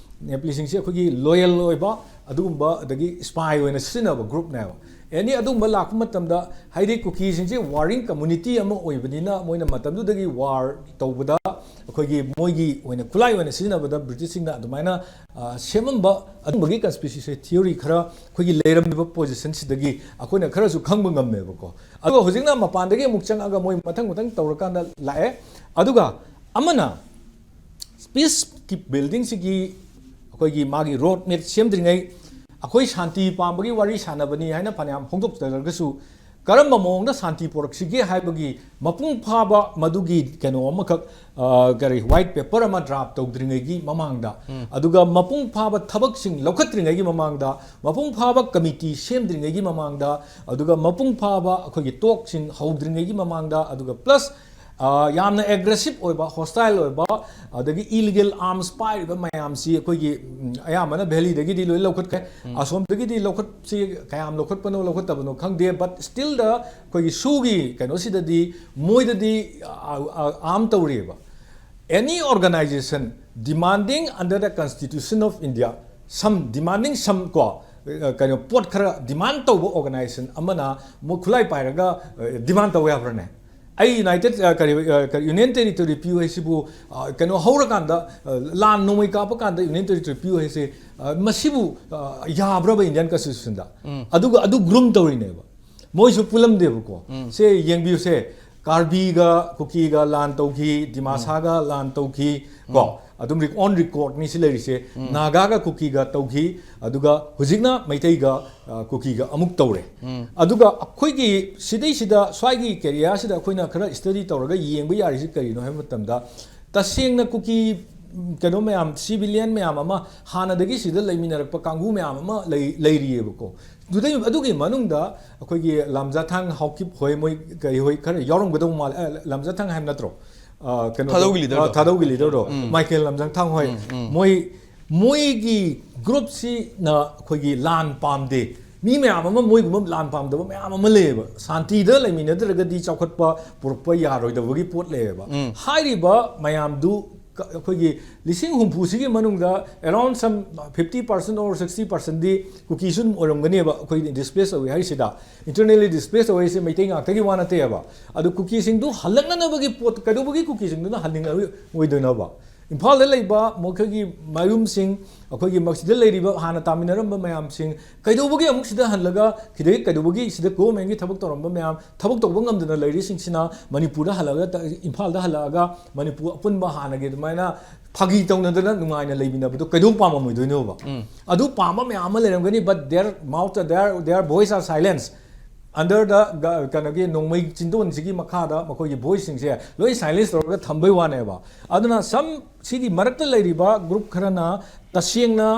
ꯅꯦꯄꯂꯤꯁꯤꯡꯁꯤ ꯑꯩꯈꯣꯏꯒꯤ ꯂꯣꯌꯦꯜ ꯑꯣꯏꯕ ꯑꯗꯨꯒꯨꯝꯕ ꯑꯗꯒꯤ ꯁ꯭ꯄꯥꯏ ꯑꯣꯏꯅ ꯁꯤꯖꯤꯟꯅꯕ ꯒ꯭ꯔꯨꯞꯅꯦꯕ꯫ ꯑꯦꯅꯤ ꯑꯗꯨꯒꯨꯝꯕ ꯂꯥꯛꯄ ꯃꯇꯝꯗ, ꯍꯥꯏꯗꯤ ꯀꯨꯀꯤꯁꯤꯡꯁꯤ ꯋꯥꯔꯤꯡ ꯀꯝꯃꯨꯅꯤꯇꯤ ꯑꯃ ꯑꯣꯏꯕꯅꯤꯅ ꯃꯣꯏꯅ ꯃꯇꯝꯗꯨꯗꯒꯤ ꯋꯥꯔ ꯇꯧꯕꯗ ꯑꯩꯈꯣꯏꯒꯤ ꯃꯣꯏꯒꯤ ꯑꯣꯏꯅ ꯈꯨꯠꯂꯥꯏ ꯑꯣꯏꯅ ꯁꯤꯖꯤꯟꯅꯕꯗ ꯕ꯭ꯔꯤꯇꯤꯁꯁꯤꯡꯅ ꯑꯗꯨꯃꯥꯏꯅ ꯑ, ꯁꯦꯝꯃꯝꯕ ꯑꯗꯨꯝꯕꯒꯤ ꯀꯟꯁꯄꯤꯔꯦꯁꯤ ꯊꯤꯑꯣꯔꯤ ꯈꯔ ꯑꯩꯈꯣꯏꯒꯤ ꯂꯩꯔꯝꯃꯤꯕ ꯄꯣꯖꯤꯁꯟꯁꯤꯗꯒꯤ ꯑꯩꯈꯣꯏꯅ ꯈꯔꯁꯨ ꯈꯪꯕ ꯉꯝꯃꯦꯕꯀꯣ꯫ ꯑꯗꯨꯒ ꯍꯧꯖꯤꯛꯅ ꯃꯄꯥꯟꯗꯒꯤ ꯑꯃꯨꯛ ꯆꯪꯉꯛꯑꯒ ꯃꯣꯏ ꯃꯊꯪ ꯃꯊꯪ ꯇꯧꯔꯀꯥꯟꯗ ꯂꯥꯛꯑꯦ꯫ ꯑꯗꯨꯒ ꯑꯃꯅ ꯄꯤꯁ ꯀꯤꯞ ꯕꯤꯜꯗꯤꯡꯁꯤꯒꯤ ꯑꯩꯈꯣꯏꯒꯤ ꯃꯥꯒꯤ ꯔꯣꯗ ꯃꯦꯞ ꯁꯦꯝꯗ꯭ꯔꯤꯉꯩ ꯑꯩꯈꯣꯏ ꯁꯥꯟꯇꯤ ꯄꯥꯝꯕꯒꯤ ꯋꯥꯔꯤ ꯁꯥꯟꯅꯕꯅꯤ ꯍꯥꯏꯅ ꯐꯅꯌꯥꯝ ꯐꯣꯡꯗꯣꯛꯆꯔꯒꯁꯨ, ꯀꯔꯝꯕ ꯃꯑꯣꯡꯗ ꯁꯥꯟꯇꯤ ꯄꯨꯔꯛꯁꯤꯒꯦ ꯍꯥꯏꯕꯒꯤ ꯃꯄꯨꯡ ꯐꯥꯕ ꯃꯗꯨꯒꯤ ꯀꯩꯅꯣ ꯑꯃꯈꯛ, ꯑ, ꯀꯔꯤ, ꯋꯥꯏꯠ ꯄꯦꯄꯔ ꯑꯃ ꯗ꯭ꯔꯥꯐ ꯇꯧꯗ꯭ꯔꯤꯉꯩꯒꯤ ꯃꯃꯥꯡꯗ, ꯑꯗꯨꯒ ꯃꯄꯨꯡ ꯐꯥꯕ ꯊꯕꯛꯁꯤꯡ ꯂꯧꯈꯠꯇ꯭ꯔꯤꯉꯩꯒꯤ ꯃꯃꯥꯡꯗ, ꯃꯄꯨꯡ ꯐꯥꯕ ꯀꯃꯤꯇꯤ ꯁꯦꯝꯗ꯭ꯔꯤꯉꯩꯒꯤ ꯃꯃꯥꯡꯗ, ꯑꯗꯨꯒ ꯃꯄꯨꯡ ꯐꯥꯕ ꯑꯩꯈꯣꯏꯒꯤ ꯇꯣꯛꯁꯤꯡ ꯍꯧꯗ꯭ꯔꯤꯉꯩꯒꯤ ꯃꯃꯥꯡꯗ, ꯑꯗꯨꯒ ꯄ꯭ꯂꯁ ꯑ, ꯌꯥꯝꯅ ꯑꯦꯒ꯭ꯔꯦꯁꯤꯞ ꯑꯣꯏꯕ, ꯍꯣꯁꯇꯥꯏꯜ ꯑꯣꯏꯕ, ꯑꯗꯒꯤ ꯏꯂꯤꯒꯦꯜ ꯑꯥꯔꯝꯁ ꯄꯥꯏꯔꯤꯕ ꯃꯌꯥꯝꯁꯤ ꯑꯩꯈꯣꯏꯒꯤ, ꯎꯝ, ꯑꯌꯥꯝꯕꯅ ꯚꯦꯂꯤꯗꯒꯤꯗꯤ ꯂꯣꯏ ꯂꯧꯈꯠꯈ꯭ꯔꯦ꯫ ꯑꯁꯣꯝꯗꯒꯤꯗꯤ ꯂꯧꯈꯠꯁꯤ, ꯀꯌꯥꯝ ꯂꯧꯈꯠꯄꯅꯣ ꯂꯧꯈꯠꯇꯕꯅꯣ ꯈꯪꯗꯦ, but still the ꯑꯩꯈꯣꯏꯒꯤ ꯁꯨꯒꯤ ꯀꯩꯅꯣꯁꯤꯗꯗꯤ ꯃꯣꯏꯗꯗꯤ, ꯑ, ꯑ, ꯑꯥꯔꯝ ꯇꯧꯔꯤꯑꯕ꯫ Any organization demanding under the Constitution of India, some demanding some ꯀꯣ, ꯑ, ꯀꯩꯅꯣ, ꯄꯣꯠ ꯈꯔ ꯗꯤꯃꯥꯟ ꯇꯧꯕ ꯑꯣꯔꯒꯅꯥꯏꯖꯦꯁꯟ ꯑꯃꯅ ꯃꯣꯏ ꯈꯨꯠꯂꯥꯏ ꯄꯥꯏꯔꯒ, ꯑ, ꯗꯤꯃꯥꯟ ꯇꯧꯕ ꯌꯥꯕ꯭ꯔꯥꯅꯦ? ꯑꯩ ꯌꯨꯅꯥꯏꯇꯦꯠ, ꯑ, ꯀꯔꯤ, ꯑ, ꯀꯔꯤ, ꯌꯨꯅꯤꯌꯟ ꯇꯦꯔꯤꯇꯣꯔꯤ ꯄꯤꯌꯨ ꯍꯥꯏꯁꯤꯕꯨ, ꯑ, ꯀꯩꯅꯣ ꯍꯧꯔꯀꯥꯟꯗ, ꯑ, ꯂꯥꯟ ꯅꯣꯡꯃꯩ ꯀꯥꯞꯄ ꯀꯥꯟꯗ ꯌꯨꯅꯤꯌꯟ ꯇꯦꯔꯤꯇꯣꯔꯤ ꯄꯤꯌꯨ ꯍꯥꯏꯁꯦ, ꯑ, ꯃꯁꯤꯕꯨ, ꯑ, ꯌꯥꯕ꯭ꯔꯕ ꯏꯟꯗꯤꯌꯟ ꯀꯟꯁꯇꯤꯇ꯭ꯌꯨꯁꯟꯗ? ꯑꯗꯨꯒ ꯑꯗꯨ ꯒ꯭ꯔꯨꯝ ꯇꯧꯔꯤꯅꯦꯕ꯫ ꯃꯣꯏꯁꯨ ꯄꯨꯜꯂꯝꯗꯦꯕꯀꯣ꯫ ꯁꯦ ꯌꯦꯡꯕꯤꯌꯨꯁꯦ, ꯀꯥꯔꯕꯤꯒ ꯀꯨꯀꯤꯒ ꯂꯥꯟ ꯇꯧꯈꯤ, ꯗꯤꯃꯥꯁꯥꯒ ꯂꯥꯟ ꯇꯧꯈꯤ ꯀꯣ꯫ ꯑꯗꯨꯝ on record ꯅꯤ ꯁꯤ ꯂꯩꯔꯤꯁꯦ꯫ ꯅꯥꯒꯥꯒ ꯀꯨꯀꯤꯒ ꯇꯧꯈꯤ, ꯑꯗꯨꯒ ꯍꯧꯖꯤꯛꯅ ꯃꯩꯇꯩꯒ, ꯑ, ꯀꯨꯀꯤꯒ ꯑꯃꯨꯛ ꯇꯧꯔꯦ꯫ ꯑꯗꯨꯒ ꯑꯩꯈꯣꯏꯒꯤ ꯁꯤꯗꯩꯁꯤꯗ ꯁ꯭ꯋꯥꯏꯒꯤ ꯀꯦꯔꯤꯌꯥꯁꯤꯗ ꯑꯩꯈꯣꯏꯅ ꯈꯔ study ꯇꯧꯔꯒ ꯌꯦꯡꯕ ꯌꯥꯔꯤꯁꯤ ꯀꯔꯤꯅꯣ ꯍꯥꯏꯕ ꯃꯇꯝꯗ, ꯇꯁꯦꯡꯅ ꯀꯨꯀꯤ, ꯎꯝ, ꯀꯩꯅꯣ ꯃꯌꯥꯝ, civilian ꯃꯌꯥꯝ ꯑꯃ ꯍꯥꯟꯅꯗꯒꯤ ꯁꯤꯗ ꯂꯩꯃꯤꯟꯅꯔꯛꯄ ꯀꯥꯡꯕꯨ ꯃꯌꯥꯝ ꯑꯃ ꯂꯩ-, ꯂꯩꯔꯤꯑꯕꯀꯣ꯫ ꯑꯗꯨꯗꯩ, ꯑꯗꯨꯒꯤ ꯃꯅꯨꯡꯗ ꯑꯩꯈꯣꯏꯒꯤ ꯂꯥꯝꯖꯥꯊꯥꯡ ꯍꯥꯎꯀꯤꯞ ꯍꯣꯏ, ꯃꯣꯏ ꯀꯔꯤ ꯍꯣꯏ ꯈꯔ ꯌꯥꯎꯔꯝꯒꯗꯧ ꯃꯥꯜꯂꯦ꯫ ꯑ, ꯂꯥꯝꯖꯥꯊꯥꯡ ꯍꯥꯏꯕ ꯅꯠꯇ꯭ꯔꯣ? ꯑ, ꯀꯩꯅꯣꯗꯣ, ꯊꯥꯗꯧꯒꯤ leader ꯑ, ꯗꯣ꯫ ꯊꯥꯗꯧꯒꯤ leader ꯗꯣ, ꯎꯝ꯫ ꯃꯥꯏꯀꯦꯜ ꯂꯥꯝꯖꯥꯊꯥꯡ ꯍꯣꯏ꯫ ꯎꯝ, ꯎꯝ꯫ ꯃꯣꯏ, ꯃꯣꯏꯒꯤ group ꯁꯤꯅ ꯑꯩꯈꯣꯏꯒꯤ ꯂꯥꯟ ꯄꯥꯝꯗꯦ꯫ ꯃꯤ ꯃꯌꯥꯝ ꯑꯃ, ꯃꯣꯏꯒꯨꯝꯕ ꯂꯥꯟ ꯄꯥꯝꯗꯕ ꯃꯌꯥꯝ ꯑꯃ ꯂꯩꯌꯦꯕ꯫ ꯁꯥꯟꯇꯤꯗ ꯂꯩꯃꯤꯟꯅꯗ꯭ꯔꯒꯗꯤ ꯆꯥꯎꯈꯠꯄ ꯄꯨꯔꯛꯄ ꯌꯥꯔꯣꯏꯗꯕꯒꯤ ꯄꯣꯠ ꯂꯩꯌꯦꯕ꯫ ꯎꯝ꯫ ꯍꯥꯏꯔꯤꯕ ꯃꯌꯥꯝꯗꯨ ꯀ-, ꯑꯩꯈꯣꯏꯒꯤ ꯂꯤꯁꯤꯡ ꯍꯨꯝꯐꯨꯁꯤꯒꯤ ꯃꯅꯨꯡꯗ around some fifty percent or sixty percent ꯗꯤ ꯀꯨꯀꯤꯁꯨ ꯑꯗꯨꯝ ꯑꯣꯏꯔꯝꯒꯅꯦꯕ꯫ ꯑꯩꯈꯣꯏ displace ꯇꯧꯋꯤ ꯍꯥꯏꯔꯤꯁꯤꯗ, internally displace ꯇꯧꯋꯤ ꯍꯥꯏꯁꯦ ꯃꯩꯇꯩ ꯉꯥꯛꯇꯒꯤ ꯋꯥ ꯅꯠꯇꯦꯕ꯫ ꯑꯗꯨ ꯀꯨꯀꯤꯁꯤꯡꯗꯨ ꯍꯜꯂꯛꯅꯅꯕꯒꯤ ꯄꯣꯠ, ꯀꯩꯗꯧꯕꯒꯤ ꯀꯨꯀꯤꯁꯤꯡꯗꯨꯅ ꯍꯟꯅꯤꯡꯉꯔꯣꯏꯗꯣꯏꯅꯣꯕ? ꯏꯝꯐꯥꯜꯗ ꯂꯩꯕ ꯃꯈꯣꯏꯒꯤ ꯃꯌꯨꯝꯁꯤꯡ, ꯑꯩꯈꯣꯏꯒꯤ ꯃꯁꯤꯗ ꯂꯩꯔꯤꯕ ꯍꯥꯟꯅ ꯇꯥꯃꯤꯟꯅꯔꯝꯕ ꯃꯌꯥꯝꯁꯤꯡ, ꯀꯩꯗꯧꯕꯒꯤ ꯑꯃꯨꯛ ꯁꯤꯗ ꯍꯜꯂꯒ, ꯁꯤꯗꯒꯤ ꯀꯩꯗꯧꯕꯒꯤ ꯁꯤꯗ government ꯀꯤ ꯊꯕꯛ ꯇꯧꯔꯝꯕ ꯃꯌꯥꯝ, ꯊꯕꯛ ꯇꯧꯕ ꯉꯝꯗꯅ ꯂꯩꯔꯤꯁꯤꯡꯁꯤꯅ ꯃꯅꯤꯄꯨꯔꯗ ꯍꯜꯂꯒ ꯇ-, ꯏꯝꯐꯥꯜꯗ ꯍꯜꯂꯛꯑꯒ ꯃꯅꯤꯄꯨꯔ ꯑꯄꯨꯟꯕ ꯍꯥꯟꯅꯒꯤ ꯑꯗꯨꯃꯥꯏꯅ ꯐꯥꯒꯤ ꯇꯧꯅꯗꯅ ꯅꯨꯡꯉꯥꯏꯅ ꯂꯩꯃꯤꯟꯅꯕꯗꯣ ꯀꯩꯗꯧ ꯄꯥꯝꯃꯝꯃꯣꯏꯗꯣꯏꯅꯣꯕ? ꯎꯝ꯫ ꯑꯗꯨ ꯄꯥꯝꯕ ꯃꯌꯥꯝ ꯑꯃ ꯂꯩꯔꯝꯒꯅꯤ, but their mouth, their, their voice are silence. Under the ꯒ-, ꯀꯩꯅꯣꯒꯤ ꯅꯣꯡꯃꯩ ꯆꯤꯟꯗꯣꯟꯁꯤꯒꯤ ꯃꯈꯥꯗ ꯃꯈꯣꯏꯒꯤ voice ꯁꯤꯡꯁꯦ ꯂꯣꯏ silence ꯇꯧꯔꯒ ꯊꯝꯕꯩ ꯋꯥꯅꯦꯕ꯫ ꯑꯗꯨꯅ some ꯁꯤꯒꯤ ꯃꯔꯛꯇ ꯂꯩꯔꯤꯕ group ꯈꯔꯅ ꯇꯁꯦꯡꯅ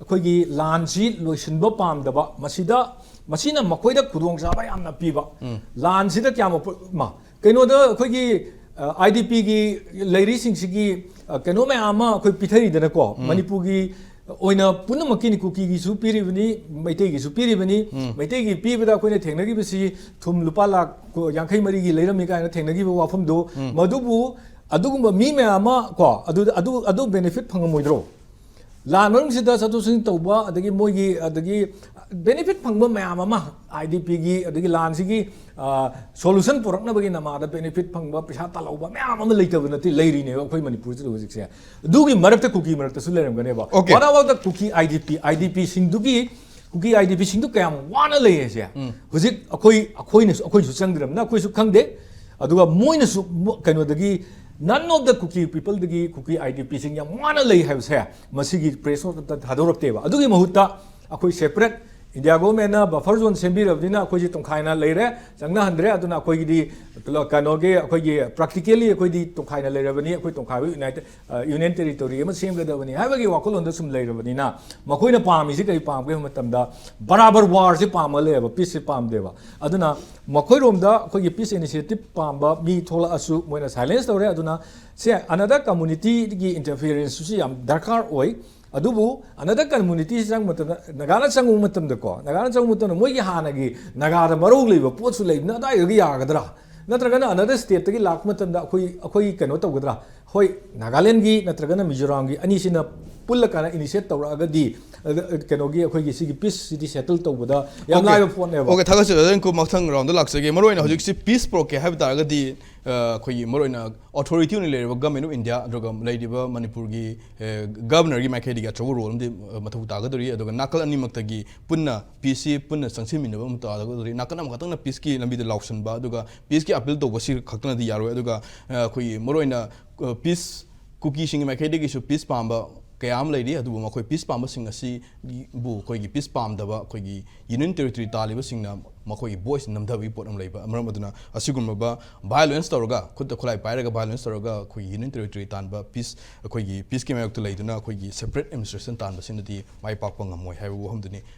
ꯑꯩꯈꯣꯏꯒꯤ ꯂꯥꯟꯁꯤ ꯂꯣꯏꯁꯤꯟꯕ ꯄꯥꯝꯗꯕ, ꯃꯁꯤꯗ, ꯃꯁꯤꯅ ꯃꯈꯣꯏꯗ ꯈꯨꯗꯣꯡꯆꯥꯕ ꯌꯥꯝꯅ ꯄꯤꯕ꯫ ꯎꯝ꯫ ꯂꯥꯟꯁꯤꯗ ꯀꯌꯥꯝ ꯃꯄꯨ-, ꯃꯥ, ꯀꯩꯅꯣꯗ ꯑꯩꯈꯣꯏꯒꯤ, ꯑ, IDP ꯒꯤ ꯂꯩꯔꯤꯁꯤꯡꯁꯤꯒꯤ, ꯑ, ꯀꯩꯅꯣ ꯃꯌꯥꯝ ꯑꯃ ꯑꯩꯈꯣꯏ ꯄꯤꯊꯔꯤꯗꯅꯀꯣ, ꯎꯝ꯫ ꯃꯅꯤꯄꯨꯔꯒꯤ ꯑꯣꯏꯅ ꯄꯨꯝꯅꯃꯛꯀꯤꯅꯤ, ꯀꯨꯀꯤꯒꯤꯁꯨ ꯄꯤꯔꯤꯕꯅꯤ, ꯃꯩꯇꯩꯒꯤꯁꯨ ꯄꯤꯔꯤꯕꯅꯤ꯫ ꯎꯝ꯫ ꯃꯩꯇꯩꯒꯤ ꯄꯤꯕꯗ ꯑꯩꯈꯣꯏꯅ ꯊꯦꯡꯅꯈꯤꯕꯁꯤ ꯊꯨꯝ ꯂꯨꯄꯥ ꯂꯥꯈ ꯌꯥꯡꯈꯩ ꯃꯔꯤꯒꯤ ꯂꯩꯔꯝꯃꯤ ꯀꯥꯏꯅ ꯊꯦꯡꯅꯈꯤꯕ ꯋꯥꯐꯝꯗꯣ, ꯎꯝ꯫ ꯃꯗꯨꯕꯨ ꯑꯗꯨꯒꯨꯝꯕ ꯃꯤ ꯃꯌꯥꯝ ꯑꯃ ꯀꯣ, ꯑꯗꯨ, ꯑꯗꯨ, ꯑꯗꯨ benefit ꯐꯪꯉꯝꯃꯣꯏꯗ꯭ꯔꯣ? ꯂꯥꯟ ꯃꯅꯨꯡꯁꯤꯗ ꯆꯠꯊꯣꯛ ꯆꯠꯁꯤꯟ ꯇꯧꯕ, ꯑꯗꯒꯤ ꯃꯣꯏꯒꯤ, ꯑꯗꯒꯤ benefit ꯐꯪꯕ ꯃꯌꯥꯝ ꯑꯃ, IDP ꯒꯤ, ꯑꯗꯒꯤ ꯂꯥꯟꯁꯤꯒꯤ, ꯑ, solution ꯄꯨꯔꯛꯅꯕꯒꯤ ꯅꯃꯥꯗ benefit ꯐꯪꯕ, ꯄꯩꯁꯥ ꯇꯥꯜꯍꯧꯕ ꯃꯌꯥꯝ ꯑꯃ ꯂꯩꯇꯕ ꯅꯠꯇꯦ, ꯂꯩꯔꯤꯅꯦꯕ ꯑꯩꯈꯣꯏ ꯃꯅꯤꯄꯨꯔꯁꯤꯗ ꯍꯧꯖꯤꯛꯁꯦ꯫ ꯑꯗꯨꯒꯤ ꯃꯔꯛꯇ ꯀꯨꯀꯤ ꯃꯔꯛꯇꯁꯨ ꯂꯩꯔꯝꯒꯅꯦꯕ꯫ Okay꯫ What about the Kuki IDP? IDP ꯁꯤꯡꯗꯨꯒꯤ, Kuki IDP ꯁꯤꯡꯗꯨ ꯀꯌꯥꯝ ꯋꯥꯅ ꯂꯩ ꯍꯥꯏꯁꯦ꯫ ꯎꯝ꯫ ꯍꯧꯖꯤꯛ ꯑꯩꯈꯣꯏ, ꯑꯩꯈꯣꯏꯅꯁꯨ, ꯑꯩꯈꯣꯏꯁꯨ ꯆꯪꯗ꯭ꯔꯕꯅꯤꯅ ꯑꯩꯈꯣꯏꯁꯨ ꯈꯪꯗꯦ꯫ ꯑꯗꯨꯒ ꯃꯣꯏꯅꯁꯨ ꯃꯣ-, ꯀꯩꯅꯣꯗꯒꯤ, None of the Kuki peopleꯗꯒꯤ Kuki IDPꯁꯤꯡ ꯌꯥꯝ ꯋꯥꯅ ꯂꯩ ꯍꯥꯏꯕꯁꯦ ꯃꯁꯤꯒꯤ press note ꯑꯝꯇ ꯊꯥꯗꯣꯔꯛꯇꯦꯕ꯫ ꯑꯗꯨꯒꯤ ꯃꯍꯨꯠꯇ ꯑꯩꯈꯣꯏ separate India governmentꯅ buffer zone ꯁꯦꯝꯕꯤꯔꯕꯅꯤꯅ ꯑꯩꯈꯣꯏꯁꯦ ꯇꯣꯡꯈꯥꯏꯅ ꯂꯩꯔꯦ, ꯆꯪꯅꯍꯟꯗ꯭ꯔꯦ꯫ ꯑꯗꯨꯅ ꯑꯩꯈꯣꯏꯒꯤꯗꯤ ꯀꯩꯅꯣꯒꯤ ꯑꯩꯈꯣꯏꯒꯤ practically ꯑꯩꯈꯣꯏꯗꯤ ꯇꯣꯡꯈꯥꯏꯅ ꯂꯩꯔꯕꯅꯤ, ꯑꯩꯈꯣꯏ ꯇꯣꯡꯈꯥꯏꯕ united, ꯑ, union territory ꯑꯃ ꯁꯦꯝꯒꯗꯕꯅꯤ ꯍꯥꯏꯕꯒꯤ ꯋꯥꯈꯜꯂꯣꯟꯗ ꯁꯨꯝ ꯂꯩꯔꯕꯅꯤꯅ ꯃꯈꯣꯏꯅ ꯄꯥꯝꯃꯤꯁꯤ ꯀꯔꯤ ꯄꯥꯝꯒꯦ ꯍꯥꯏꯕ ꯃꯇꯝꯗ ꯕꯔꯥꯕꯔ warꯁꯦ ꯄꯥꯝꯃ ꯂꯩꯌꯦꯕ, peaceꯁꯦ ꯄꯥꯝꯗꯦꯕ꯫ ꯑꯗꯨꯅ ꯃꯈꯣꯏꯔꯣꯝꯗ ꯑꯩꯈꯣꯏꯒꯤ peace initiative ꯄꯥꯝꯕ ꯃꯤ ꯊꯣꯛꯂꯛꯑꯁꯨ ꯃꯣꯏꯅ silence ꯇꯧꯔꯦ꯫ ꯑꯗꯨꯅ ꯁꯦ another communityꯒꯤ interferenceꯁꯨ ꯌꯥꯝ ꯗꯔꯀꯥꯔ ꯑꯣꯏ꯫ ꯑꯗꯨꯕꯨ another community ꯆꯪꯕ ꯃꯇꯝꯗ, ꯅꯥꯒꯥꯅ ꯆꯪꯕ ꯃꯇꯝꯗꯀꯣ, ꯅꯥꯒꯥꯅ ꯆꯪꯕ ꯃꯇꯝꯗ ꯃꯣꯏꯒꯤ ꯍꯥꯟꯅꯒꯤ ꯅꯥꯒꯥꯗ ꯃꯔꯧ ꯂꯩꯕ ꯄꯣꯠꯁꯨ ꯂꯩꯕꯅ ꯑꯗꯥꯏꯗꯒꯤ ꯌꯥꯒꯗ꯭ꯔꯥ? ꯅꯠꯇ꯭ꯔꯒꯅ another stateꯇꯒꯤ ꯂꯥꯛꯄ ꯃꯇꯝꯗ ꯑꯩꯈꯣꯏ, ꯑꯩꯈꯣꯏ ꯀꯩꯅꯣ ꯇꯧꯒꯗ꯭ꯔꯥ? ꯍꯣꯏ, ꯅꯥꯒꯥꯂꯦꯟꯒꯤ ꯅꯠꯇ꯭ꯔꯒꯅ ꯃꯤꯖꯣꯔꯥꯝꯒꯤ ꯑꯅꯤꯁꯤꯅ ꯄꯨꯜꯂꯀꯥꯟꯗ initiate ꯇꯧꯔꯛꯑꯒꯗꯤ, ꯑ, ꯀꯩꯅꯣꯒꯤ ꯑꯩꯈꯣꯏꯒꯤ ꯁꯤꯒꯤ peaceꯁꯤꯗꯤ settle ꯇꯧꯕꯗ ꯌꯥꯝ Okay. ꯂꯥꯏꯕ ꯄꯣꯠꯅꯦꯕ꯫ Okay, ꯊꯥꯒꯠꯆꯔꯤ꯫ ꯑꯗꯨꯅ ꯃꯊꯪ roundꯗ ꯂꯥꯛꯆꯒꯦ꯫ ꯃꯔꯨꯑꯣꯏꯅ ꯍꯧꯖꯤꯛꯁꯤ peace ꯄꯨꯔꯛꯀꯦ ꯍꯥꯏꯕ ꯇꯥꯔꯒꯗꯤ, ꯑ, ꯑꯩꯈꯣꯏꯒꯤ ꯃꯔꯨꯑꯣꯏꯅ authority ꯑꯣꯏꯅ ꯂꯩꯔꯤꯕ Government of India ꯑꯗꯨꯒ ꯂꯩꯔꯤꯕ ꯃꯅꯤꯄꯨꯔꯒꯤ, ꯑ, governorꯒꯤ ꯃꯥꯏꯀꯩꯗꯒꯤ ꯑꯆꯧꯕ role ꯑꯃꯗꯤ, ꯑ, ꯃꯊꯧ ꯇꯥꯒꯗꯧꯔꯤ꯫ ꯑꯗꯨꯒ ꯅꯥꯀꯜ ꯑꯅꯤꯃꯛꯇꯒꯤ ꯄꯨꯟꯅ peaceꯁꯤ ꯄꯨꯟꯅ ꯆꯪꯁꯤꯟꯃꯤꯟꯅꯕ ꯑꯃ ꯇꯥꯒꯗꯧꯔꯤ꯫ ꯅꯥꯀꯜ ꯑꯃꯈꯛꯇꯪꯅ peaceꯀꯤ ꯂꯝꯕꯤꯗ ꯂꯥꯎꯁꯟꯕ ꯑꯗꯨꯒ peaceꯀꯤ appeal ꯇꯧꯕꯁꯤ ꯈꯛꯇꯅꯗꯤ ꯌꯥꯔꯣꯏ꯫ ꯑꯗꯨꯒ, ꯑ, ꯑꯩꯈꯣꯏꯒꯤ ꯃꯔꯨꯑꯣꯏꯅ, ꯑ, peace ꯀꯨꯀꯤꯁꯤꯡꯒꯤ ꯃꯥꯏꯀꯩꯗꯒꯤꯁꯨ peace ꯄꯥꯝꯕ ꯀꯌꯥ ꯑꯃ ꯂꯩꯔꯤ꯫ ꯑꯗꯨꯕꯨ ꯃꯈꯣꯏ peace ꯄꯥꯝꯕꯁꯤꯡ ꯑꯁꯤꯕꯨ ꯑꯩꯈꯣꯏꯒꯤ peace ꯄꯥꯝꯗꯕ ꯑꯩꯈꯣꯏꯒꯤ union territory ꯇꯥꯜꯂꯤꯕꯁꯤꯡꯅ ꯃꯈꯣꯏꯒꯤ voice ꯅꯝꯊꯕꯒꯤ ꯄꯣꯠ ꯑꯃ ꯂꯩꯕ ꯃꯔꯝ ꯑꯗꯨꯅ ꯑꯁꯤꯒꯨꯝꯂꯕ violence ꯇꯧꯔꯒ, ꯈꯨꯠꯇ ꯈꯨꯠꯂꯥꯏ ꯄꯥꯏꯔꯒ violence ꯇꯧꯔꯒ ꯑꯩꯈꯣꯏꯒꯤ union territory ꯇꯥꯟꯕ peace, ꯑꯩꯈꯣꯏꯒꯤ peaceꯀꯤ ꯃꯥꯌꯣꯛꯇ ꯂꯩꯗꯨꯅ ꯑꯩꯈꯣꯏꯒꯤ separate administration ꯇꯥꯟꯕꯁꯤꯅꯗꯤ ꯃꯥꯏ ꯄꯥꯛꯄ ꯉꯝꯃꯣꯏ ꯍꯥꯏꯕ ꯋꯥꯐꯝꯗꯨꯅꯤ꯫